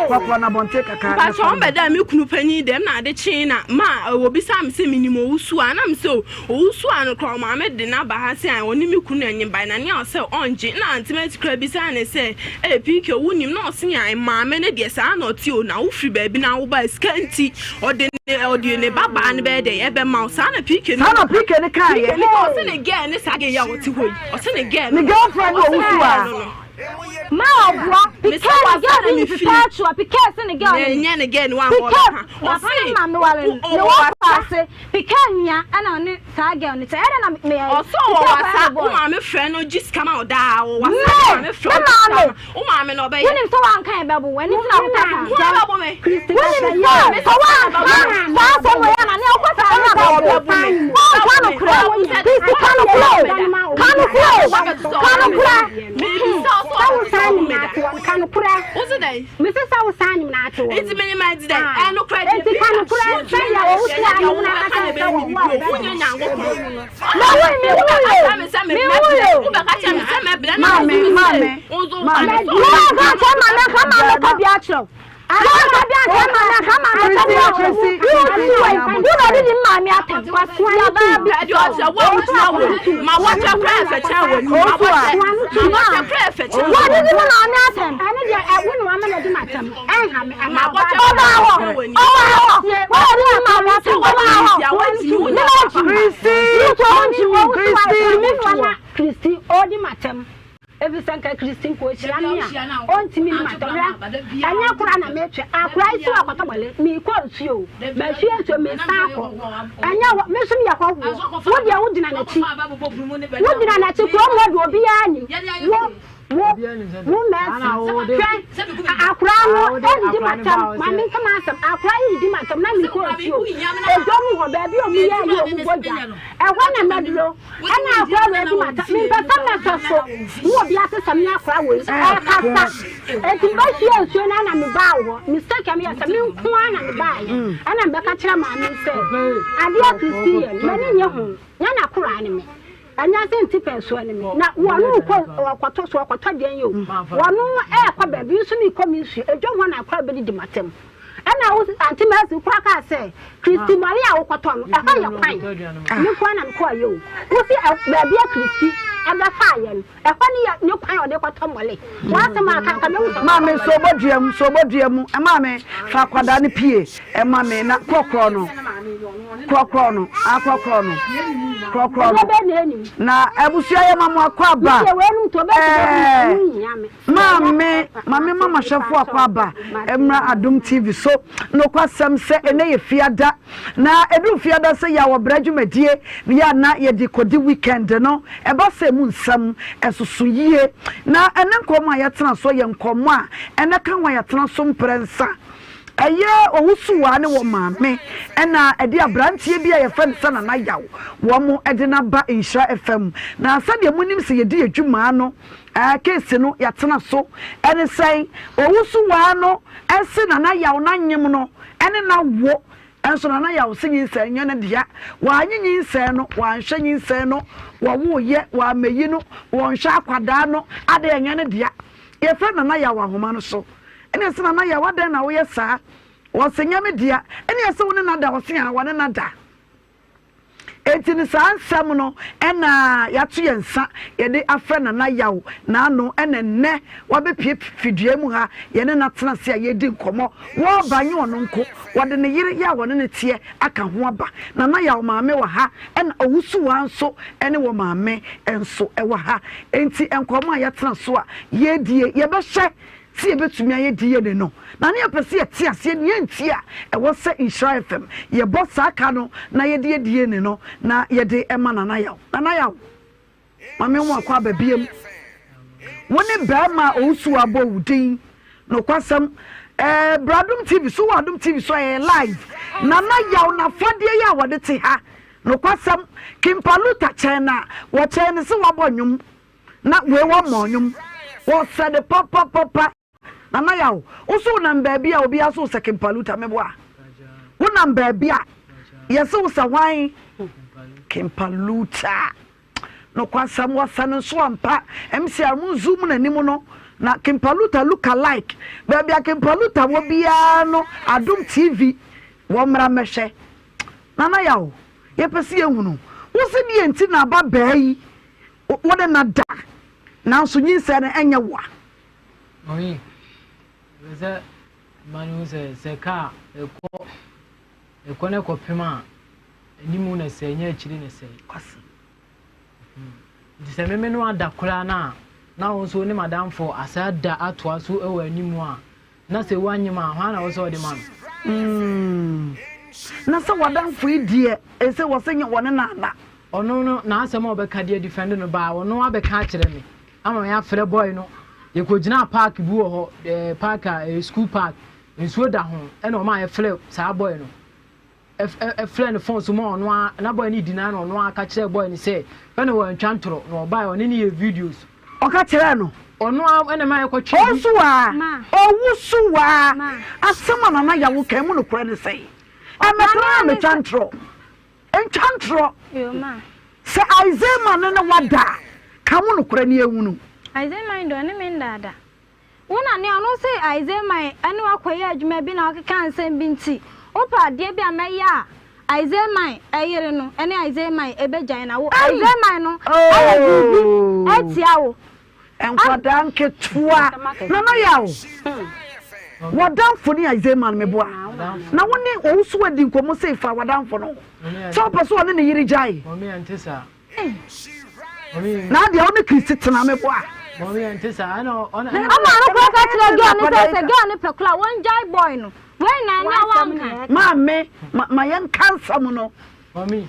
Mpakyɛ ɔmo bɛdaa me kunu panyin dɛm na ade kyee na ma wɔbisaa me sɛ menim Owusu a, na me sɛ Owusu a no koraa ɔmaame de no aba ha sɛ ɔne me kunu na ɛnye bae na nea ɔsɛ ɔngye. Na Aunty Mercy koraa bisaa no sɛ ee PK wonim na ɔse ae maame no deɛ saa na ɔte o na wofiri baabi na wobae sika nti ɔde ne ɔde ne ba baa no bɛyɛ dɛ ɛbɛma wo saa na PK no saa na PK no kaa yɛ PK no kaa ɔse ne girl ne saa girl yi a ɔte hɔ yi ɔse ne girl ne girlfriend no ɔwusu a Ma ɔboa PK ne girl bi ne perpetua PK se ne girl ne nyɛ ne girl ne wa PK papa ne maame ware no ne wɔ paase PK nya ɛna ɔne saa girl ne sɛ ɛdɛ na me yɛ ɔsɛ ɔwɔ wasa wo maame frɛ no gye sika ma ɔdaa wɔ wasa ne maame frɛ no gye sika ma wo maame na ɔbɛyɛ wonim sɛ wanka yɛ bɛbo w'ani nti na wota saa Hwan bɛbo me wonim sɛ sɛ wanka saa asɛm wɔ yɛ na ne ɔkɔ saa ne bɛbo wanka no korɛ Kristi ka no korɛ o ka no korɛ o ka no korɛ sɛ wo saa nim na ate wɔn ka no korɛ mese sɛ wo saa nim na ate wɔn nti menyima nti dɛ ɛno korɛ deɛ nti ka no korɛ sɛ yɛ wɔ wo so a nim na aka sɛ wɔ wo a wonyɛ nyankopɔn na wo mi wu yo mi wu yo maame maame maame wɔn ka kyerɛ maame ka maame ka bi akyerɛw wɔn ka bi akyerɛ maame ka maame ka bi akyerɛw wo ti wɔ wo na ɔde ne maame atɛm yaba bi ɛdi ɔkyerɛ wo a wogyina wɔ ma wɔkyɛ kora ɛfɛ kyɛn wɔ ni ma wɔkyɛ ma wɔkyɛ kora ɛfɛ kyɛn wɔ wɔde ne maame atɛm ɛne deɛ ɛwo na wama na di ma tɛm ɛnha me ma wɔkyɛ ɔbaa kora hɔ ɛfɛ kyɛn wɔ ni ɔbaa hɔ wɔde ne maame atɛm ɔbaa hɔ ne ma Kristi Kristi Kristi ɔdi ma tɛm Efisɛ nka Kristi nka ohyira me a, ontumi mma atɔ. Hwɛ, ɛnyɛ kora na metwe, akora yi so akɔtɔ bɔle, meekɔ nsuo o, mahwie nsuo, mesan akɔ. Ɛnyɛ hɔ, me nso meyɛ hɔhoɔ. Wo deɛ wogyina n'akyi, wogyina n'akyi, kurom hɔ deɛ obiara nim wo, wo, wo Mercy. Hwɛ, akora no ɛdidi m'atɛm, ma menka m'asɛm, akora yi didi m'atɛm na meekɔ nsuo, edwa mu hɔ, baabi a wɔyɛ ayi a wɔbɔ dwa, ɛhɔ na maduro. Ɛna akora wei di mata mempɛ sɛ mɛsɔ so ne obi ase sɛ me akora wei ɛkasa eti mebɛhwie nsuo no na mebaa wɔ mistake a meyɛ sɛ me nko ara na mebaeɛ ɛna mebɛka kyerɛ maame sɛ adeɛ Kristi yɛ no m'ani nye ho nyɛ n'akoraa ne me ɛnyɛ sɛ nti pɛ nsuo ne me na wɔn kɔ ɔkɔtɔ so ɔkɔtɔ deɛn yɛ o wɔn ɛɛkɔ baabi nso mekɔ me nsuo edwam hɔ na akora bɛdidi matam Ɛna wo Auntie Mercy koraa kaa sɛ, Christy Maria a wokɔtɔ no, ɛhɔ yɛ kwan. Me nko ara na mekɔeɛ o. Wo se baabi a Christy bɛfaa yɛn no, ɛhɔ ne yɛ ne kwan a ɔde kɔtɔ mmɔle. W'asɛm a aka nka mehu sɛ Maame sɛ ɔbɔ dua mu, sɛ ɔbɔ dua mu, maame fa akwadaa no pie ma me na korɔkorɔ no, korɔkorɔ no, ah korɔkorɔ no, korɔkorɔ no. Na abusua yɛ ma mo akɔ aba. Ɛɛ. Maame, Maame ma m'ahwɛfo akwaaba mmra Adom TV so. Nokwasɛm sɛ ɛnnɛ yɛ Fiada, na ɛduru Fiada sɛ yɛ a wɔbrɛ dwumadie no yɛ a na yɛde kɔdi weekend no. Ɛba sɛ ɛmu nsɛm ɛsoso yie. Na ɛnnɛ nkɔmmɔ a yɛatena so yɛ nkɔmmɔ a ɛnnɛ ka ho a yɛatena so mprɛnsa. Ɛyɛ Owusuwaa ne wɔn maame ɛna ɛde abranteɛ bi a yɛfrɛ no sɛ Nana Yaw wɔn de no aba Nhyira FM. Na sɛdeɛ monim sɛ yɛdi yɛn dwumaa no, Ɛɛ case no yɛatena so ɛne sɛn? Owusu waa no se Nana Yaw no anyem no ɛne no awo nso Nana Yaw se nyinsɛn nyɛ ne dea. Wanye nyinsɛn no, wanhwɛ nyinsɛn no, wɔwoyɛ, wammeyi no, wɔnhwɛ akwadaa no, adɛn ɛnyɛ ne dea? Yɛfrɛ Nana Yaw ahoma no so ɛne yɛse Nana Yaw adɛn na woyɛ saa? Ɔse nyɛ me dea. Ɛne yɛse wo ne no ada? Ɔse haa wɔne no ada. Enti no saa nsɛm no na yɛato yɛn nsa yɛde afrɛ Nana Yaw n'ano na nnɛ wabɛpue fidua mu ha yɛne no atena ase a yɛredi nkɔmmɔ. Wɔreba nyɛ ɔno nko, wɔde ne yere yɛ a wɔne no teɛ aka ho aba. Nana Yaw maame wɔ ha ɛna Owusuwaa nso ne wɔ maame nso wɔ ha. Enti nkɔmmɔ a yɛatena so a yɛredie yɛbɛhyɛ Sɛ yɛbɛtumi ayɛ DNA no, na na yɛpɛ sɛ yɛte aseɛ nea nti a ɛwɔ sɛ Nhyira FM yɛbɔ saa ka no na yɛde yɛ DNA no na yɛde ma Nana Yaw. Nana Yaw, ma me ho akɔ aba biam. Wo ne barima a ɔwusu abɔ wo din. Nokwasɛm, eh, bra Adom TV so, wɔ Adom TV so a ɛyɛ live. Nana Yaw n'afadeɛ yi a wɔde te ha. Nokwasɛm, Kimpa Luther kyɛn na wɔkyɛn no sɛ wabɔ nnwom. Na wei wɔ mmɔ nnwom. Wɔsɛ de papapapa. Nana Yaw, wo so wonam baabi a obiara so wo sɛ Kempaluta, meboa? Wonam baabi a yɛse wo sɛ hwan? Kempaluta. Nokwasɛm, wɔsɛ no nso ampa. MCR mo zoom n'anim no na Kimpaluta look alike. Baabi a Kimpaluta wɔ biara no Adom TV wɔ mmra mmɛhwɛ. Nana Yaw, yɛpɛ sɛ yɛhunu wo se deɛ nti na aba baa yi wo ne no ada nanso nyinsɛn no ɛnyɛ woa. Mɔmi, ɛpɛ sɛ mma no hu sɛ sɛ kaa ɛkɔ ɛkɔ no ɛkɔpem a anim na ɛsɛe nyɛ akyiri na ɛsɛe. Kwasi. Nti sɛ meme no ada koraa no a na wo nso wo ne madamfo asa ada atoa so wɔ anim a na sɛ woanyem a hwan na wo sɛ ɔde ma no? Mm. Na sɛ w'adamfo yi deɛ ɛsɛ wɔ sɛ nyɛ wɔne no ana? Ɔno no n'asɛm a ɔbɛka de adifɛnde no baa ɔno abɛka akyerɛ me ama me afrɛ boy no yɛkɔgyinaa park bi wɔ hɔ eh, park a eh, school park nsuo da ho ɛna ɔma yɛfrɛ saa boy no frɛɛ no phone so ma ɔno ara na boy no deny na ɔno ara ka kyerɛɛ boy no sɛ fɛ no wantwa ntorɔ na ɔbae ɔne no yɛ videos. Ɔka kyerɛɛ no. Ɔno ara ɛna ma yɛkɔ twe bi. Owusu waa, owusu waa, asɛm a Nana Yawo ka emu nokorɛ ne sɛn? Ɛmɛtena na metwa ntorɔ. Ntwa ntorɔ. Sɛ Isaiah ne ne wada a, ka mu nokorɛ ne yɛnhunu. Isaiah deɛ ɔne me nnaadaa. Wo na nea ɔno se Isaiah man ne wo akɔyɛ adwuma bi na ɔkeka nsɛm bi nti, wopɛ adeɛ bi a mɛyɛ a Isaiah man yere no ne Isaiah man bɛgyae na wo Isaiah man no ayɛ biribi atia wo. Nkwadaa nketewa Nana Yaw W'adamfo ne Isaiah man meboa na wo ne Owusu adi nkɔmmɔ sei fa w'adamfo no ho sɛ wopɛ sɛ ɔne ne yere gyae. Na adeɛ wo ne Kristi tena me boa. Ama no kora ka kyerɛ girl no sɛ sɛ girl no pɛ kora wɔngyae boy no. Wei na na wanka. Maame ma yɛn ka nsɛm no. Mami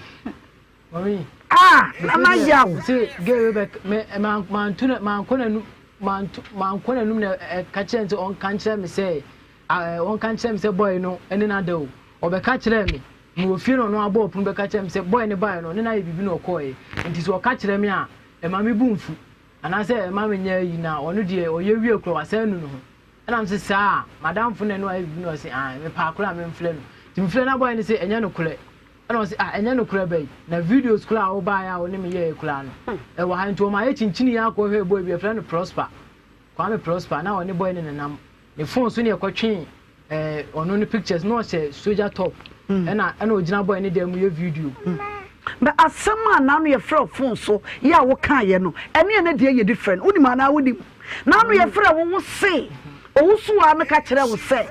mami. Ah nana yaw. Se girl wei bɛ me mantu na mankɔ n'anum mantu mankɔ n'anum na ɛka kyerɛ no sɛ ɔnka nkyerɛ me sɛ ɔnka nkyerɛ me sɛ boy no ɛne n'ada o ɔbɛka kyerɛ me. Mewɔ fie na ɔno abɔɔ pono bɛka kyerɛɛ me sɛ boy no baeɛ no ɔne no ayɛ biribi na ɔkɔeɛ nti sɛ ɔka kyerɛ me a ɛma me bo mfu anaasɛ ɛma menyɛ ayi na ɔno deɛ ɔyɛ wie koraa wasan anu ne ho ɛna mese saa a madamfo na ɛne wayɛ biribi na ɔse ae mepɛ akora a memfrɛ no nti mefrɛ no boy no se ɛnyɛ nokorɛ ɛna ɔse ah ɛnyɛ nokorɛ bɛyi na videos koraa a wobaeɛ a wo ne me yɛɛ koraa no ɛwɔ ha nti ɔma yɛkyinkyini yɛ akɔhwɛ boy bi yɛfrɛ no Prosper Kwame Prosper na ɔne boy no nenam ne phone so ne yɛkɔtwee Eh, ɔno ne pictures na ɔhyɛ soja top ɛna ɛna ɔgyina boy ne dan mu yɛ video. But asɛm a naano yɛfrɛ wo phone so yɛ a wokaeɛ no ɛne ɛnɛ deɛ yɛ different wonim anaa wonim? Naano yɛfrɛ wo wo se owusu a meka kyerɛ wo sɛ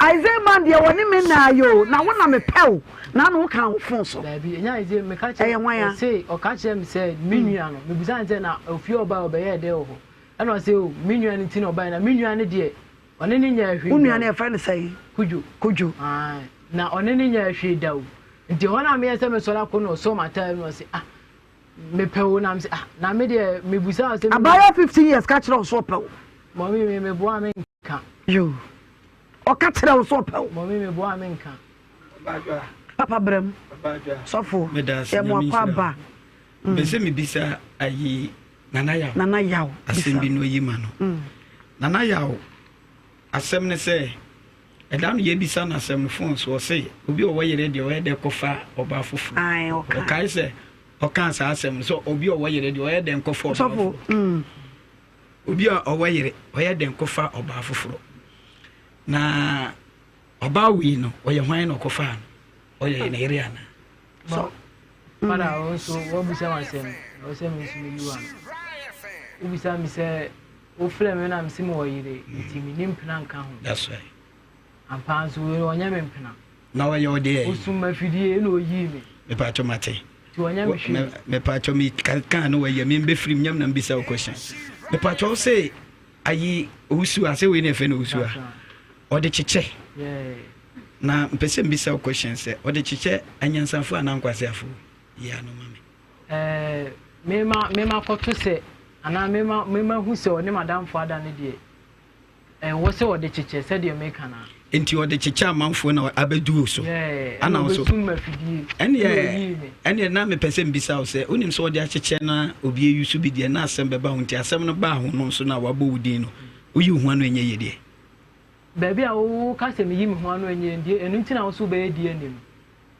Isaiah man deɛ wɔne me nna ayɛ o na wo na mepɛ o naano wokaa wo phone so. Daabi ɛnyɛ Isaiah meka kyerɛ Ɛyɛ hwan a? ɔse ɔka kyerɛ me sɛ me nua no mebisa no sɛ na ofie ɔbae ɔbɛyɛɛ dɛn wɔ hɔ ɛna ɔse o me nua no nti na ɔbae na me nua no deɛ Ɔne no nyɛɛ hwee Wo da nua no o. yɛfrɛ no sɛn? Kudwo. Kudwo. Ae. Na ɔne no nyɛɛ hwee da o. Nti hɔ no a meyɛ sɛ mesɔre akɔ no ɔsɔɔ m'ataare mu na ɔse ah mepɛ wo na mese ah na me deɛ mebusa wo sɛ. Abaayewa 15 years ka kyerɛ wo sɛ ɔpɛ wo. Mɔmi me meboa menka. Yoo. Ɔka kyerɛ wo sɛ ɔpɛ wo. Mɔmi meboa menka. Papa bra mu. Sɔfo yɛ mo akɔ aba. Mepɛ sɛ mebisa ayi Nana Yaw. Nana Yaw. Asɛm bi na oyi ma no. Mm. Nana Yaw asɛm ne sɛ ɛda no yɛbisa no asɛm no fon so ɔse obi ɔwɔ yere deɛ ɔyɛ dɛ kɔfa ɔbaa foforɔ. Ɔkae sɛ ɔkaa saa asɛm no sɛ obi ɔwɔ yere deɛ ɔyɛ dɛn kɔfa ɔbaa foforɔ. Mm. Obi a ɔwɔ yere ɔyɛ dɛn kɔfa ɔbaa foforɔ. Na ɔbaa wei no ɔyɛ hwan na ɔkɔfaa no ɔyɛ ne yere anaa. So Fada wo nso woabisa me asɛm na wo sɛ me nso meyi wo ano. Wobisa me sɛ wofrɛ me na mese mewɔ yere nti menni mpena nka ho. That's right. Ampa nso wei ɔnyɛ me mpena. Na ɔyɛ ɔde ɛ. Osum afidie na oyii me. Mepatwɔ mate. Nti ɔnyɛ me hwee. Mepatwɔ me kan no wɔyɛ me mbɛfiri mu nyam na mbisa wo question. Mepatwɔ wo se ayi owusu a sɛ wei na ɛfɛ no owusu a. Ɔde kyekyɛ. Na mpɛ sɛ mbisa wo question sɛ ɔde kyekyɛ anyansafo anaa nkwaseafo? Yi ano ma me. Ɛɛ mema mema kɔto sɛ anaa mema mema hu sɛ ɔne madamfo ada no deɛ ɛwɔ sɛ ɔde kyekyɛ sɛdeɛ meka no a. Nti ɔde kyekyɛ amanfoɔ na abɛdu wo so. Ana wo so. Ɛneɛ ɛneɛ na mepɛ sɛ mbisa wo sɛ wonim sɛ ɔde akyekyɛ na obi ayi so bi deɛ na asɛm bɛba ho nti asɛm no baa ho no nso na wabɔ wo din no woyi wo ho ano ɛnyɛ yie deɛ. Baabi a woka sɛ meyi me ho ano ɛnyɛ deɛ ɛno nti na wo so wobɛyɛ DNA no.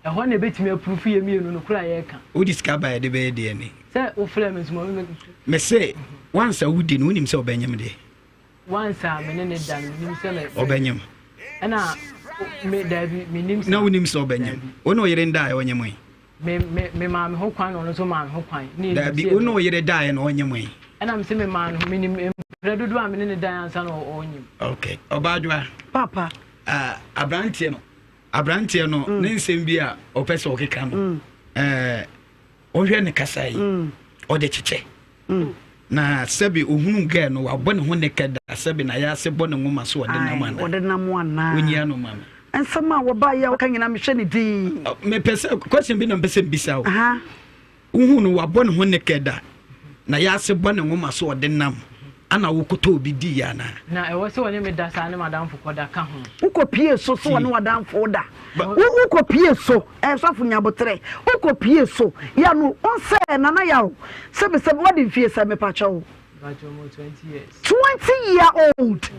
Ɛhɔ na ɛbɛtumi apurufu yɛn mmienu no koro a yɛreka. Wode sika ba a yɛde bɛyɛ DNA. Sɛ wofrɛ me nso ma me. Mese once a wodi no wonim sɛ ɔbɛnyem deɛ. Once a me ne ne da no menim sɛ me. Ɔbɛnyem. Ɛna me daabi menim sa. Na wonim sɛ ɔbɛnyem. Wo ne ɔyere ndaeɛ ɔnyem yi. Me me me maa me ho kwan na ɔno nso maa me ho kwan. Daabi wo ne ɔyere daeɛ na ɔnyem yi. Ɛna me se me maa no menim mprɛ dodoɔ a me ne ne daeɛ ansa na ɔnyem. Okay ɔbaadwoa. Papa. Uh, aberanteɛ no aberanteɛ no mm. ne nsɛm bi a ɔpɛ sɛ ɔkeka no mm. eh, ɔhwɛ ne kasa yi mm. ɔde kyekyɛ na sɛbi ohunu gɛɛ no wabɔ ne ho nekɛ da sɛbi na yɛase bɔ ne nwoma so ɔde nam ana ɔde nam ana onyia no ma me nsɛm a wɔba yɛ ɔka nyina mehwɛ ne din mepɛ sɛ question bi na mpɛ sɛ mbisa o Wohuu no, wabɔ ne ho naked a, na yɛase bɔ ne nwoma so ɔde nam, ana wokɔtɔ obi diiɛ anaa? Na ɛwɔ sɛ ɔne me da saa ne m'adamfo kɔda ka ho. Wokɔ pie so so ɔne w'adamfo da. Wokɔ pie so, eh, sɔfo nyabotrɛ. Wokɔ pie so, ya no, onsɛ nana yaw. Sɛbi sɛbi wadi mfie sɛ mepakyɛ wo. Mepakyɛ mo 20 years. 20 year old.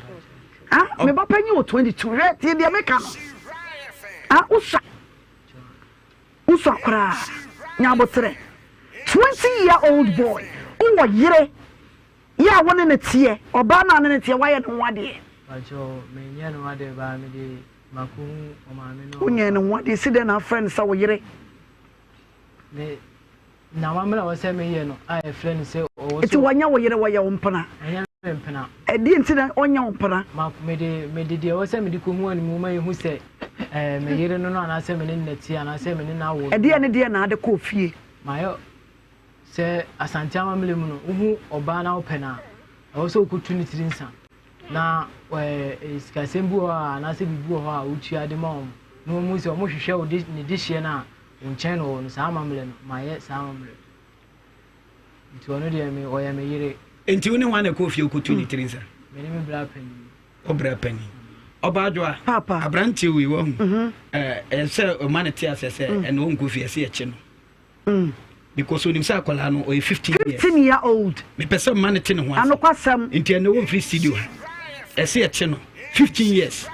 Ah, me ba panyin wɔ 22. Hwɛ, tie deɛ meka no. Ah, wosua. Wosua koraa. Nya aboterɛ. 20 year old boy, wowɔ yere yɛ a wo ne no teɛ, ɔbaa no a ne no teɛ woayɛ ne ho adeɛ. Pakyɛw, menyɛɛ ne ho adeɛ baa mede makohu ɔmaame no. Wonyɛɛ ne ho adeɛ, si dɛn na afrɛ no sɛ wo yere? Me na wammerɛ a ɔsɛ meyɛ no a yɛfrɛ no sɛ ɔwɔ so. Nti wɔnyɛ wo yere, wɔyɛ wo mpena? Ɔnyɛ me mpena. Ɛdeɛ nti na ɔnyɛ wo mpena? Ma mede mede deɛ ɛwɔ sɛ mede kɔhu animu ma yɛhu sɛ ɛɛ me yere no no anaasɛ me ne no nati anaasɛ me ne no awo. Ɛdeɛ ne deɛ na ade kɔɔ fie? Mayɛ sɛ Asante amammerɛ mu no wohu ɔbaa na wopɛ no a ɛwɔ sɛ wokɔtu ne tiri nsa na ɛɛ sikasɛm bi wɔ hɔ a anaasɛ biribi wɔ hɔ a wotua de ma wɔn na wɔn mu sɛ wɔhwehwɛ wo de ne dehyeɛ no a wo nkyɛn na ɔwɔ no saa amammerɛ no mayɛ saa amammerɛ nti ɔno deɛ me ɔyɛ me yere. Nti wo ne hwan na ɛkɔɔ fie wokɔtu ne tiri nsa? Me ne me bra panin. Wo bra panin. Ɔbaadwoa, Papa. aberanteɛ wei wahu mhm. ɛɛ sɛ ɔma no te aseɛ sɛ mm. ɛna ɔnkɔ fie ɛsɛ yɛkye no mm. because onim sɛ akwadaa no ɔyɛ 15 years. 15 year old. Mepɛ sɛ mma no te ne ho ase. Anokwasɛm. Nti ɛna ɔmfiri studio ha ɛsɛ yɛkye no 15 years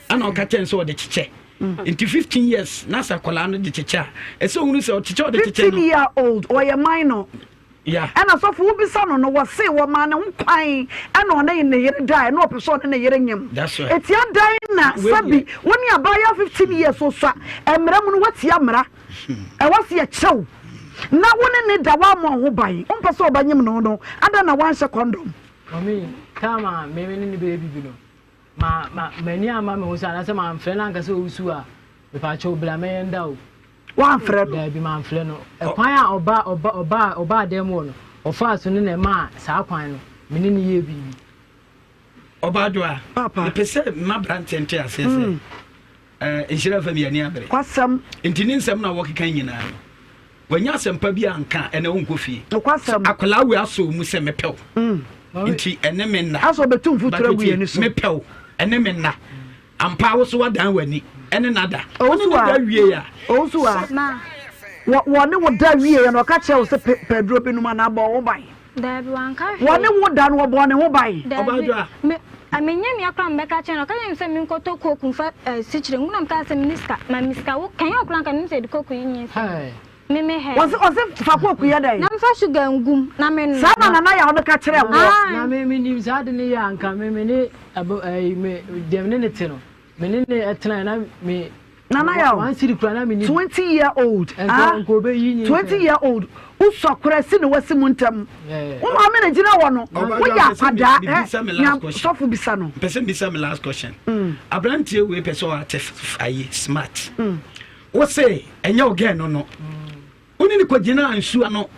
ɛna ɔka kyɛn sɛ ɔde kyekyɛ mm. nti 15 years na sɛ akwadaa no de kyekyɛ a ɛsɛ ohunu sɛ ɔkyekyɛ ɔde kyekyɛ no. 15 year old ɔyɛ minor. Yeah. Ɛna sɔfo wobisa no no wɔse wɔmaa ne ho kwan ɛna ɔne ne yere dae na ɔpɛ sɛ ɔne ne yere nyem. That's right. Eti adan na sɛbi wo ne abaayewa 15 years osua mmara mu no watia mmara. Ɛwɔ se yɛkyɛ wo na wo ne ne da woammɔ ho ban wompɛ sɛ ɔbɛnyem no no adan na woanhyɛ condom. Mami, time a me ne ne bɛyɛ bibi no, ma ma m'ani amma me ho so anaasɛ mamfrɛ no anka sɛ ɔresu a, mepaakyɛw bra mɛyɛ nda o. Woamfrɛ no? Daabi, mamfrɛ no. Ɛkwan a ɔba ɔba ɔbaa ɔbaa dan mu hɔ no, ɔfaa so no na ɛmaa saa kwan no, me ne no yɛɛ biribi. Ɔbaadwoa, Papa. mepɛ sɛ mma aberanteɛ nte aseɛ sɛ eh, nhyira fam yɛ ani abere. Kwasɛm. Nti ne nsɛm no a wɔkeka nyinaa no, wanya asɛmpa bi anka a, ɛnɛ wonkɔ fie. Nokwasɛm. Akwadaa wei asɔ wo mu sɛ mepɛ wo. Nti ɛne me nna. Asɛ ɔbɛtu mfuturo agu yɛn ani so. Mepɛ wo, ɛne me nna. Ampa wo so wadan w'ani ɛne no ada. Wo ne no da wie a. Owusu a, wɔ wɔne wo da wie yɛ no ɔka kyerɛ wo sɛ pɛ pɛ aduro bi nom anaa bɔ wo ho ban. Daabi wanka hwee. Wɔne wo da no wɔbɔɔ ne ho ban. Daabi me menyɛ nua koraa mebɛka kyerɛ no ɔka kyerɛ me sɛ menkɔtɔ coke mfa eh, sikyire ngu na mekaa sɛ menni sika ma me sika wo kɛnyɛ ɔkoraa nka menim sɛ yɛde coke yi nyɛ sika. Me me hɛ. Ɔse ɔse fa coke yɛ dɛn? Na mefa sugar ngum na me nom. Saa na Nana Yaw no ka kyerɛɛ woɔ. Na me me nim saa ade no yɛ a nka me me ne ɛbɛ ɛyi me deɛ me ne ne te no me ne ne ɛtenaeɛ na me. Nana Yaw, One cedi koraa na me ni bi. 20 year old Nka ah nka obeyi nyi 20 year old wosua koraa si na wasi mu ntɛm. Wo maame na gyina hɔ no Ɔbaa woyɛ bi a, mpɛ sɛ akwadaa mebisa ɛ me nya last question. sɔfo bisa no. Mpɛ sɛ mbisa me last question. Aberanteɛ wei pɛ sɛ ɔate ayi smart. Wo se ɛnyɛ wo girl no no. Wo ne no kɔgyinaa nsuo ano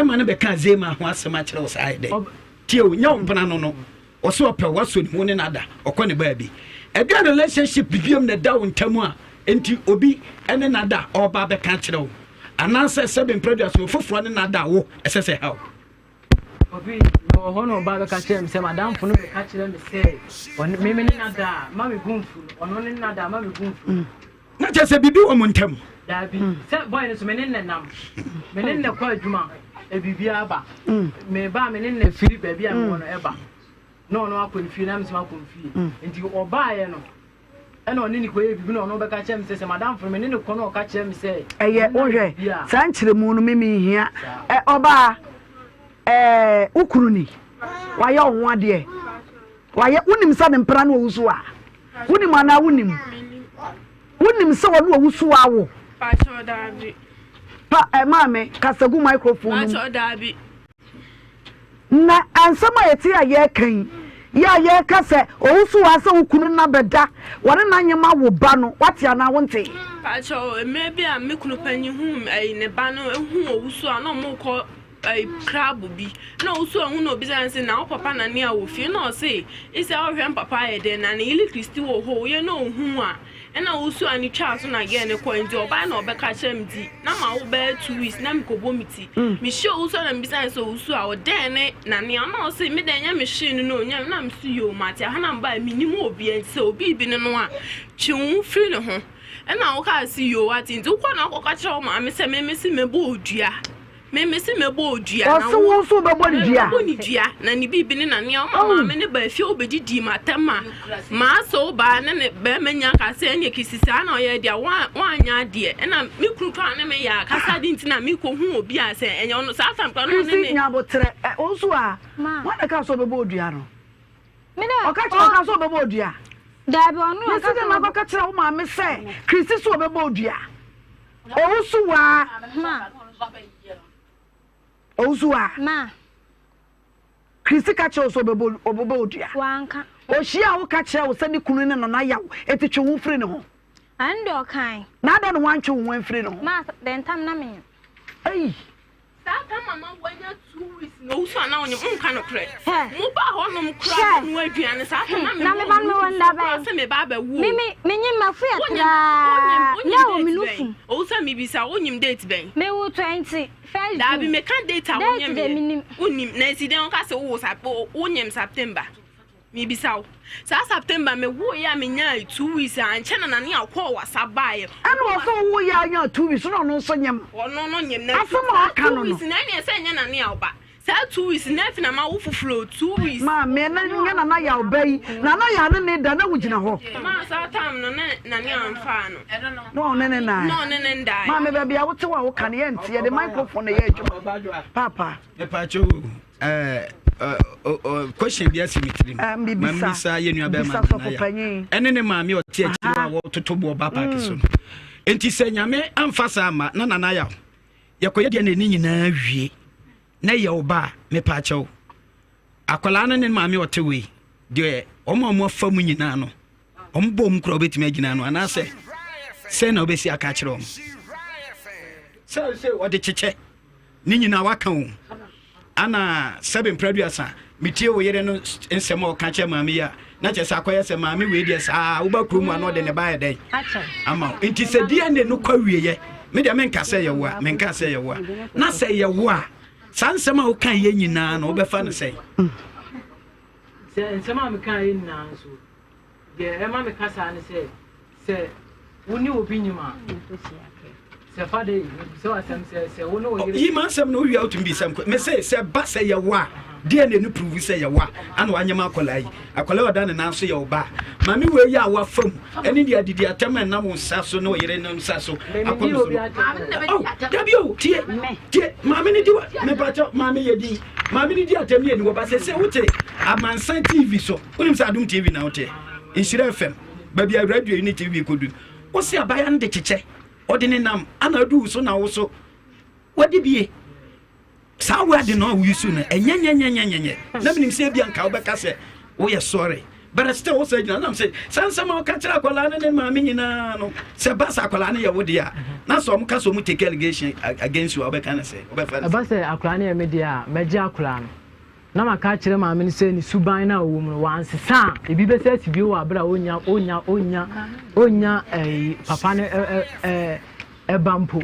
ma no bɛkaa Zema ho asɛm akyerɛ wo saa ayɛ dɛn? Tie o, nyɛ wo mpena no no. Ɔse ɔpɛ wo, wasɔ ne mu, wo ne no ada, ɔkɔ ne baabi. Ɛdeɛn relationship biom na ɛda wo ntam a enti obi ne no ada a ɔreba abɛka akyerɛ wo? Anaasɛ sɛbe mprɛduaso ofoforɔ ne no ada a wo ɛsɛ sɛ ɛha wo? Obi mewɔ hɔ na ɔbaa bɛka kyerɛ me sɛ madamfo no bɛka kyerɛ me sɛ ɔne me me ne no da a ma me bo mfu no ɔno ne no da a ma me bo mfu no. Na kyerɛ sɛ biribi wɔ mo ntam. Daabi sɛ boy no so me ne no nam me ne no kɔ adwuma biribiara ba me ba me ne no firi baabi a mewɔ no ɛba na ɔno akɔ ne fie na me nso makɔ me fie nti ɔbaeɛ no. Ɛna ɔne no kɔyɛɛ biribi na ɔno bɛka kyerɛɛ me sɛ, sɛ m'adamfo no, me ne no kɔ na ɔka kyerɛ me sɛ. Ɛyɛ, ɔne no ayɛ wohwɛ, biribi a. saa nkyerɛmu no me menhia. Ɛ, ɔbaa, ɛɛ, wo kunu ni, wayɛ wo ho adeɛ, wayɛ, wonim sɛ ne mpena ne ɔwusu a? Wonim anaa wonim? Wonim sɛ ɔne ɔwusu awo? Pakyɛw, daabi. Pa, ɛ, maame, kasa gu microphone no mu. Pakyɛw, daabi. Na nsɛm a yɛte a yɛreka yi, yɛ a yɛreka sɛ owusu waa sɛ wo kunu nna bɛda, wɔne no anyem awo ba no, woate anaa wontee? Pakyɛw, mmerɛ bi a me kunu panyin huu ɛyi ne ba no huu owusu a na ɔmo rekɔ ɛyi krabo bi na owusu a ɔhu na obisa no sɛ na wo papa na nea wɔ fie na ɔse ese ɔhwɛ mpapa ayɛ dɛn na ne yere Kristi wɔ hɔ yɛ na ohu a Ɛna wosuaa no twaa so na girl no kɔe nti ɔbae na ɔbɛka kyerɛ me nti na mawo bɛyɛ 2 weeks na mekɔbɔ me ti mehyia owusu a na mebisa no sɛ owusu a ɔdɛn ne nane a ɔna ɔse me dɛn nyɛ me hwee no na ɔnya me na mese yoo mate aha na mebae menim obia nti sɛ obi bi ne no a twe wo ho firi ne ho ɛna wokaa se yoo ate nti wokɔ na wokɔka kyerɛ wo maame sɛ me mese mɛbɔ odua. Me me se mɛbɔ odua na Ɔse wo nso wobɛbɔ ne dua. Mɛbɔ ne dua na ne biribi ne nanea ɔma maame ne ba fie ɔbɛdidii m'atɛm ma maasɛ wo baa ne ne bɛrima nya ka sɛ ɛneɛ kisi saa na ɔyɛ deɛ woanyɛ adeɛ ɛna me kunu koraa ne me yɛ akasa de nti na mekɔ hu obi a sɛ ɛnyɛ ɔno saa tam koraa na ɔne Christy ne nya aboterɛ ɛ wo nso a hwan na ɛka sɛ ɔbɛbɔ odua no ɔka kyerɛ ɔka sɛ ɔbɛbɔ odua Daabi ɔno mesi ɔka dɛ sɛ na akɔka kyerɛ wo maame sɛ Christy sɛ ɔbɛbɔ odua Owusu-waa. Ma. Owusu-waa. Ma. Kristi ka kyerɛ wo sɛ ɔbɛbɔ ɔbɛbɔ wo dua. Wanka. Ohyia wo ka kyerɛ wo sɛ ne kunu ne Nana Yaw eti twe wo ho firi ne ho. Ɛno deɛ ɔkae. Na adɛn na wantwe wo ho amfiri ne ho? Ma, dɛn ntam na menyem. Ei. Saa tam ama wanya 2 weeks na owusu ana onyim nka nokorɛ Hɛ. mo ba hɔ nom kora Hwɛ. mo noa aduane saa tam na me Na me ba no mewɔ nda bɛn? sɛ me ba abɛwo Me me menyim mafu yɛ traa wonyim na wɔ me date nufu. bɛn owusu a mebisa wonyim date bɛn Me wo 21st daabi June. meka date a Date wonyim de yɛ menim. wonim na esi dɛn woka sɛ wowɔ sap wonyim September Mebisa wo, saa September me woo yɛ a me nyaa 2 weeks a ankyɛ na Nane akɔɔ wasa baeɛ. Ɛna ɔsɛ ɔwoo yɛ a nyaa 2 weeks na ɔno nso nyem. Ɔno no nyem na Asɛm a saa ɔka two no no. weeks na ɛneɛ sɛ ɛnyɛ Nane a ɔba. Saa 2 weeks na afi na ma wo foforɔ o 2 weeks. Maame na nyɛ Nana Yaw ba yi Nana Yaw ne ne da na wo gyina hɔ. Maa saa time no na Nane amfaa no. Na ɔne ne nae. Na ɔne ne ndae. Maame baabi a wote hɔ a woka no yɛnte yɛde microphone na ɛyɛ adwuma. Paapa. Mepaakyɛw o, ɛɛ question bi asi me tirim. Ah, Ma mmisa yɛ nua bɛrima Nana ya. Ɛne ne maame ɔte akyire a wɔtoto boɔ ba paaki so no. Nti sɛ Nyame amfa saa amma na Nana ya yɛkɔyɛ deɛ na ɛni nyinaa wie na ɛyɛ wo ba a mepaakyɛw akwadaa no ne maame ɔte wei deɛ wɔn a wɔn afa mu nyinaa no Wɔn bɔ mu koraa wobɛtumi agyina ano anaasɛ sɛn na wobɛsi aka akyerɛ wɔn sɛ sɛ wɔde kyekyɛ ne nyinaa waka o ana sɛbe mpraduasa metie wo yere no nsɛm a ɔka kyerɛ maame yi a na kyerɛ sɛ akɔyɛ sɛ maame wei deɛ saa woba kurom a na ɔde ne ba yɛ dɛn ama wo nti sɛ DNA no kɔ awieɛ me deɛ menka sɛ yɛwo a menka sɛ yɛwo a na sɛ yɛwo a saa nsɛm a woka yɛ nyinaa no wobɛfa no sɛn Sɛ nsɛm a mekaeɛ nyinaa nso, deɛ ɛma meka saa ne sɛ, sɛ wo ne obi nyim a, sɛ fa de mebisa wo asɛm sɛ, sɛ wo ne wo yere. Yi m'asɛm no wowie a wotumi bisa me mese sɛ ba sɛ yɛwo a deɛ na ɛno prove sɛ yɛwo a ana wanyem akwadaa yi akwadaa ɔda ne nan so yɛ wo ba maame wei yɛ a wafa mu ɛne deɛ adidi atɛm a ɛnam wo nsa so ne ɔyere no nsa so akɔ no so no oh dabi o tie tie maame no di wa mepakyɛ maame yɛ din Maame no di atɛm ne aniwɔ ba sese wote amansan TV so wonim sɛ adom TV na wote nhyira FM baabi a radio yi ne TV kɔdu wo se abaya no de kyekyɛ ɔde ne nam ana adu so na wo so wadi bie saa word no a woyi so no ɛnyɛnyɛnyɛnyɛnyɛ na menim sɛ ebia nka wobɛka sɛ woyɛ sɔre but still wo sɛ gyina nam sɛ saa nsɛm a woka kyerɛ akwadaa no ne maame nyinaa no sɛ ba sɛ akwadaa no yɛ wo deɛ a na sɛ ɔmo ka sɛ ɔmo take allegation against you a wobɛka no sɛ wobɛfa no Ɛba sɛ akwadaa no yɛ me deɛ a, mɛgye akwadaa no na maka akyerɛ maame no sɛ ne suban no a ɔwɔ mu no wansesa a, ebi bɛsa asi bio wɔ abere a ɔnnya ɔnnya ɔnnya ɔnnya ɛyi papa no ɛ ɛ ɛ ɛba mpo.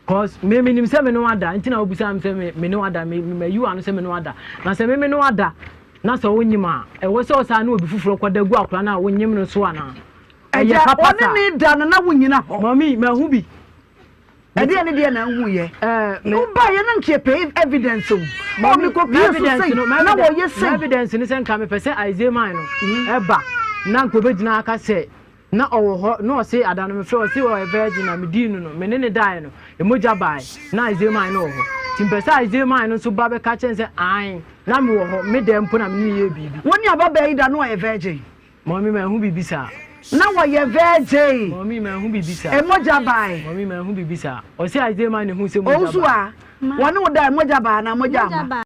Cause me menim sɛ me ne wo ada nti na wobisa me sɛ me me ne wo ada me me mayi w'ano sɛ me ne wo ada na sɛ me me ne wo ada na sɛ wonyim a ɛwɔ sɛ ɔsaa ne obi foforɔ kɔda gu akwadaa no a wonyim no so anaa ɛyɛ Agya, papa ɔne saa ne da no na wonyina hɔ. Mami mahu bi. Ɛdeɛ ne deɛ na nhu yɛ. Ɛɛ me. Wobaeɛ na nka yɛpɛ evidence o. Ɔ Mami mekɔ me pie so evidence sei no na evidence wɔyɛ me sei. evidence no sɛ nka mepɛ sɛ Isaiah man no ɛba na nka obɛgyina aka sɛ. Na ɔwɔ hɔ na ɔse ada no mefrɛ ɔse ɔyɛ virgin na medii no no me ne no daeɛ no mogya bae na Isaiah man no wɔ hɔ nti mepɛ sɛ Isaiah man no nso ba bɛka kyerɛ no sɛ ae na mewɔ hɔ me dɛm mpo na me ne no yɛɛ biribi. Wo ne ababaa yi da na ɔyɛ virgin? Mummy manhu biribi saa. Na wɔyɛ virgin? Mummy manhu biribi saa. Mogya bae? Mummy manhu biribi saa. Ɔse Isaiah man na ehuu sɛ mogya bae. Owusu a, wɔne wo dae mogya bae anaa mogya amma?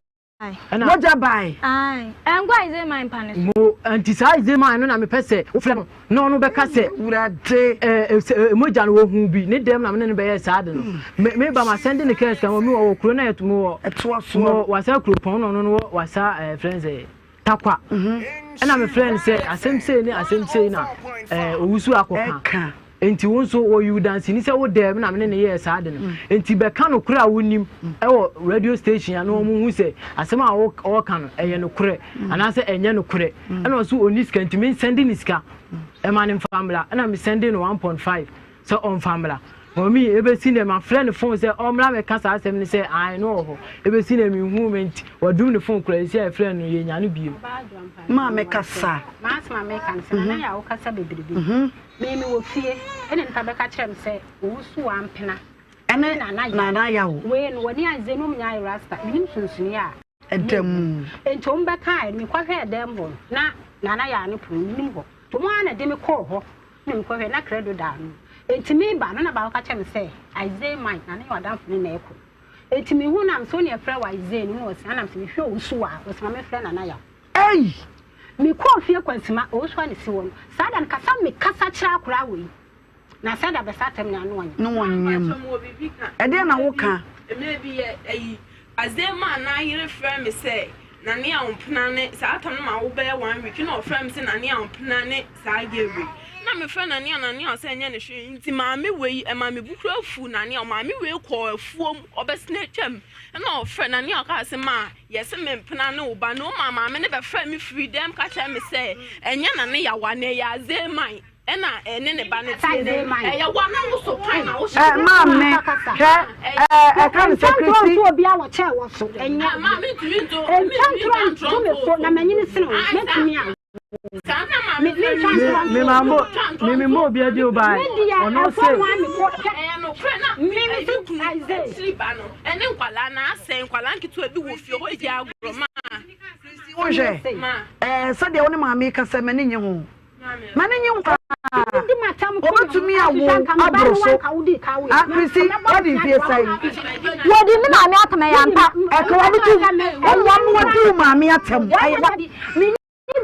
Ɛna. Mogya bae. Ae, ɛnkɔ Isaiah man pa no so. Mo, nti saa Isaiah man no na mepɛ sɛ wofrɛ no, na ɔno bɛka sɛ. Awurade. Ɛɛ, sɛ mogya no wɔhuu bi, ne dɛm na me ne no bɛyɛɛ saa ade no. Me, me ba, masɛnde ne kaa sika, me wɔ wɔ kuro no a yɛto, me wɔ. Ɛtoa soɔ. Me wɔ Wasa kuropɔn na ɔno no wɔ Wasa, ɛɛ, frɛ no sɛ, Takwa. Ɛna mefrɛɛ no sɛ, asɛm sei ne asɛm sei na, ɛɛ, Owusu akɔka. Ɛka. Enti wo nso wɔyi wo danseni sɛ wo dɛm na me ne no yɛɛ saa ade no. Enti bɛka nokorɛ a wonim wɔ radio station a na wɔn hu sɛ asɛm a ɔreka no ɛyɛ nokorɛ anaasɛ ɛnyɛ nokorɛ. Ɛna ɔso ɔnni sika nti me nsɛnde ne sika ɛma no mfa mmra. Ɛna me sɛnde no 1.5 sɛ ɔmfa mmra. Mɔmi ebesi nɛ mafrɛ ne phone sɛ ɔmmra mɛka saa asɛm no sɛ ae no wɔ hɔ. Ebesi nɛ menhu me nti wadum ne phone koraa esi a yɛfrɛ no yɛnya no bio. Maame kasa. M'asɛm a meka no sɛ nana yɛ a wokasa bebrebe. Me me wɔ fie ɛna nipa bɛka kyerɛ me sɛ owusu ampena ɛne nana yaw wei no wɔne adze no nyinaa yɛ rasta menim sunsuni a ɛda mu nti wɔn bɛka ɛ mekɔhwɛ ɛdɛm hɔ na nana yaw ne pono menim hɔ nti wɔn ara na de me kɔɔ hɔ na mekɔhwɛ na credo da ano nti meba no na baako ka kyerɛ me sɛ Isaiah man nana yaw adamfo ne na ɛkɔ nti mehu na mesɛ wo ne ɛfrɛ wɔ Isaiah no na ɔsɛ anam sɛ mehwɛ owusu a ɔsɛ ma mefrɛ nana yaw Ei! Mekɔɔ fie kwansima, owusu a na esi hɔ no, saa da no kasa mekasa kyerɛ akoraa wei, na sɛ da bɛsa atɛm ne ano ɔnyem. Ne wɔnyem. Ɛdeɛn na woka? Mmerɛ bi yɛ ayi, Azee maa n'ayere frɛɛ me sɛ Nane Ahompena ne, saa tam no ma wo bɛyɛ one week, na ɔfrɛɛ me sɛ Nane Ahompena ne saa girl wei. Na mefrɛ Nane a Nane a ɔsɛ ɛnyɛ ne hwee, nti maame wei, ɛma me bo koraa fuu Nane a, maame wei kɔɔ afuom, ɔbɛsene atwam, ɛna ɔfrɛ Nane a ɔkaa sɛ maa. Yɛse me mpena ne wo ba no ɔmaa maame no bɛfrɛɛ me firii dɛm ka kyerɛɛ me sɛ ɛnyɛ na ne yawa na ɛyɛ Azeman ɛna ɛne ne ba no teɛ na ɛyɛ wa na wo so pan na wo hyɛ. Ɛ maame hwɛ ɛ ɛka ne sɛ Kristi. Nto obi a wɔkyɛɛ wɔ so ɛnyɛ. Maame ntumi nto. Ntwa ntorɔ nto me so na manyini sene wo mɛtumi a. Me ma mo me me mo obi adi o ba ɔno se. Ɛne nkwalaa na asɛ nkwalaa nketewa bi wɔ fie hɔ di agorɔ ma. Wohwɛ ɛɛ sɛdeɛ wo ne maame kasa m'ani nye ho m'ani nye ho paa obetumi awo aboro so ah Christy wadi mfie sɛn. Wɔdi me maame atɛm ɛyɛ ampa. Ɛka wɔn to wɔn wɔdi wo maame atɛm ɛyɛ wa.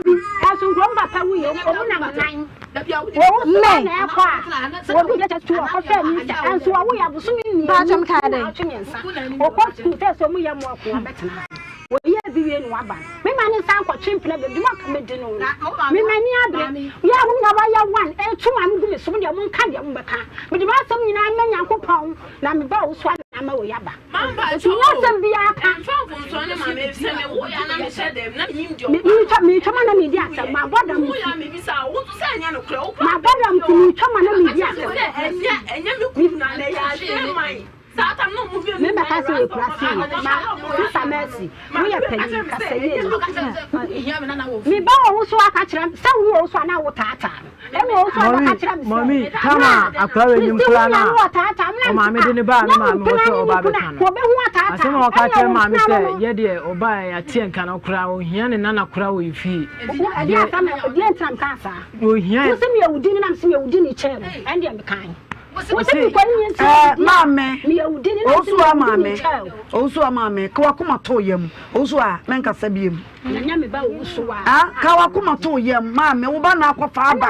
Bi, ɛso nkurom papa wu yɛ ɔmu nam nan. Wɔwu so Me. na ɛkɔ a, wɔdu yɛ tu ɔkɔhwɛ ani sɛ ɛnso wɔwo yɛ abosome mmienu Mpakyɛ mekae dɛn? na ɔtwe mmiɛnsa. Ɔkɔ sukuu sɛ sɛ ɔmu yɛ mmoa ko abɛtena ase. Wɔyɛ bi wie na waba no. Me ma ne nsa nkɔtwe mpena baabi mu anka mɛdi no no. Me m'ani abere. Yɛ a mo nyinaa wɔayɛ one ɛretu ma mo gu me so mo deɛ monka deɛ mobɛka. Mede m'asɛm nyinaa ma Nyankopɔn na me ba a ɔwɔ so a na ama wei aba. Nti nyɛ asɛm biara ka. Metwa metwa ma na medi asɛm mabɔ dam nti mabɔ dam nti metwa ma na medi asɛm. Me bɛka sɛ yɛ kura se ma sista Mercy woyɛ panyin kasa yie me ba wɔ wo so aka kyerɛ sɛ wo wɔ wo so anaa wo taataa no ɛna wɔ wo so aka kyerɛ me sɛ mɔmi tama akora wɔ enyim koraa na ɔmaame de ne baa ne maame hɔ sɛ ɔba abɛka no asɛm a ɔka kyerɛ maame sɛ yɛ deɛ ɔbaa yɛ ateɛ nka no koraa ohia ne nana koraa wɔ yɛ fie ɛdeɛ asɛm ɛdeɛ ntina meka saa ohia wo sɛ meyɛ wo di ne nam sɛ meyɛ wo di ne kyɛɛ no ɛndeɛ mekan Eh, maame, owusu a maame, owusu a maame, ka wakoma to yam, owusu a menkasa biem. Ah, ka wakoma to yam, maame, wo ba na akɔfa aba.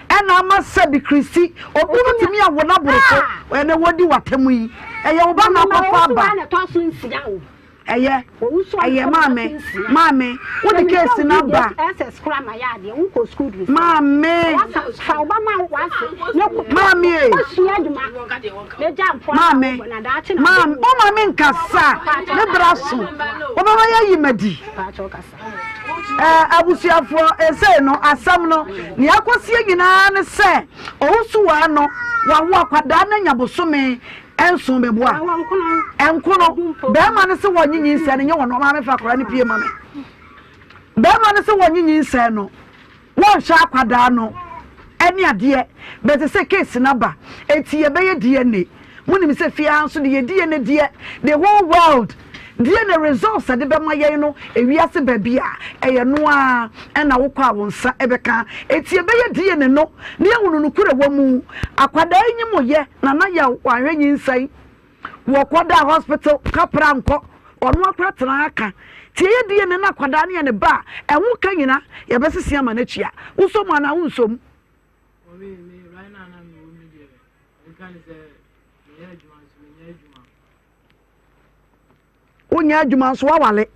Ɛna ama sɛbi Kristi, obi no tumi awo na boro so, ɛna wodi watamu yi. Ɛyɛ wo ba na akɔfa aba. Ɛyɛ, ɛyɛ maame, maame, wode keesi no aba. Maame, maame e, maame, maame, wo maame nkasa, ne bra so, wobɛma yɛayi madi. Ɛɛ, abusuafoɔ, esei no, asɛm no, nea akɔsie nyinaa ne sɛ, owusuwaa no, wawo akwadaa no anya bosome Ɛnso meboa. Ɛnkono. Bɛrima no se wɔnye nyinsɛn no nyɛ wɔn maame fa akwadaa no pie ma me. Bɛrima no se wɔnye nyinsɛn no wɔnhwɛ akwadaa no. Ɛne adeɛ but sɛ case no aba enti yɛbɛyɛ DNA monim sɛ fie ha nso de yɛ DNA deɛ the whole world DNA results ɛde bɛma yɛn no ewiase baabi a ɛyɛ no ara ɛna wokɔ a wo nsa ɛbɛka enti yɛbɛyɛ DNA no na yɛhunu nokorɛ wɔ mu akwadaa yi nyim yɛ Nana Yaw wanhwɛ nyinsɛn Wɔkɔ daa hospital kapra nkɔ ɔno akora tena ha ka nti ɛyɛ DNA na akwadaa no yɛ ne ba a ɛho ka nyina yɛbɛsese ama no atua wosɔ mu anaa wonsɔ mu. Wonyɛ adwuma nso woawale.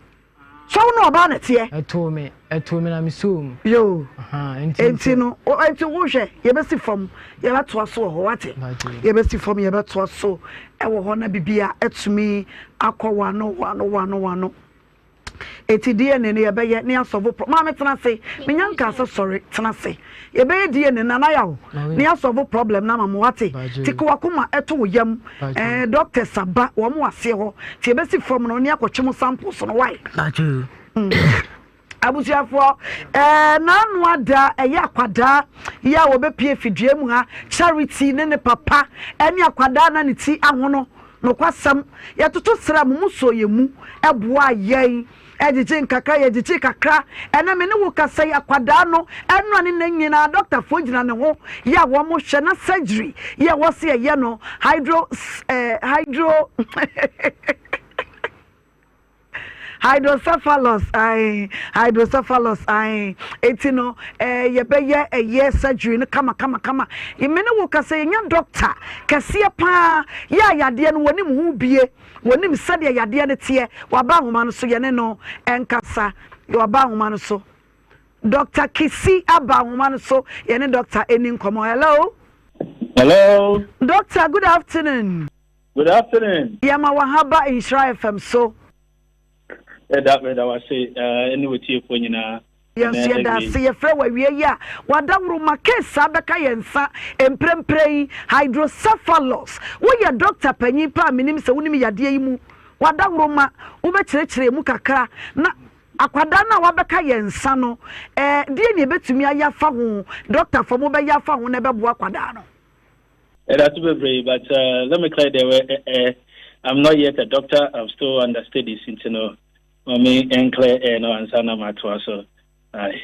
Sɛ wo ne ɔbaa na ɛteɛ. Ɛtoo me, ɛtoo me na me soo mu. Yoo. Enti no, enti wohwɛ, yɛbɛsi fam, yɛbɛtoa so wɔ hɔ, wate? Yɛbɛsi fam, yɛbɛtoa so wɔ hɔ na bibia atumi akɔ wano, wano, wano, wano. Eti DNA no yɛbɛyɛ ne asɔvo pro maame tena ase menya nkaa sɛ sɔre tena ase yɛbɛyɛ DNA no nana yaw ne asɔvo problem no ama mo wate ti ko wakoma ɛto wo yam ɛɛ doctors aba wɔn mo aseɛ hɔ ti yɛbɛsi fam no ne akɔtwe mo samples no wae abusuafoɔ ɛɛ n'ano ada ɛyɛ akwadaa yɛ a wɔbɛpie fidua mu ha charity ne ne papa ɛne akwadaa na ne ti ahono Nokwasɛm, yɛtoto srɛ mo, mosɔɔ yɛn mu boaa yɛn, gyegyee nkakra, yɛgyegyee kakra. Ɛnnɛ me ne wo kasa yi, akwadaa no, ɛnora ne nnɛ nyinaa, dɔktafoɔ gyina ne ho yɛ a wɔhwɛ na surgery yɛ a ɛwɔ sɛ yɛyɛ no, hydro, eh, hydro, Hydrocephalus ae hydrocephalus ae eti no eh, yɛbɛyɛ ɛyɛ surgery no kama kama kama. Me ne wo kasa yɛnya doctor kɛseɛ paa yɛ a yadeɛ no wɔnim ho bie wɔnim sɛdeɛ yadeɛ no teɛ waba ahoma no so yɛne no ɛnkasa waba ahoma no so Doctor Kisi aba ahoma no so yɛne doctor ɛni nkɔmɔ hello. Hello. Doctor good afternoon. Good afternoon. Yɛma wo ha ba Nhyira FM so. Yɛda yɛda wo ase ɛne w'atiefoɔ nyinaa. Yɛn nso yɛda ase. Yɛfrɛ wo awia yi a w'adaworoma case a bɛka yɛn nsa mprempren yi, hydrocephalus. Woyɛ dɔkta panyin paa a menim sɛ wonim yadeɛ yi mu. W'adaworoma, wobɛkyerɛkyerɛ mu kakra na akwadaa no a wabɛka yɛn nsa no, ɛɛ deɛ na yɛbɛtumi ayɛ afa ho, dɔktafoɔ mobɛyɛ afa ho na ɛbɛboa akwadaa no? Ɛda so bebree but uh, let me clear the way. Uh, eh, I'm not yet a doctor. I'm still under studies. Nti no, mami enclear air no ansa na matoa so. Aye.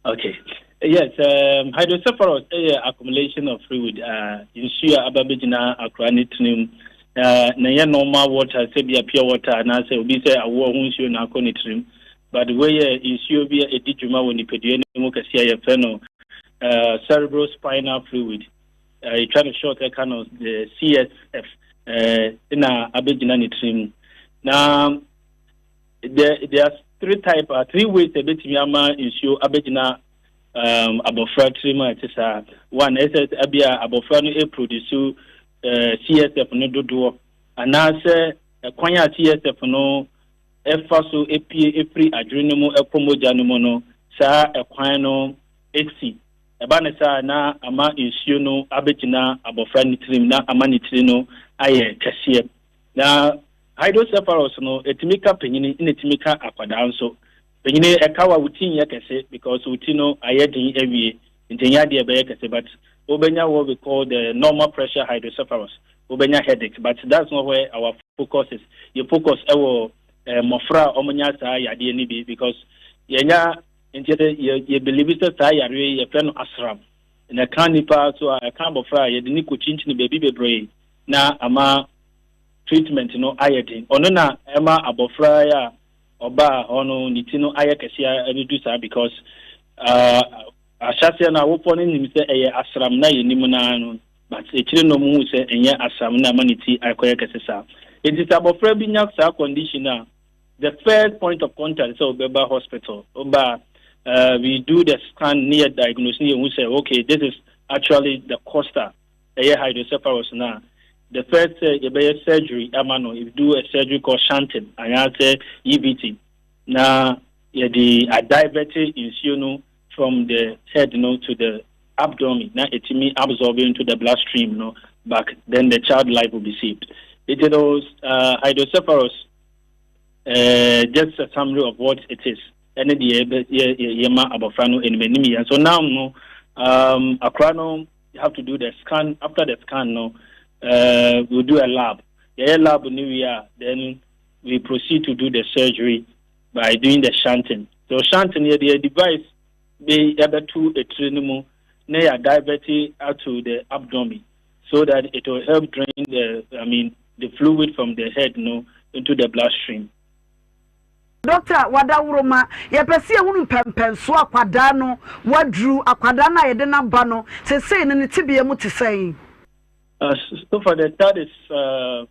Okay. Yes, um, hydrocephalus ɛyɛ accumulation of fluid. Uh, nsuo a aba bɛgyina akora ne tirim. Uh, na ɛyɛ normal water sɛ bia pure water anaasɛ obi sɛ awoɔ ho nsuo na akɔ ne tirim. But wei yɛ nsuo bi a ɛdi dwuma wɔ nipadua no mu kɛseɛ a yɛfrɛ no uh, cerebrospinal fluid. Yɛtwa no short ɛka no the CSF na abɛgyina ne tirim. Na there, there are three type, uh, three ways ɛbɛtumi ama nsuo abɛgyina um, abɔfra tirim a ɛte saa. One, ɛsɛ abia abɔfra no ɛproduce uh, CSF no dodoɔ anaasɛ ɛkwan a CSF no ɛfa so pue firi adwene no mu kɔ mogya no mu no, saa ɛkwan no si. Ɛba no saa a, na ama nsuo no abɛgyina abɔfra no tirim na ama ne tiri no ayɛ kɛseɛ. Na hydrocephalus no, ɛtumi ka panyini na ɛtumi ka akwadaa nso. Panyini ɛka wo a, wo ti nyɛ kɛse because wo ti no ayɛ den awie nti ɛnyɛ adeɛ ɛbɛyɛ kɛse but wobɛnya what we call the normal pressure hydrocephalus. Wobɛnya headache but that's not where our focus is. Yɛ focus ɛwɔ eh, mmɔfra a wɔnya saa yadeɛ no bi because yɛnya nti yɛ yɛ believe sɛ saa yareɛ yi yɛfrɛ no asram na ɛka nipa so a ɛka abɔfra a yɛde ne kɔkyinkyini baabi bebree na ama treatment no ayɛ den. Ɔno na ɛma abɔfra yi a ɔbaa hɔ no ne ti no ayɛ kɛseɛ ɛbɛdu saa because uh, ahyɛaseɛ no awofoɔ no nim sɛ ɛyɛ asram na yɛnim no ara no But akyire no ɔmo huu sɛ ɛnyɛ asram na ama ne ti akɔyɛ kɛse saa. Enti sɛ abɔfra bi nya saa condition no a, the first point of contact sɛ ɔbɛba hospital. Ɔba a, uh, we do the scan ne yɛ diagnose ne yɛhu sɛ okay, this is actually the cause a ɛyɛ hydrocephalus no a, the first sɛ yɛbɛyɛ surgery ama no, we do a surgery called shunting anaasɛ EVT na yɛde adivert nsuo no from the head no to the abdomen na ɛtumi absorb into the blood stream no back then the child life will be saved. It is uh, hydrocephalus uh, just a summary of what it is. Ɛne deɛ yɛma abɔfra no anim anim yɛn so now no Um, akora no, you have to do the scan. After the scan no, uh, we'll do a lab. Yɛyɛ lab no wie a, then we proceed to do the surgery by doing the shunting. So shunting yɛde yɛ device bi ɛbɛto etire no mu na yɛ divert ato the abdomen so that it will help drain the, I mean, the fluid from the head no into the bloodstream. Dɔkta Wadaworoma, yɛpɛ sɛ yɛhunu mpɛnpɛnsoɔ akwadaa no waduru, akwadaa no a yɛde no aba no, seesei no ne tebea mu te sɛn? Uh, so far the child is uh,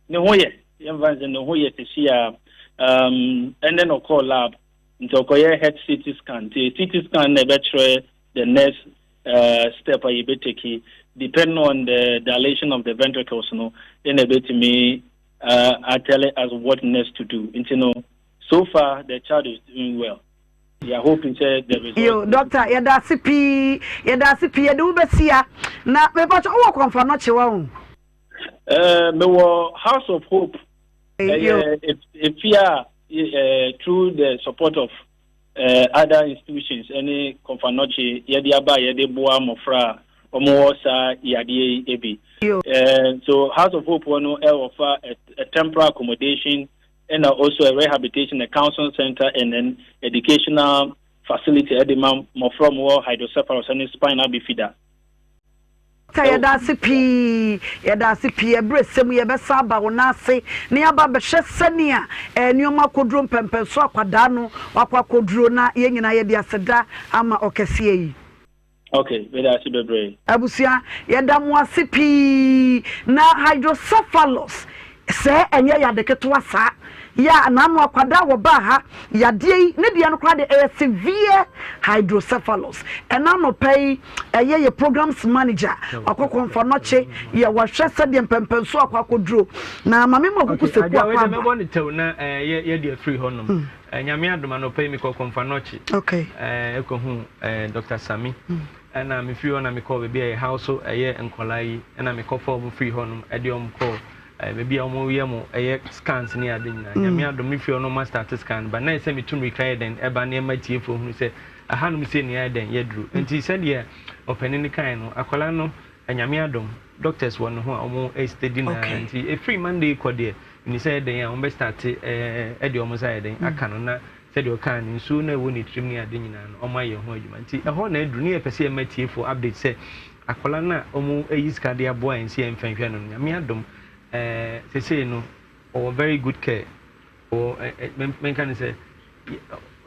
ne ho yɛ, yɛmfa sɛ ne ho yɛ sisi a um, ɛnɛ na ɔkɔɔ lab nti ɔkɔyɛ head CT scan nti CT scan na ɛbɛkyerɛ the next uh, step a yɛbɛtake depending on the dilation of the ventricles no ɛna ɛbɛtumi uh, tell us what next to do nti no so far the child is doing well we are hoping sɛ the result. Yo, doctor, yɛda ase pii, yɛda ase pii, yɛde wo bɛsia. Na mepatwa wowɔ kɔmfa no kyewa o. Uh, mewɔ House of Hope. Ɛyɛ efi a through the support of uh, other institutions ɛne kɔmfa nɔkye yɛde aba yɛde boa mmɔfra a wɔwɔ saa yadeɛ yi bi. Uh, so House of Hope no ɛwɔ fa a, a temporary accommodation ɛna also a rehabilitation, a counseling center and an educational facility ɛde ma mmɔfra a wɔwɔ hydrocephalus ɛne spinal bifida. Ka yɛda ase pii, yɛda ase pii. Ɛberɛ sɛ mu yɛbɛsa aba wo nan ase na yɛaba abɛhwɛ sɛnea eh, nneɛma akɔduro mpɛmpɛnso akwadaa no wakɔ akɔduro na yɛn nyinaa yɛde aseda ama ɔkɛseɛ yi. Okay, meda ase bebree. Abusua, yɛda mo ase pii. Na hydrocephalus, sɛɛ ɛnyɛ yade ketewa saa. Yɛ a naano akwadaa a wɔbaa ha yadeɛ yi, ne deɛ no koraa deɛ ɛyɛ severe hydrocephalus. Ɛna anɔpa yi, ɛyɛ yɛ programs manager, wakɔ Kɔmfanɔkye, yɛ wahwɛ sɛdeɛ mpɛmpɛnsoɔ akɔ akɔduro. Na Maame mu akuku Okay, sɛku Adwoa, akɔ wei deɛ aba. mɛbɔ no tɛw na eh, yɛ yɛde afiri hɔnom. Eh, Nyame adom anɔpa yi mekɔɔ Kɔmfanɔkye. Okay. Eh, ɛkɔhu eh, Dr. Sami. Ɛna mefiri hɔ na mekɔɔ baabi a yɛ house so ɛyɛ nkɔlaa yi. Ɛna mekɔfa wɔn firi hɔnom ɛde wɔn kɔɔ eh, baabi a wɔyɛ mo ɛyɛ scans ne ade nyinaa. Nyame adom mefiri hɔ no wɔn start scan ba. Na ɛsɛ metu mmirika yɛ dɛn ɛba nneɛma tiefoɔ hunu sɛ ɛhanom sei na yɛayɛ dɛn yɛduru. Nti sɛdeɛ ɔpanin no kaeɛ no, akwadaa no Nyame adom, doctors wɔ ne ho a wɔn steady no ara nti ɛfiri Monday kɔ deɛ menim sɛ ɛyɛ dɛn a wɔn bɛ start ɛde wɔn nsa ayɛ dɛn aka no na sɛdeɛ ɔkaa no nsuo no a ɛwɔ ne tirim ne ade nyinaa no wɔn ayɛ ho adwuma nti ɛhɔ na aduru ne yɛpɛ sɛ yɛma tiefoɔ update sɛ akwadaa no a wɔn ayi sika de aboa yɛn sɛ yɛmfa nhwɛ no no Nyame adom ɛɛ sesei no ɔwɔ very good care Wɔ ɛ ɛ mɛnka no sɛ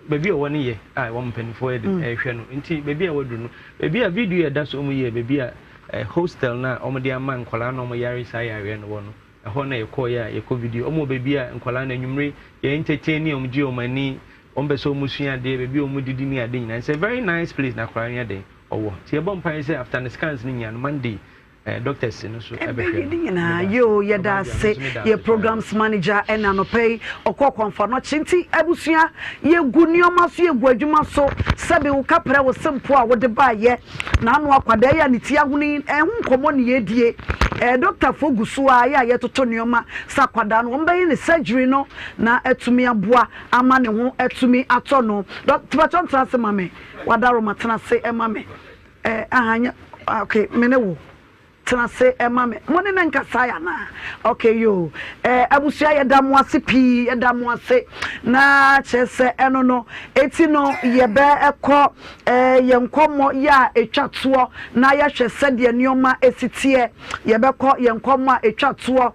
baabi a ɔwɔ no yɛ a wɔn mpanimfoɔ yɛ de mm. ɛrehwɛ no nti baabi a waduru no baabi a video yɛ da so wɔn yɛ baabi a ɛ hostel no a wɔde ama nkwadaa na wɔn yare saa yareɛ no wɔ no ɛhɔ na yɛkɔ yɛ a yɛkɔ video wɔn wɔ baabi a nkwadaa no anwummere yɛ entertain ne wɔn gye wɔn ani wɔn pɛ sɛ wɔn sua adeɛ baabi a wɔn didi ne ade nyinaa it's a very nice place na akwadaa no yɛ den ɔwɔ nti yɛbɔ mpaeɛ sɛ after ne scans no nyinaa no Monday Eh, doctors no so ɛbɛhwɛ Ɛbɛyɛ ne nyinaa. Yoo, yɛda ase. Yɛ programs manager ɛna anɔpa yi ɔkɔɔ Kɔmfanɔkye. Nti abusua, yɛgu nneɛma so, yɛgu adwuma so. Sɛbe wo kaprɛ, wo sempo a wode baeɛ, n'ano akwadaa yi a ne ti ahono yi, ɛho nkɔmmɔ ne yɛredie. Eh, dɔktafoɔ gu so ara yɛ a yɛtoto nneɛma sɛ akwadaa no, wɔbɛyɛ ne surgery no na atumi aboa ama ne ho atumi atɔ no. Dɔk, tipakyɛ ntena ase ma me. Wadaroma tena ase ma me. Eh, aha nyɛ, ah, okay, me ne wo. Tena ase ma me. Mo ne no nkasae anaa? Okay, yoo. Eh, abusua yɛda mo ase pii, yɛda mo ase. Na kyerɛ sɛ ɛno no, eti no yɛbɛ kɔ eh, yɛn nkɔmmɔ yɛ a etwa toɔ na yɛahwɛ sɛdeɛ nneɛma esi teɛ. Yɛbɛkɔ yɛn nkɔmmɔ a etwa toɔ.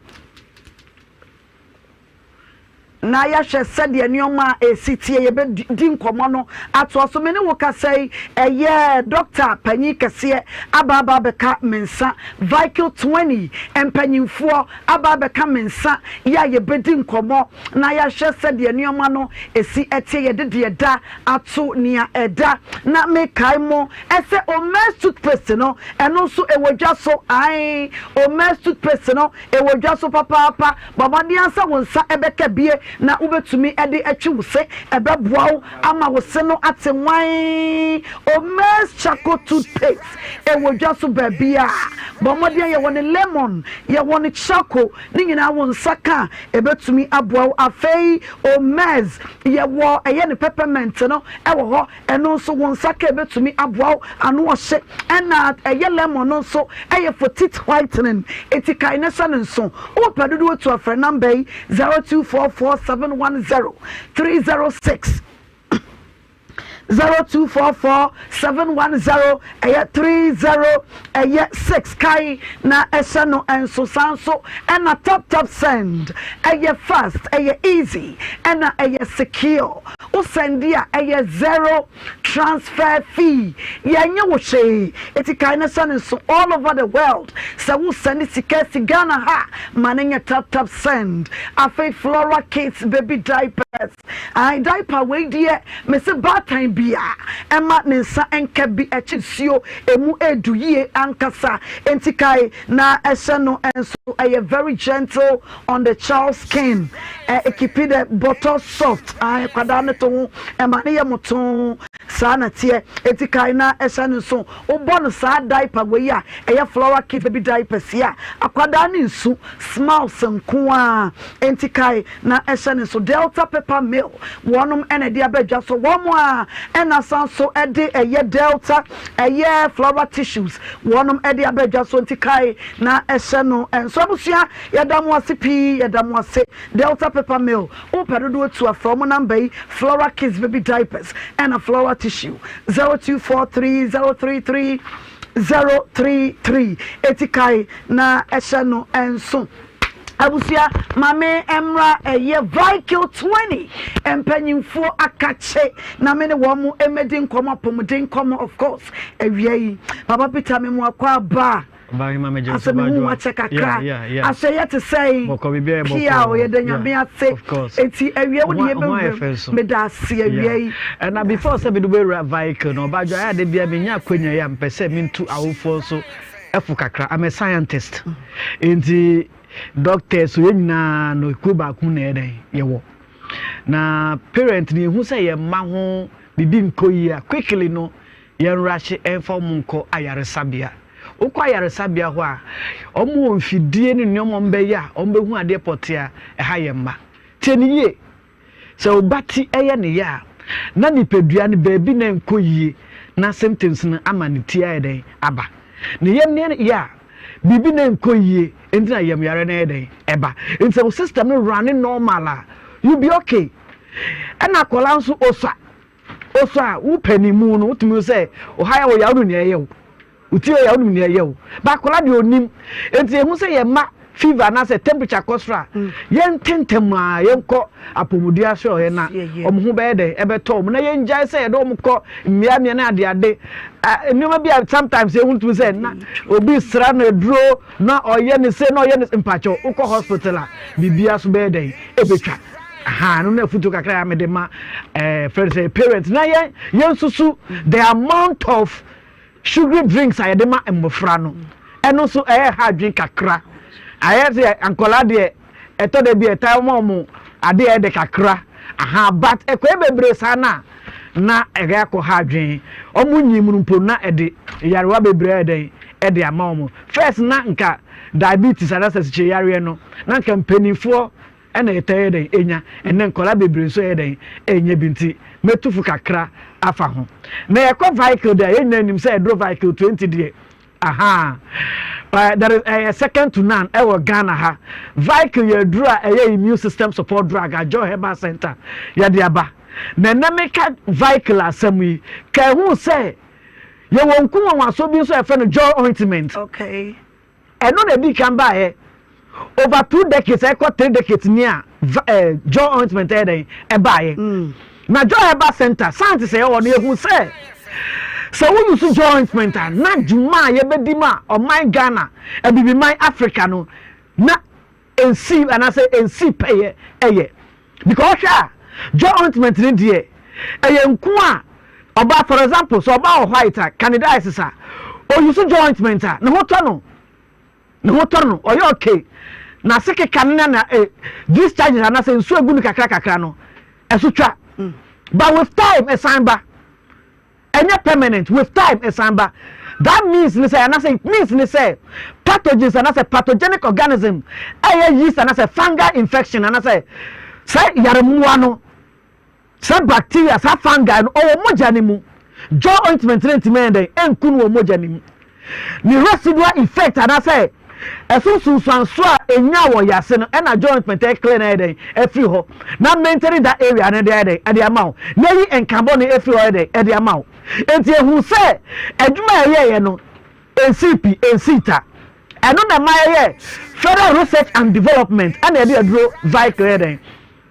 Na yɛahwɛ sɛdeɛ nneɛma a ɛresi teɛ. Yɛbɛdi nkɔmmɔ no atoa so. Me ne wo kasa yi, ɛyɛ dɔkta panyin kɛseɛ aba aba abɛka me nsa. Vicle 20 mpanyinfoɔ aba abɛka me nsa yɛ a yɛbɛdi nkɔmmɔ na yɛahwɛ sɛdeɛ nneɛma no ɛsi teɛ. Yɛde deɛ ɛda ato nea ɛda. Na mekae mo sɛ Omez toothpaste no, ɛno nso ɛwɔ dwa so. Ae, Omez toothpaste no ɛwɔ dwa so papaapa. Bɔ mmɔden ara sɛ wo nsa bɛka bie na wobɛtumi de atwi wo se. Ɛbɛboa wo ama wo se no ate nwann. Omez Charcoal Toothpaste wɔ dwa so baabiara. Bɔ mmɔden yɛwɔ ne lemon, yɛwɔ ne charcoal, ne nyinaa wo nsa ka a ɛbɛtumi aboa wo. Afei Omez, yɛwɔ ɛyɛ ne peppermint no ɛwɔ hɔ, ɛno nso wo nsa ka a ɛbɛtumi aboa wo. Ano ɔhye ɛna ɛyɛ lemon no nso ɛyɛ for teeth whitening. Eti kae na hyɛ no nso. Wopɛ dodoɔ tu a frɛ number yi 0244 710 306. 0244 710 ɛyɛ 30 ɛyɛ 6 kae na ɛhyɛ no nso saa nso ɛna tap tap send ɛyɛ fast ɛyɛ easy ɛna ɛyɛ secure wo send a ɛyɛ zero transfer fee yɛnyɛ wo hwee eti kae na hyɛ no nso all over the world sɛ wo send sika si Ghana ha ma ne nyɛ tap tap send afei Flora kids baby diapers Ae diaper wei deɛ mese baatan bia ɛma ne nsa nka bi ɛkye nsuo ɛmu ɛɛdu yie ankasa enti kae na ɛhyɛ no nso ɛyɛ very gentle on the child skin ɛ keep the bottle soft ae kwadaa no to ho ɛma ne yɛ motoo saa na teɛ enti kae na ɛhyɛ no nso wobɔ no saa diaper wei a ɛyɛ flower kit baby diapers yi a akwadaa no nsu smiles nko ara enti kae Na ɛhyɛ ne nso Delta Paper Mill wɔnom na ɛde aba dwa so wɔn a ɛna san so de ɛyɛ Delta ɛyɛ floral tissues wɔnom de aba dwa so nti kae na ɛhyɛ no nso abusua yɛda mo ase pii yɛda mo ase Delta Paper Mill wopɛ dodoɔ tu afrɛ wɔn namba yi Flora Kids Baby Diapers ɛna Floral Tissue 0243 033 033 eti kae na ɛhyɛ no nso. Abusua ma me mmra ɛyɛ Vicle 20 mpanyinfoɔ akakye na me ne wɔn mo mmɛdi nkɔmɔ apɔmuden nkɔmɔ of course awia yi Papa Peter me mo akɔ aba asɛ me hu wakyɛ kakra asɛ yɛ te sɛn pia o yɛda nyame ase eti awia wo de yɛ bɛwura meda ase awia yi. Ɛna before sɛ mede wobɛwura Vicle no ɔbadwo ayɛ ade bia menya akwanya yi a mepɛ sɛ mentu awofoɔ nso ɛfo kakra. I'm a scientist. Nti doctors so yɛn nyinaa no kuo baako na yɛ dɛn yɛwɔ. Na parent no yɛhu sɛ yɛn mma ho biribi nkɔ yie a quickly no yɛn rush ɛmfa wɔn nkɔ ayaresabea. Wokɔ ayaresabea hɔ a wɔn wɔ mfidie ne nneɛma wɔn bɛyɛ a wɔn bɛhu adeɛ pɔtee a ɛha yɛn mma. Tie no yie. Sɛ wo ba ti yɛ no ya a, na nipadua no baabi na ɛnkɔ yie na symptoms no ama ne ti ayɛ dɛn aba. Ne yam no yɛ a, biribi na ɛnkɔ yie nti na yam yareɛ no yɛ dɛn ɛba. Nti sɛ wo system no running normal a, you be okay. Ɛna akwadaa nso osua, osua a wo panin mu no wotumi hu sɛ ɔha yɛ wo ya wonim nea ɛyɛ wo. Wo ti yɛ ya wonim nea ɛyɛ wo. But akwadaa deɛ ɔnim. Nti yɛhu sɛ yɛn mma fever anaasɛ temperature kɔ soro a, yɛnte ntɛm ara yɛnkɔ apɔmuden asoɛeɛ na wɔn ho bɛyɛ dɛn ɛbɛtɔ wɔn na yɛngyae sɛ yɛde wɔn kɔ mmeammea ne adeade. Nneɛma bi a sometimes yɛhu tumi sɛ na obi sra no aduro na ɔyɛ ne se na ɔyɛ ne mpakyɛw wokɔ hospital a biribiara so bɛyɛ dɛn ɛbɛtwa. Aha, no na afutuo kakra a mede ma ɛɛ fɛn sɛ parents na yɛn yɛnsusu the amount of Sugary drinks a yɛde ma mmofra no, ɛno nso ɛyɛ ha adwene kakra. Ayɛ sɛ nkwadaa deɛ, ɛtɔ da bi a ɛtaa ma wɔn adeɛ a ɛyɛ dɛ kakra. Aha, but ɛkɔyɛ bebree saa no a, na ɛyɛ akɔ ha adwene. Wɔn nyin mu no mpo na ɛde nyarewa bebree ayɛ dɛn ɛde ama wɔn. First na nka diabetes anaasɛ asikyire yareɛ no, na nka mpanimfoɔ Ɛna yɛtaa yɛ dɛn nya? Ɛnnɛ nkwadaa bebree nso yɛ dɛn nya bi nti mɛtu fo kakra afa ho. Na yɛkɔ vehicle deɛ yɛn nyinaa nim sɛ ɛduro vehicle 20 deɛ ahaa uh, there is ɛyɛ uh, second to none ɛwɔ Ghana ha. Vehicle yɛ aduro a ɛyɛ immune system support drug a Joy Herbal Center yɛde aba. Na ɛnɛ meka vehicle asɛm yi ka ɛho sɛ yɛwɔ nku nwanwasoɔ bi nso a yɛfrɛ no joy ointment. Okay. Ɛno na ɛdii kan baeɛ over two decades ɛkɔ three decades ni a eh, joy ointment ɛyɛ dɛn ɛbaeɛ mm. na joy herbal center scientist ɛyɛ hɔ no yɛhu sɛ sɛ woyi so joy ointment a na dwuma a yɛbɛdi ma ɔman Ghana abibiman Africa no na ɛnsi anaasɛ ɛnsi pɛyɛ ɛyɛ because ɔhwɛ a joy ointment no deɛ ɛyɛ nko a ɔbaa for example sɛ ɔbaa wɔ white a candidiasis a ɔyi so joy ointment a ne ho tɔ no ne ho tɔ no ɔyɛ okay na ase keka no na na eh, discharges anaasɛ nsuo egu no kakra kakra no ɛso twa mm. but with time ɛsan ba. Ɛnyɛ permanent, with time ɛsan ba. That means ne sɛ anaasɛ it means ne sɛ pathogens anaasɛ pathogenic organism ɛyɛ yeast anaasɛ fungal infection anaasɛ sɛ yaremmoa no Saa bacteria, saa fungi no, ɔwɔ mogya no mu. Jaw ointment no ntumi ɛnyɛ dɛn ɛnku no wɔ mogya no mu. Ne residual effect anaasɛ ɛso nsunsuanso a ɛnya wɔ yase no ɛna jaw ointment ɛclear no ayɛ dɛn afiri hɔ na maintain that area no de ayɛ dɛn ɛde ama wo na ɛyi nkabɔ no afiri hɔ ayɛ dɛn ɛde ama wo. Enti ehu sɛ adwuma a ɛyɛɛyɛ no ɛnsii pi ɛnsii ta. Ɛno na ɛma yɛyɛ further research and development ɛna yɛde aduro Vicryl yɛ dɛn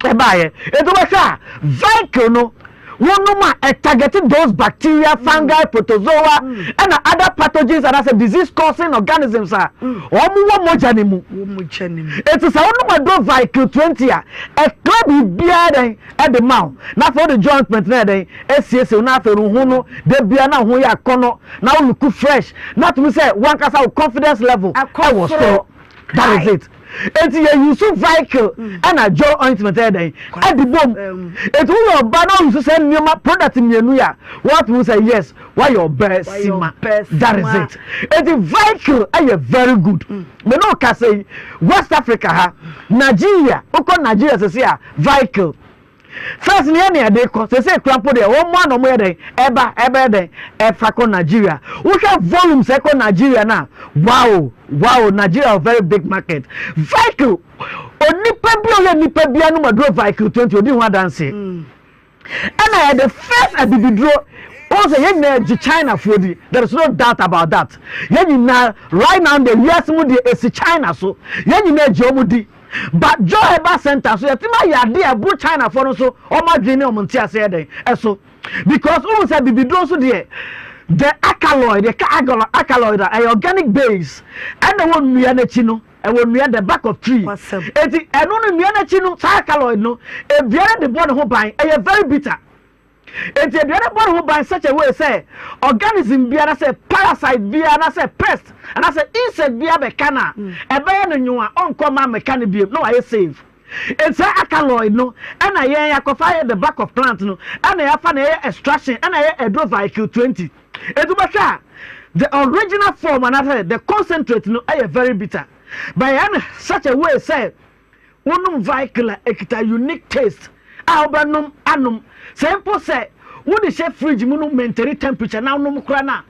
ɛbaeɛ. Enti wobɛhwɛ a vehicle no wonom a ɛtarget those bacteria, fungi, protozoa ɛna other pathogens anaasɛ disease causing organisms a wɔn wɔ mogya no mu. Enti sɛ wonom aduro vehicle 20 a ɛkla biribiara dɛn ɛde ma wo na afei wode jointment no yɛ dɛn asiesie wo na afei no ho no da biara na wo ho yɛ akɔnɔ na wo look fresh na atumi sɛ wankasa wo confidence level ɛwɔ soro. That is it. Eti yɛ use vehicle ɛna mm. jaw ointment ɛyɛ dɛn ɛde bom. Eti woyɛ ɔbaa na ɔuse sɛ nneɛma product mmienu yɛ a wɔatumi sɛ yes wayɛ ɔbaa sima. That is it. Eti vehicle ɛyɛ very good. Mm. Me no kasa yi West Africa ha Nigeria wokɔ Nigeria sisi a vehicle. First no yɛ nea ɛde kɔ sese kura mpo deɛ wɔn mu a na wɔn yɛ dɛn ɛba ɛbɛyɛ dɛn ɛfa kɔ Nigeria wohwɛ volumes ɛkɔ Nigeria na wow wow Nigeria very big market vehicle onipa bi a ɔyɛ nipa bi anum aduro vehicle 20 odi ho adanse mm. ɛna yɛ the first abibiduro wɔn sɛ yɛn nyinaa gye China foɔ di there is no doubt about that yɛn nyinaa right now the wiase mu deɛ esi China so yɛn nyinaa gye wɔn di. But Joe Herbal Center so yɛtumi ayɛ adeɛ a ɛboro China foɔ no nso wɔn adwene ne wɔn nteaseɛ dɛn ɛso because wohu sɛ bibiduro nso deɛ the alkaloid yɛka alkaloid a ɛyɛ organic base ɛna ɛwɔ nnua no akyi no ɛwɔ nnua the back of tree eti ɛno no nnua no akyi no saa alkaloid no edua no de bɔ ne ho ban ɛyɛ very bitter. Enti aduane no bɔ ne ho ban such a way sɛ organism biara sɛ parasite biara anaasɛ pest anaasɛ insect biara bɛka no a, ɛbɛyɛ no nwowa a ɔnkɔ mma mmɛka no biom na wayɛ safe. Enti saa alkaloid no ɛna yɛn akɔfa ayɛ the back of plant no ɛna yɛafa na yɛyɛ extraction ɛna yɛyɛ aduro vehicle 20. Enti wobɛhwɛ a the original form anaasɛ the concentrate no ɛyɛ very bitter but yɛayɛ no such a way sɛ Wonom Vicle a, ekita unique taste a wobɛnom anom. Sɛ mpo sɛ wode hyɛ fridge mu no maintain temperature na wonom koraa no a,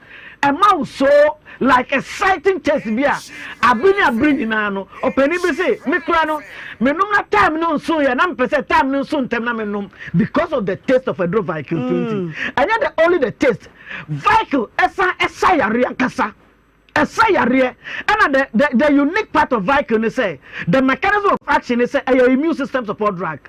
ɛma wo so like exciting taste bi a abere ne abere nyinaa no. Ɔpanin bi se, me koraa no, menom na time no nsoeɛ na mepɛ sɛ time no nso ntɛm na menom because of the taste of aduro Vicle 20. Ɛnyɛ the only the taste, Vicle ɛsan ɛsa yareɛ ankasa. Ɛsa yareɛ. Ɛna the the the unique part of Vicryl ne sɛ, the mechanism of action ne sɛ ɛyɛ immune system support drug.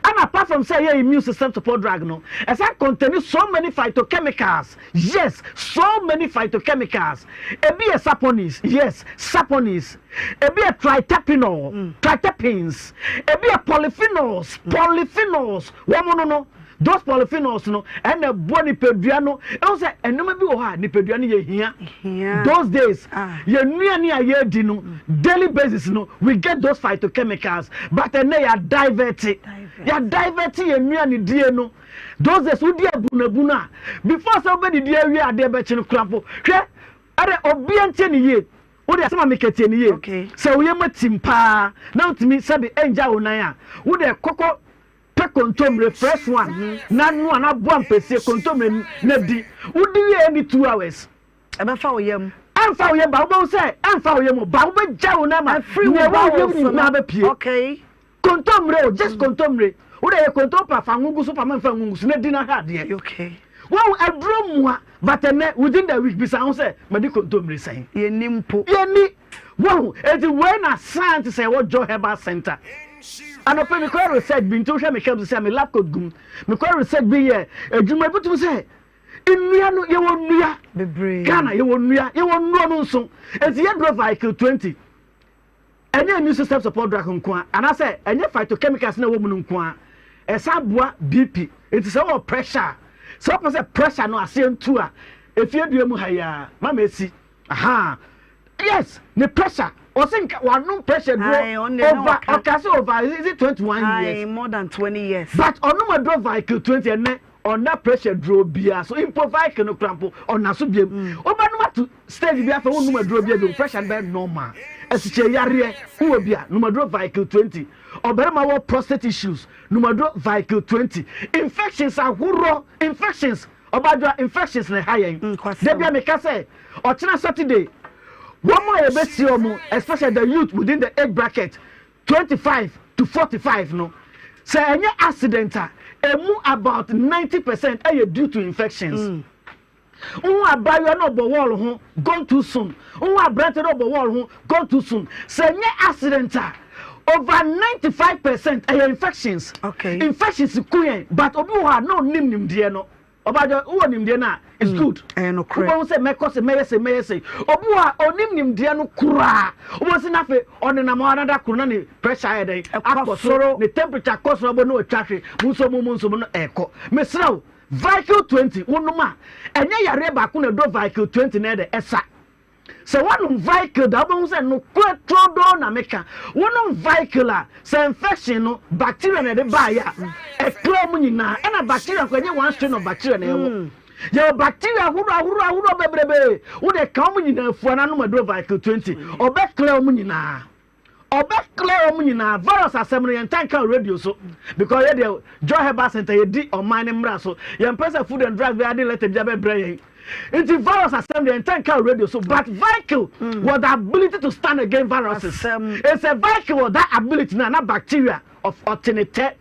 Ɛna apart from sɛ ɛyɛ immune system support drug no, ɛsan contain so many phytochemicals. Yes, so many phytochemicals. Ebi yɛ saponins, yes, saponins. Ebi yɛ triterpenol, triterpenes. Ebi yɛ polyphenols, polyphenols. Wɔn no no, Those polyphenols no ɛna ɛboa nipadua no. Ɛhu sɛ nneɛma bi wɔ hɔ a nipadua no yɛ hia. Those days ah. yɛ nnuane a yɛredi no daily basis no we get those phytochemicals but ɛnɛ yɛ divert yɛ divert yɛ nnuane die no. Those days wodi abunabunu a before sɛ wobɛdidi awie adeɛ bɛkye no kora mpo hwɛ ɛdɛ obia ntie ne yie wode asɛm a meka tie ne yie sɛ woyɛ ma tim paa na wotumi sɛbe ɛngya wo nan a wode kɔkɔ Pɛ kontommire fresh one na noa na boa ampesie kontommire na di. Wodi wie a ɛnni 2 hours. Ɛbɛfa wo yam. Ɛmfa wo yam ba wobɛhu sɛ ɛmfa wo yam o ba wobɛgya wo nan ma Ɛfiri wo nea ɛwɔ wo bowels yam no. nyinaa bɛpue. Okay. Kontommire o just kontommire. Wode yɛ kontom pa fa ngo gu so fa ma mfa ngo ngu so na di na hwɛ adeɛ. Okay. Wahu aduro mua but ɛnɛ within the week bisa ho sɛ madi kontommire sɛn. Yɛnni mpo. Yɛnni. Wahu enti wei na science sɛ ɛwɔ Joy Herbal Center. Anɔpa yi mekɔyɛ research bi nti wohwɛ me cap sɛ me lab coat gum. Mekɔyɛ research bi yɛ adwuma bi tumi sɛ nnua no yɛwɔ nnua. Bebree. Ghana yɛwɔ nnua yɛwɔ nnuro no nso. Enti yɛduro vehicle 20. Ɛnyɛ immune system support drug nko a anaasɛ ɛnyɛ phytochemicals na ɛwɔ mu no nko a ɛsan boa BP. Enti sɛ wowɔ pressure a sɛ wopɛ sɛ pressure no aseɛ ntu a efie dua mu ha yi ara mama esi. Ahaa yes ne pressure ɔsi nka wanom pressure duro over ɔka sɛ over is it 21 years more than 20 years but ɔnom aduro Vicryl 20 ɛnɛ ɔna pressure duro bia so mpo Vicryl no kora mpo ɔna so biem ɔbɛnom mm. to stage bi afei wonnom aduro bi bio, pressure no bɛyɛ normal. Asikyire yareɛ wowɔ bi a, nom aduro Vicryl 20. Ɔbarima wɔ prostate issues, nom aduro Vicryl 20. Infections ahoroɔ, infections, ɔbaadwoa infections na ɛha yɛn. Da bi a meka sɛ, ɔkyena Saturday, wɔn a yɛbɛsie wɔn, especially the youth within the age bracket 25 to 45 no, sɛ ɛnyɛ accident a, ɛmu about 90% ɛyɛ due to infections. Mm. Wohu abaayewa na ɔbɔ wall ho, gone too soon. Wohu aberante na ɔbɔ wall ho, gone too soon. Sɛ ɛnyɛ accident a, over 95% ɛyɛ infections. Okay. Infections ku yɛn, but obi wɔ hɔ a na ɔnim nimdeɛ no. Ɔbaadwa, wowɔ nimdeɛ no a, it's mm, good. Ɛyɛ nokorɛ. Wobɛhu sɛ mɛkɔ se, mɛyɛ se, mɛyɛ se. Obi wɔ hɔ a ɔnim nimdeɛ no koraa. Wobɛhu sɛ na afei ɔnenam hɔ anada koro na ne pressure ayɛ dɛn? Akɔ soro. Ne temperature kɔ soro abɔ na watwa hwe. Mu nso mu mu nso mu no ɛkɔ. Mesrɛ wo, Vicryl 20 wonom a, ɛnyɛ yareɛ baako na ɛdɔ Vicryl 20 na ɛdɛ ɛsa. Sɛ woanom Vicryl da wobɛhu sɛ nokorɛ turodoo na meka. Wonom Vicryl a, sɛ infection no, bacteria na ɛde baeɛ a, ɛclear wɔn nyinaa. Ɛna bacteria nko, ɛnyɛ one strain of bacteria na ɛwɔ. Mm. Yɛwɔ bacteria ahoroɔ ahoroɔ ahoroɔ bebrebee. Wode ka wɔn nyinaa fua na anom aduro Vicryl 20. Ɔbɛ clear wɔn nyinaa. Ɔbɛ clear wɔn nyinaa. Virus asɛm no yɛn ntaa nka wɔ radio so because yɛ deɛ Joy Herbal Center yɛ di ɔman no mmra so. Yɛn mpɛ sɛ Food and Drugs bɛyɛ ade letter bi abɛbrɛ yɛn. Nti virus asɛm deɛ yɛn ntaa nka wɔ radio so but Vicryl mm. wɔ the ability to stand against viruses. It's a Vicryl wɔ that ability na na bacteria of ɔtenetɛ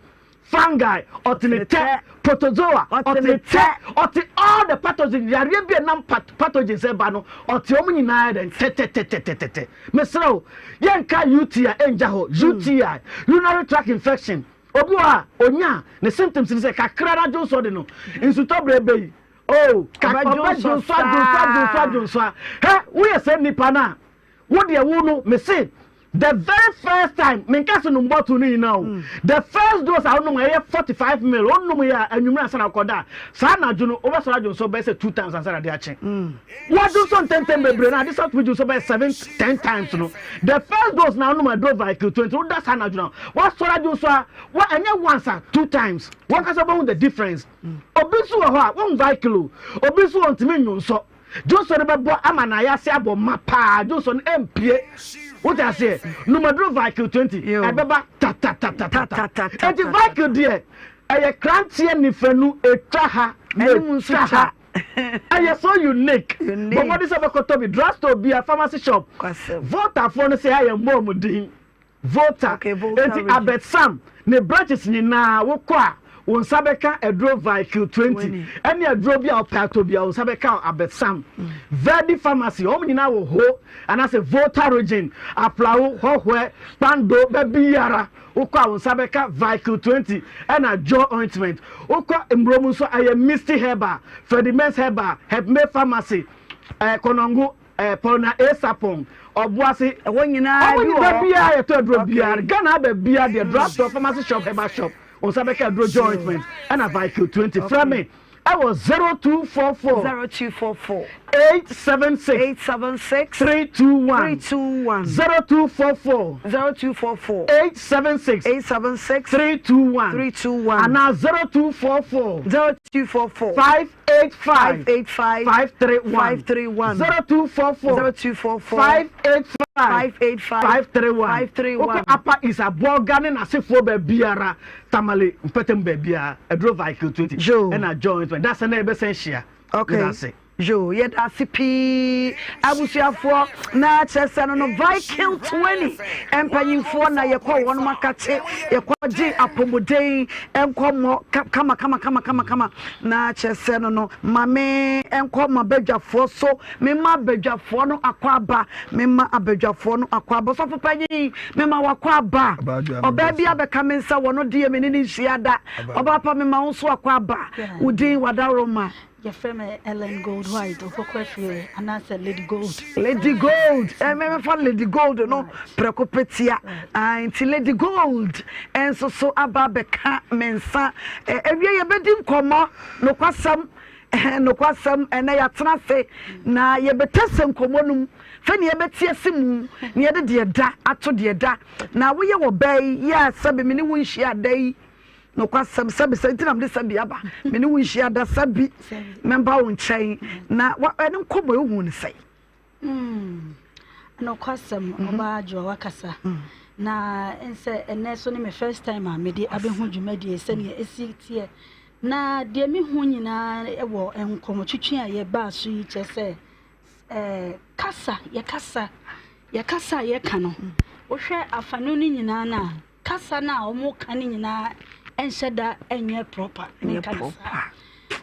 Fungi, ɔte ne tɛ, protozoa, ɔte ne tɛ, ɔte all the pathogens, yareɛ bi a ɛnam pathogens ɛba no, ɔte wɔn nyinaa dɛn tɛtɛtɛtɛtɛtɛ. Mesrɛ wo, yɛnka UTI ɛngya hɔ, UTI, urinary tract infection, obi wɔ hɔ a, onya a, ne symptoms ne sɛ kakra na dwonsɔ de no, nsutɔ berɛ bɛ yi, oh, ɔbɛ dwonsɔ, dwonsɔ, dwonsɔ, dwonsɔ, hɛ, woyɛ sɛ nipa no a, wo deɛ wo no, mese, The very first time, menka sɛ nom bottle no nyinaa o, the first dose a wonom a ɛyɛ 45 ml, wonom yɛ a anwummere ansa na wokɔda a, saa anadwo no wobɛsɔre adwonsɔ bɛyɛ sɛ two times ansa na ade akye. Woadwonsɔ ntɛmntɛm bebree no, ade sa wotumi dwonsɔ bɛyɛ seven, ten times no. The first dose na wonom aduro Vicryl 20, woda saa anadwo no a, woasɔre adwonsɔ a, wa ɛnyɛ once a, two times. Wankasa wobɛhu the difference. Obi nso wɔ hɔ a, wohu Vicryl o, obi nso ɔntumi nnwonsɔ. Dwonsɔ no bɛbɔ ama n'ayase abɔ ma paa. Dwonsɔ no ɛmpie. Wote aseɛ? Numaduro Vicryl 20 ɛbɛba tatatatatata. Enti Vicryl deɛ ɛyɛ kranteɛ nifanu ɛtwa ha na ɛtwa ha. Ɛyɛ so unique. Bɔ mmɔden sɛ wobɛkɔtɔ bi. Drugstore bia, pharmacy shop. Voltafoɔ no sɛ ayɛ mmɔɔ mu din. Volta. Okay, Volta Enti region. Albert Sam ne branches nyinaa wokɔ a wo nsa bɛka aduro Vicryl 20 ɛne aduro bi a wopɛ atɔ bi a wo nsa bɛka wɔ Albert Sam. Verdi Pharmacy wɔn nyinaa wɔ Ho anaasɛ Volta region, Aflao, Hɔhɔɛ, Kpando, baabiara wokɔ a wo nsa bɛka Vicryl 20 ɛna Jaw ointment. Wokɔ Mmrom nso a ɛyɛ Misty Herbal, Freddie Mens Herbal, Helpmate Pharmacy, ɛɛ Konongo. Eh, Paul na A. Sarpong, Ɔboase. Ɛhɔ nyinaa Ɔmo bi wɔ nyinaa hɔ. biara yɛtɔ aduro Okay. biara. Ghana aba biara deɛ drug store, pharmacy shop, herbal shop. Wo nsa bɛka aduro Joy ointment ɛna Vicryl 20. Frɛ me ɛwɔ 0244 0244 876 876 321 321 0244 0244 876 876 321 321 anaa 0244 0244 585 585 531 531 0244 0244 585 585 531 531 wokɔ Upper East Aboga ne n'asefoɔ baabiara Tamale mpɛtɛm baabiara aduro Vicryl 20 Yo. ɛna joint dasɛ na yɛbɛsɛn hyia Okay. Meda ase. Yoo yɛda ase pii abusuafoɔ na kyerɛ sɛ no no Viking 20 mpanyinfoɔ na yɛkɔ wɔn akakye yɛkɔ gye apɔmuden nkɔmmɔ kama kama kama kama kama na kyerɛ sɛ no no mame nkɔ ma badwafoɔ so mema badwafoɔ no akɔ aba mema abadwafoɔ no akɔ aba sɔfo panyin mema wakɔ aba ɔbaa bi abɛka me nsa wɔ no deɛ me ne ne nhyia da ɔbaa pa mema wo nso akɔ aba wo din wadaroma Yɛfrɛ me Ellen Gold White, Opoku Afriyie, anaasɛ Lady Gold. Lady Gold, eh, mɛmɛfa Lady Gold no prɛko pɛ tia. Ah, nti Lady Gold nso so aba abɛka me nsa. Eh, awie yɛbɛdi nkɔmmɔ, nokwasɛm, eh, nokwasɛm, ɛnɛ yɛatena ase na yɛbɛtɛsɛ nkɔmmɔ no mu, fɛ ne yɛbɛte ase mu, na yɛde deɛ da ato deɛ da. Na woyɛ wɔ bɛɛ yi, yɛ a sɛbe me ne wo nhyia da yi, Nokwasɛm, sɛbi sɛ nti na mede sɛbi aba. Me ne wo nhyia da sɛbi mɛmba wo nkyɛn na ɛne nkɔmmɔ ehu ne sɛn. Mm. Nokwasɛm, ɔbaa Adwoa wakasa. Na nsɛ ɛnɛ so ne me first time a mede abɛhu dwumadie sɛnea ɛsi teɛ. Na deɛ mehu nyinaa wɔ nkɔmmɔtwitwi a yɛbaa so yi kyerɛ sɛ eh, kasa, yɛkasa, yɛkasa a yɛka no, wohwɛ afanu no nyinaa no a, Kasa no a wɔka no nyinaa nhyɛ da nyɛ proper. Nyɛ proper.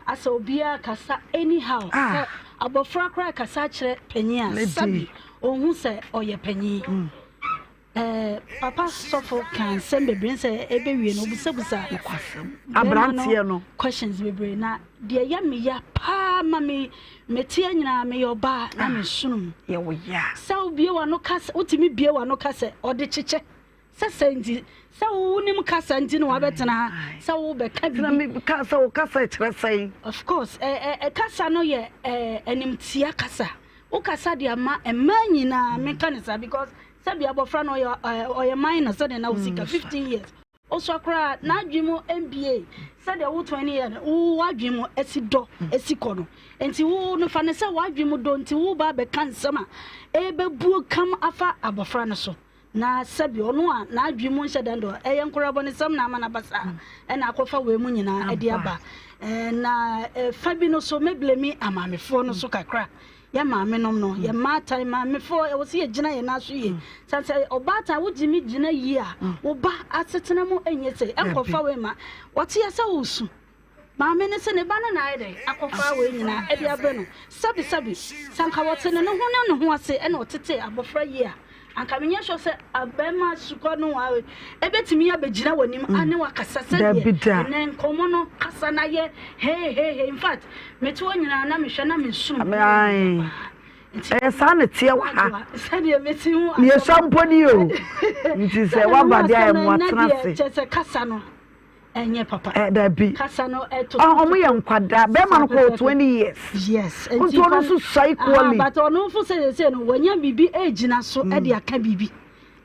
Asɛ obiara kasa anyhow. Ah. Sɛ abɔfra koraa kasa kyerɛ panyin a sabi ohun sɛ ɔyɛ panyin. Mm. Eh, papa sɔfo ka nsɛm bebree sɛ ɛbɛwie no obusabusa aberanteɛ no questions bebree na deɛ ɛyɛ me ya paa ma me meteɛ nyinaa meyɛ ɔbaa na ah. mesunu mu sɛ wobie w'ano kasa wotumi bie w'ano kasa ɔde kyekyɛ Sɛ sɛ nti, sɛ wonim kasa nti na wabɛtena ha sɛ wobɛka biribi. Na ka sɛ wo kasa kyerɛ sɛn? Of course, ɛ ɛ kasa no yɛ ɛ animtia kasa. Wo kasa de ama mmaa nyinaa, menka ne saa because sɛbi abɔfra no ɔyɛ ɛ ɔyɛ minor sɛdeɛ na wosi ka 15 years. Osua koraa n'adwene mu mbie sɛdeɛ wo 20 years wo w'adwene mu asi dɔ asi kɔ no. Nti wo no fa ne sɛ w'adwene mu dɔ nti wo ba abɛka nsɛm a ɛbɛbuo kam afa abɔfra no so. Na sɛbi ɔno a n'adwene mu nhyɛ da ndɔ, ɛyɛ nkorabɔnesɛm na ama no aba saa, ɛna akɔfa wei mu nyinaa ɛde aba. Na fa bi no so, mɛblemi amaamefoɔ no so kakra. Yɛ maame nom no, yɛ mmaatan maamefoɔ, ɛwɔ sɛ yɛgyina yɛn nan so yie. Sane sɛ ɔbaatan wogyimi gyina yie a, wo ba asetena mu ɛnyɛ sei, ɛnkɔfa wei ma. Wɔte yɛ sɛ wosu. Maame no se ne ba no na ayɛ dɛn akɔfa wei nyinaa de abrɛ no? Sɛbi sɛbi, sɛ anka wɔte ne ne ho ne ne ho ase na ɔtetee abɔfra yie a, anka menyɛ sure sɛ abɛɛma sukɔ no a ɛbɛtumi abɛgyina w'anim mm. ane wakasa sɛdeɛ ɛnɛ nkɔmmɔ no kasa no ayɛ hei hei hei. In fact, mete hɔ nyinaa na mehwɛ na mesum. Ɛyɛ saa na ɛteɛ wɔ ha. Yɛsua mpo ni o. Nti sɛ waba deɛ a ɛmoa tena ase. Kyɛ sɛ kasa no ɛnyɛ papa. Ɛ dabi. Kasa no ɛto. Ɔmo yɛ nkwadaa bɛrima no kɔ 20 years. Yes. Nti ɔno nso sua equally. But ɔno nso sɛ sɛ no wɔnya biribi egyina so ɛde mm. aka biribi.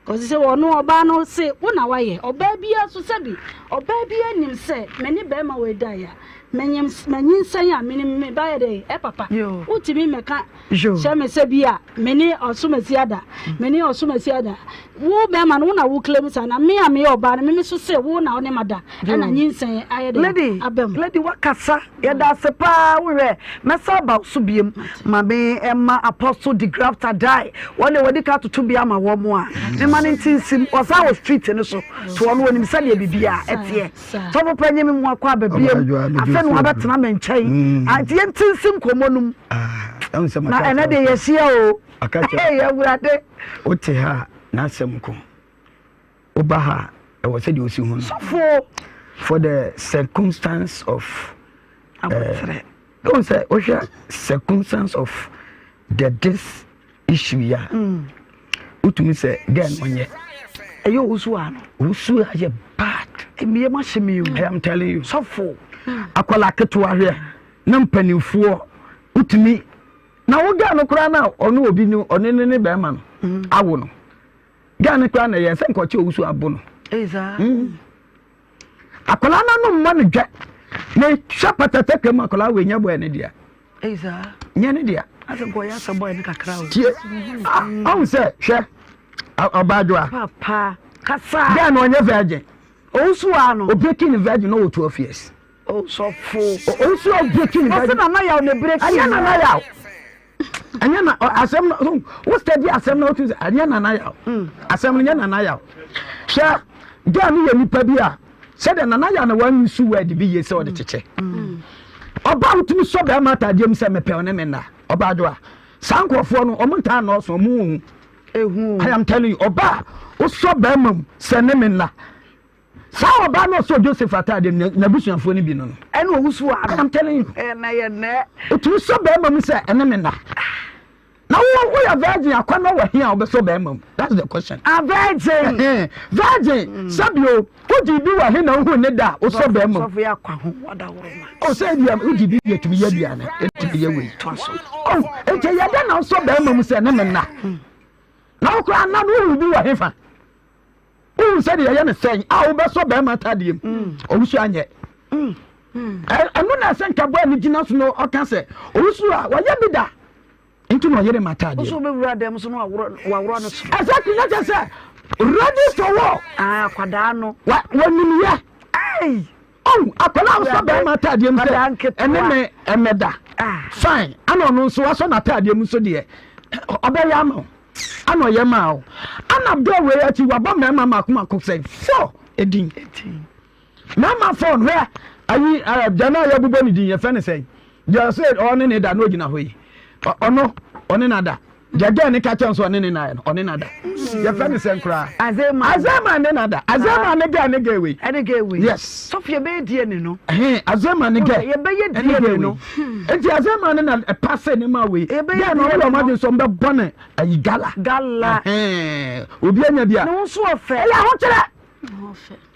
Kɔsi sɛ ɔno ɔbaa no se wo na wayɛ ɔbaa bi so sɛbi ɔbaa bi anim sɛ me ne bɛrima wɔ ɛda ya menyim manyinsɛn a menim me ba yɛ dɛ ɛ papa. Wotumi mɛka Hyɛ me sɛ bi a me ne ɔsomasi ada, me ne ɔsomasi ada. Wo bɛrima no, wo na wo claim saa, na me a meyɛ ɔbaa no, me me so se wo na wo ne ma da, ɛna nyinsɛn ayɛ dɛ Lady, aba mu. lady wakasa, yɛda ase paa, wohwɛ, mɛsa aba wo so biem, ma me ɛma Apostle de Grafter die, wɔn deɛ wɔadi ka atoto bi ama wɔn a, mema no nte nsim, ɔsan wɔ street no so, to ɔno ɔnim sɛdeɛ biribiara ɛteɛ. Sɔfo panyin me mu akɔ aba biem, afei na wabɛtena me nkyɛn, mm. nti yɛnte nsi nkɔmmɔ no mu. Ah, Na ɛnɛ deɛ yɛahyia o. Hey, Awurade. Wote ha a, n'asɛm ko. Woba ha a, ɛwɔ sɛdeɛ osi ho no. Sɔfo. For the circumstance of. Abotrɛ. Ɛwɔ sɛ wohwɛ circumstance of the this issue yi a. Mm. Wotumi sɛ girl no ɔnyɛ. Ɛyɛ owusu ano. Owusu ayɛ bad. Mmea ma hyɛ mi o. I am telling you. Sɔfo. Akwadaa ketewa hwɛ na mpanimfoɔ wotumi na wo girl no koraa na ɔne obi no ɔne ne ne bɛrima no mm. awo no girl no koraa na ɛyɛ sɛ nkɔkye owusu abo no mm. akwadaa no ano mmɔ no dwɛ na hwɛ patataka mu akwadaa wei nyɛ bɔɛ ne dea nyɛ ne dea tie ɔhu sɛ hwɛ ɔbaadwoa girl no ɔnyɛ virgin owusu ano obreaking virgin no wɔ 12 years Osɔfo. Owusu a breaking ne Ɔsɛ nana yaw na breaking. Ɛnyɛ nana yaw. Ɛnyɛ na asɛm no wo steady asɛm na wotu sɛ ɛnyɛ nana yaw. Mm. Asɛm no nyɛ nana yaw. Hwɛ girl no yɛ nipa bi a sɛdeɛ nana yaw na wɔn use word bi yie sɛ ɔde kyekyɛ. Mm. Ɔbaa wotumi sɔ bɛrima ataadeɛ mu sɛ mepɛ ɔne me nna. Ɔbaa do a saa nkurɔfoɔ no wɔn ntaa nɔɔso wɔn hu. Ehu. I am telling you ɔbaa wosɔ bɛrima mu sɛ ne me nna. Saa ɔbaa no ɔsɔ Joseph ataadeɛ no n'abusuafoɔ no bi no no. Ɛna owusu ano. I am telling you. Ɛna yɛ nɛ. Otumi sɔ bɛrima mu sɛ ɛne me na. Na wo woyɛ virgin akɔnɔ wɔ he a wobɛsɔ bɛrima mu? That's the question. A virgin. Virgin. Mm. Sɛbio wogye bi wɔ he na wohu ne da a wosɔ bɛrima mu. Sɔfo yɛ akwa ho wadaworo ma. O sɛ ebi a wogye bi yɛ tumi yɛ aduane etumi yɛ wei. Oh, nti yɛ dɛ na wosɔ bɛrima mu sɛ ɛne me na. Mm. Na wo koraa na no wohu bi wɔ he fa? Wohu sɛdeɛ yɛyɛ no sɛn a wobɛsɔ bɛrima ataadeɛ mu mm. owusu anyɛ mm. ɛno na ɛsɛ nka bɔɔ ne gyina so no ɔka sɛ owusu a wɔyɛ bi da. Nti na ɔyere m'ataadeɛ. Wo so wobɛwura dɛm so na waworɔ no soro. Exactly na kyerɛ sɛ ready for war. Ah, akwadaa no. Wa wɔnim yɛ. Hey. Oh, akwadaa a ɔsɔ bɛrima ataadeɛ mu sɛ ɛne me ɛmɛda. Ah. Fine, ana ɔno nso wasɔ n'ataadeɛ mu nso deɛ ɔbɛyɛ ama wo. Ana ɔyɛ maa wo. Ana bere wei akyi wabɔ mmarima mako mako sɛ four edin. Mmarima four no hwɛ ayi ɛɛ deɛ na yɛbobɔ ne din yɛfɛ ne sɛn. Deɛ ɔsɛ ɔne ne da na ɔgyina hɔ yi ɔno ɔne na da deɛ gɛɛ ne ka kyɛn so ɔne ne na yɛ no ɔne na da yɛfɛ ne sɛn koraa Azema ne na da Azema ne gɛɛ ne gɛɛ wei ɛne gɛɛ wei yes sɔfo yɛbɛyɛ DNA no ɛhɛn Azema ne gɛɛ yɛbɛyɛ DNA no nti Azema ne na ɛpa ne ma wei gɛɛ na ɔmo yɛ ɔmo adwene sɛ ɔmo bɛ bɔ ne ayi gala gala ɛhɛn obi anya bi a ne ho so ɔfɛ ɛyɛ ahokyerɛ.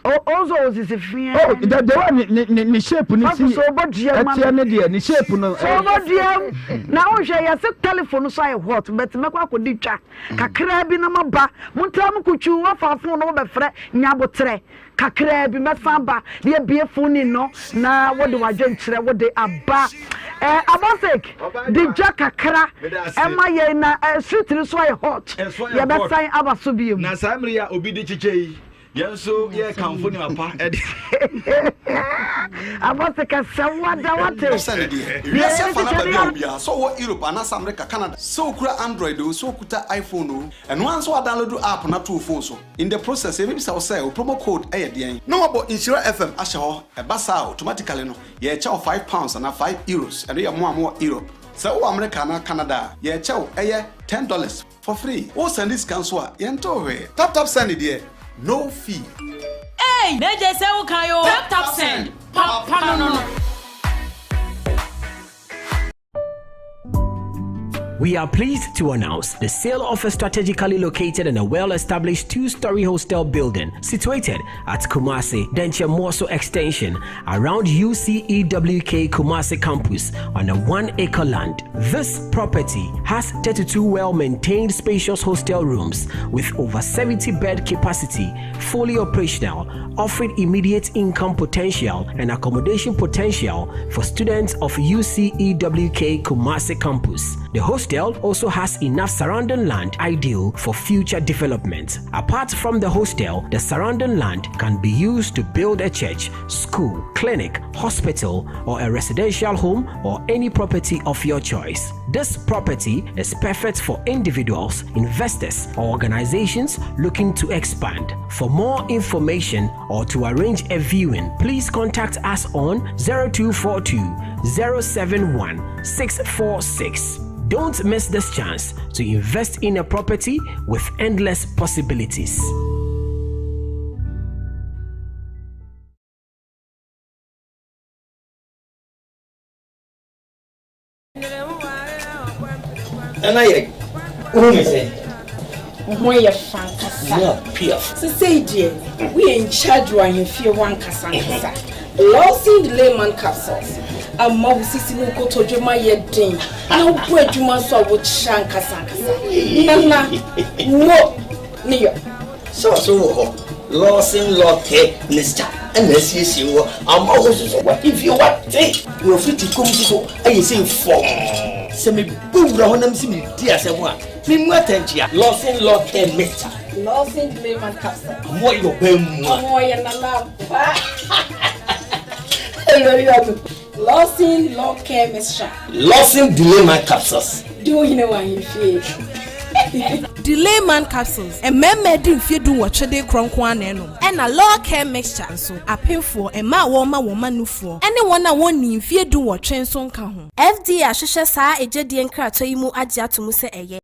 Ɔnso osisi fia. Oh, the the one ne ne ne shape ne si. So ɔbɔ dua ma. Ɛteɛ ne deɛ ne shape no. So ɔbɔ dua mu. Na wohwɛ yɛse telephone so ayɛ hot but mɛkɔ akɔdi twa kakraa bi na maba. Montra mo kutwu wafa phone no wobɛfrɛ nya abotrɛ kakraa bi mɛsan ba na yɛbie phone no na wode w'adwenkyerɛ wode aba. Eh, Abosik, di dwa kakra ɛma yɛn na eh, street no so ayɛ hot. Yɛbɛsan aba so bio. Na saa mmere yi a obi di kyekyɛ yi, yɛn nso yɛrekamfo nneɛma pa de. Abosik ɛsɛ wada wate. Sɛ ne deɛ, wiase afa no baabi a wɔ biara, sɛ ɔwɔ Europe anaasɛ America, Canada, sɛ okura Android oo, sɛ okuta iPhone oo, ɛno ara ne sɛ woadownload app no ato wo phone so. In the process, yɛbɛbisa wo sɛ wo promo code yɛ deɛn? Na wɔabɔ Nhyira FM ahyɛ hɔ. Ɛba saa a, automatically no, Yɛrekyɛ wo £5 anaa €5, ɛno yɛ mo a mowɔ Europe. Sɛ wowɔ America anaa Canada a, yɛrekyɛ wo, ɛyɛ $10 for free. Wo sɛnde sika nso a, yɛntew hwee. Tap tap send deɛ, no fee. Eii Mejay sɛ wo kan oo. Tap tap send, papa no no. We are pleased to announce the sale of a strategically located and a well-established two-story hostel building situated at Kumasi, Denche Morso Extension, around UCEWK Kumasi campus on a one-acre land. This property has 32 well-maintained spacious hostel rooms with over 70 bed capacity, fully operational, offering immediate income potential and accommodation potential for students of UCEWK Kumasi campus. The hostel also has enough surrounding land ideal for future development. Apart from the hostel, the surrounding land can be used to build a church, school, clinic, hospital, or a residential home or any property of your choice. This property is perfect for individuals, investors, or organizations looking to expand. For more information or to arrange a viewing, please contact us on 0242 071 646. Don't miss this chance to invest in a property with endless possibilities. Nana yɛ wohu me sɛ. Wo ho yɛ fa ankasa. Sesei deɛ woyɛ in charge wɔ ahemfie hɔ ankasa ankasa. Lawson Layman capsules ama wo sisi ne wo kotodwe ma yɛ den na wobɔ adwuma nso a wokyerɛ ankasa ankasa. Nana wo ne yɔ. Sɛ ɔso wɔ hɔ, Lawson Lɔkɛ mixture na asiesie wɔ ama wo nso so w'ahemfie wate na ofiti kɔm nso so ayɛ sei fɔmm. Sɛ mebɔ wura hɔ na mese meredi asɛm a, memmu atɛnkyea. Lawson Lɔkɛ mixture. Lawson Layman capsule. Ɔmo ɔyɛ ɔbaa mua. Ɔmo ɔyɛ nana ampa. Ɛyɛ ɔyɛ Lawson Lɔkɛ mixture. Lawson Delayman capsules. Di wo hene wɔ ahemfie. Delayman capsules, mmarima adi mfeɛ dunwɔtwe de rekorɔ nko ara na ɛnom. Ɛna Law Care Mixture nso, apemfoɔ, mmaa a wɔrema wɔn mma nufoɔ, ne wɔn a wɔnnii mfeɛ dunwɔtwe nso nka ho. FDA ahwehwɛ saa agyadie nkratoɔ yi mu agye ato mu sɛ ɛyɛ.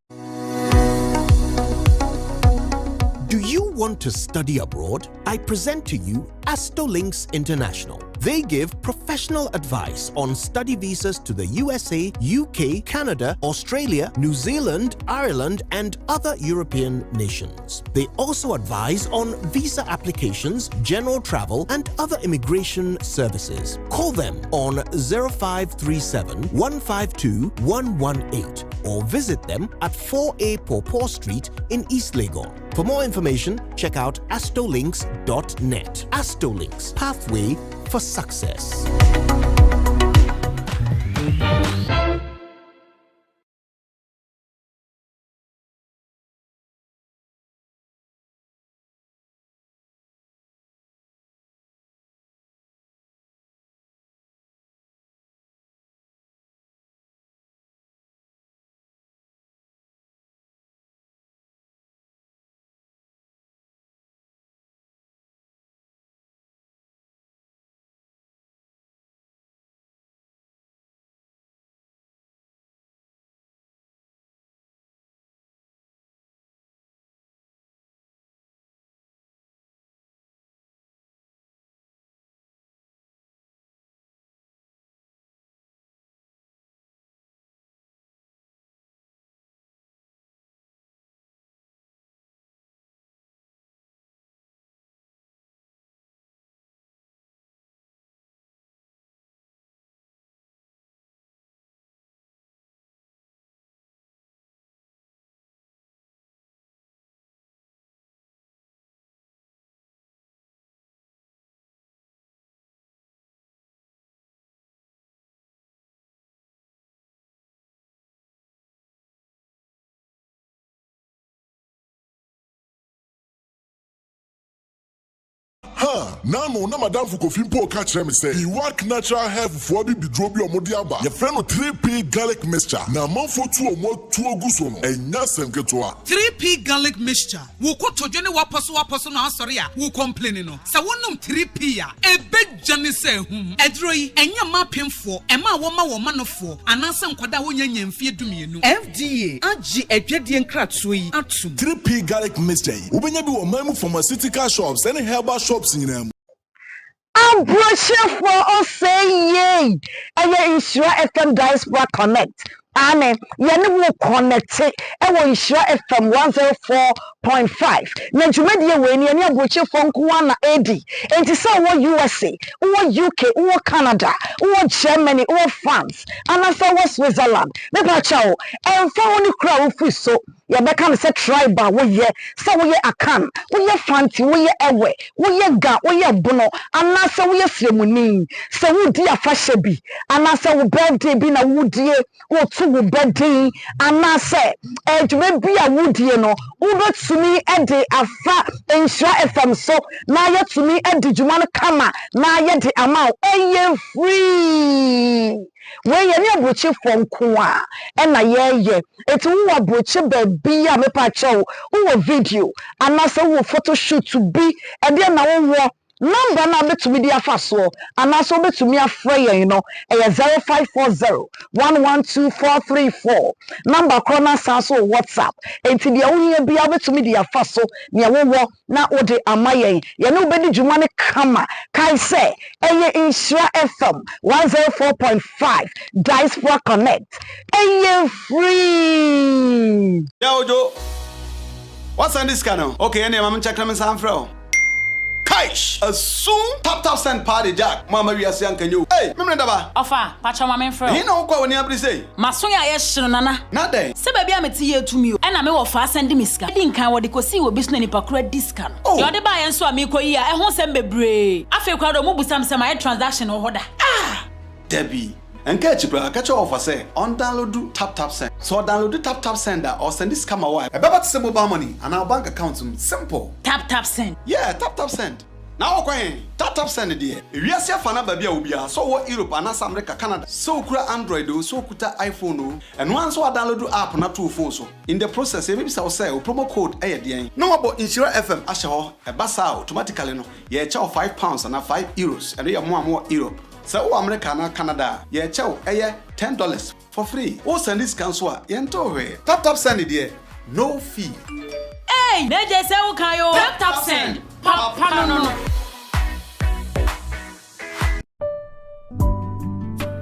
Do you want to study abroad? I present to you Astolinks International. They give professional advice on study visas to the USA, UK, Canada, Australia, New Zealand, Ireland, and other European nations. They also advise on visa applications, general travel, and other immigration services. Call them on 0537 152 118 or visit them at 4A Pawpaw Street in East Legon. For more information, check out astolinks.net. Astolinks, pathway for success. Huh! Naano na m'adamfo Kofi mpo reka kyerɛ me sɛ Iwak Natural Health foɔ abibiduro bi a wɔde aba, yɛfrɛ no 3P Garlic Mixture, na amanfoɔ tu wɔn atuo gu so no, ɛnyɛ asɛm ketewa. 3P Garlic Mixture, Wo kotodwe ne w'apɔsowapɔso no asɔre a wo complaini no, sɛ wonom 3P a, ɛbɛdwane sɛ ahum. Aduro yi, ɛnyɛ mma apemfoɔ, mmaa a wɔma wɔn manofoɔ, anaasɛ nkwadaa a wɔnnya nyaa mfeɛ dumienu. FDA agye adwadie nkratoɔ yi atom. 3P Garlic Mixture yi, wobɛnya bi wɔ ɔman mu pharmaceutical shops ne herbal shops nyinaa mu. Aburokyerefoɔ ɔsɛe yei ɛyɛ Nhyira FM Diaspora Connect aane yɛne wo connecte ɛwɔ Nhyira FM 104.5 na dwumadie wei no yɛne aburokyerefoɔ nko ara na ɛredi enti sɛ wowɔ USA wowɔ UK wowɔ Canada wowɔ Germany wowɔ France anaasɛ wowɔ Switzerland mepa kyɛw ɛmfa ho ne kuro a wofiri so Yɛbɛka no sɛ tribe a woyɛ, sɛ woyɛ Akan, woyɛ Fanti, woyɛ Ewe, woyɛ Ga, woyɛ Bono, anaasɛ woyɛ Sremuni. Sɛ woredi afahyɛ bi, anaasɛ wo birthday bi na woredie, woreto wo ba din, anaasɛ dwuma bi a woredie no, wobɛtumi de afa Nhyira FM so na yɛatumi adi dwuma no kama na yɛde ama wo. Ɛyɛ free! Wei yɛne aburokyefoɔ nko a ɛna yɛyɛ. Enti wowɔ aburokye baabi a mepa kyɛw wowɔ video anaasɛ wowɔ photo shoot bi ɛdeɛ na wowɔ number no a wobɛtumi de afa soɔ anaasɛ wobɛtumi afrɛ yɛn no ɛyɛ 0540 112 434 number korɔ no asan so wɔ WhatsApp. Enti deɛ wohia biara wobɛtumi de afa so nea wowɔ na wode ama yɛn. Yɛne wo bɛdi dwuma no kama. Kae sɛ, ɛyɛ Nhyira FM 104.5 Diaspora Connect. Ɛyɛ free! Yeah Ojo, woasan de sika no? Okay ɛneɛ ma menkyɛke na mensan mfrɛ wo. Kaish! Asum! Tap tap send paa de Jack, mo amma wiase anka nyɛ o. Ei! Memene daba! Ɔfa, pakyɛw ma menfrɛ wo. Ɛhe na wokɔ a w'ani abere sei? M'aso yɛ ayɛ hye no Nana. Na dɛn? Sɛ baabi a mete yɛ tumi o. Ɛna me wɔfa asan di me sika. Edi nkan wɔde kosii wɔ bi so na nipa koro adi sika no. Oh! Deɛ ɔde baeɛ nso a meekɔ yi a ɛho nsɛm bebree. Afei koraa deɛ ɔmo busa me sɛ mayɛ transaction wɔ hɔ da. Ah! Dabi. Ɛnka akyi koraa, ka kyerɛ wɔfa sɛ ɔndownloadu TapTapSend. Sɛ ɔdownloadu TapTapSend a, ɔresɛnde sika ma wo a, ɛbɛba te sɛ mobile money anaa wo bank account mu. Simple! TapTapSend. Yeah, TapTapSend. Na wokɔ he? TapTapSend deɛ. Ewiase afa no aba bi a obiaa, sɛ ɔwɔ Europe anaasɛ America, Canada, sɛ okura Android oo, sɛ okuta iPhone oo, ɛno ara ne sɛ woadownload app no ato wo phone so. In the process, yɛbɛbisa wo sɛ wo promo code yɛ deɛn? Na woabɔ Nhyira FM ahyɛ hɔ. Ɛba saa a, automatically no, yɛrekyɛ wo £5 anaa €5, ɛno yɛ mo a mowɔ Europe. Sɛ wowɔ America anaa Canada a, yɛrekyɛ wo ɛyɛ $10. For free. Wo sɛnde sika nso a, yɛntew hwee. Tap tap send deɛ, no fee. Eii na gye sɛ wo kan oo. Tap tap send, papa no no.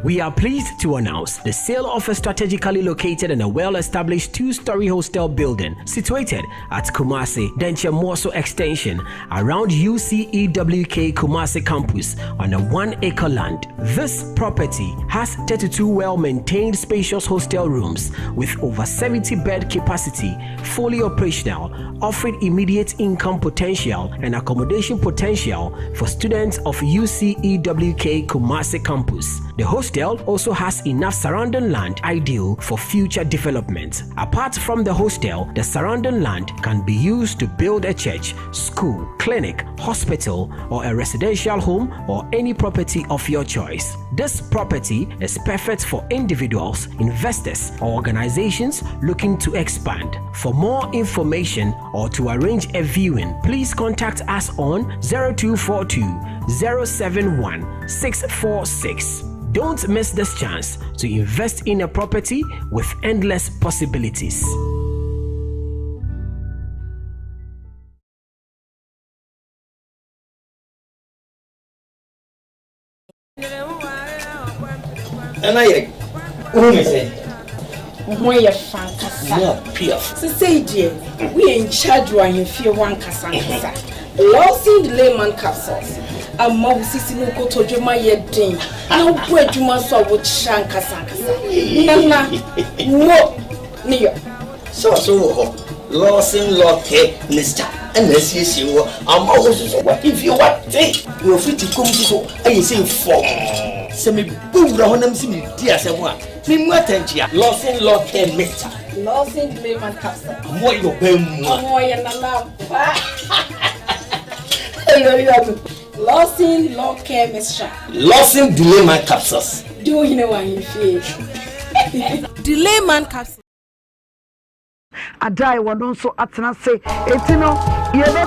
We are pleased to announce the sale of a strategically located and a well-established two-story hostel building situated at Kumasi, Denche Morso Extension, around UCEWK Kumasi campus on a one-acre land. This property has 32 well-maintained spacious hostel rooms with over 70 bed capacity, fully operational, offering immediate income potential and accommodation potential for students of UCEWK Kumasi campus. The hostel also has enough surrounding land ideal for future development. Apart from the hostel, the surrounding land can be used to build a church, school, clinic, hospital, or a residential home or any property of your choice. This property is perfect for individuals, investors, or organizations looking to expand. For more information or to arrange a viewing, please contact us on 0242 071 646. Don't miss this chance to invest in a property with endless possibilities. Nana yɛ wohu me sɛ. Wo ho yɛ fa ankasa. Mo piaf. Sesei deɛ woyɛ in charge wɔ ahemfie hɔ ankasa ankasa. Lawson Layman capsules ama wo sisi ne wo kotodwe ma yɛ den na wobɔ adwuma nso a wokyerɛ ankasa ankasa. Nana mo ne yɔ. Sɛ ɔso wɔ hɔ, Lawson Lɔke Mixture na asiesie wɔ ama wo soso w'ahemfie wate na ofiti kɔm soso ayɛ sei fɔmm. Sɛ mebɔ wura hɔ na mese medi asɛm a, memmu atɛnkyea. Lawson Lɔke Mixture. Lawson Layman Capsule. Ɔmo ayɛ ɔbaa mua. Ɔmo ɔyɛ nana ampa. Lawson Law Care Mixture. Lawson Delay Man Capsules. Di wo hene wɔ ahemfie. Delay Man Capsules. Adae wɔno nso atena ase eti no yɛbɛ.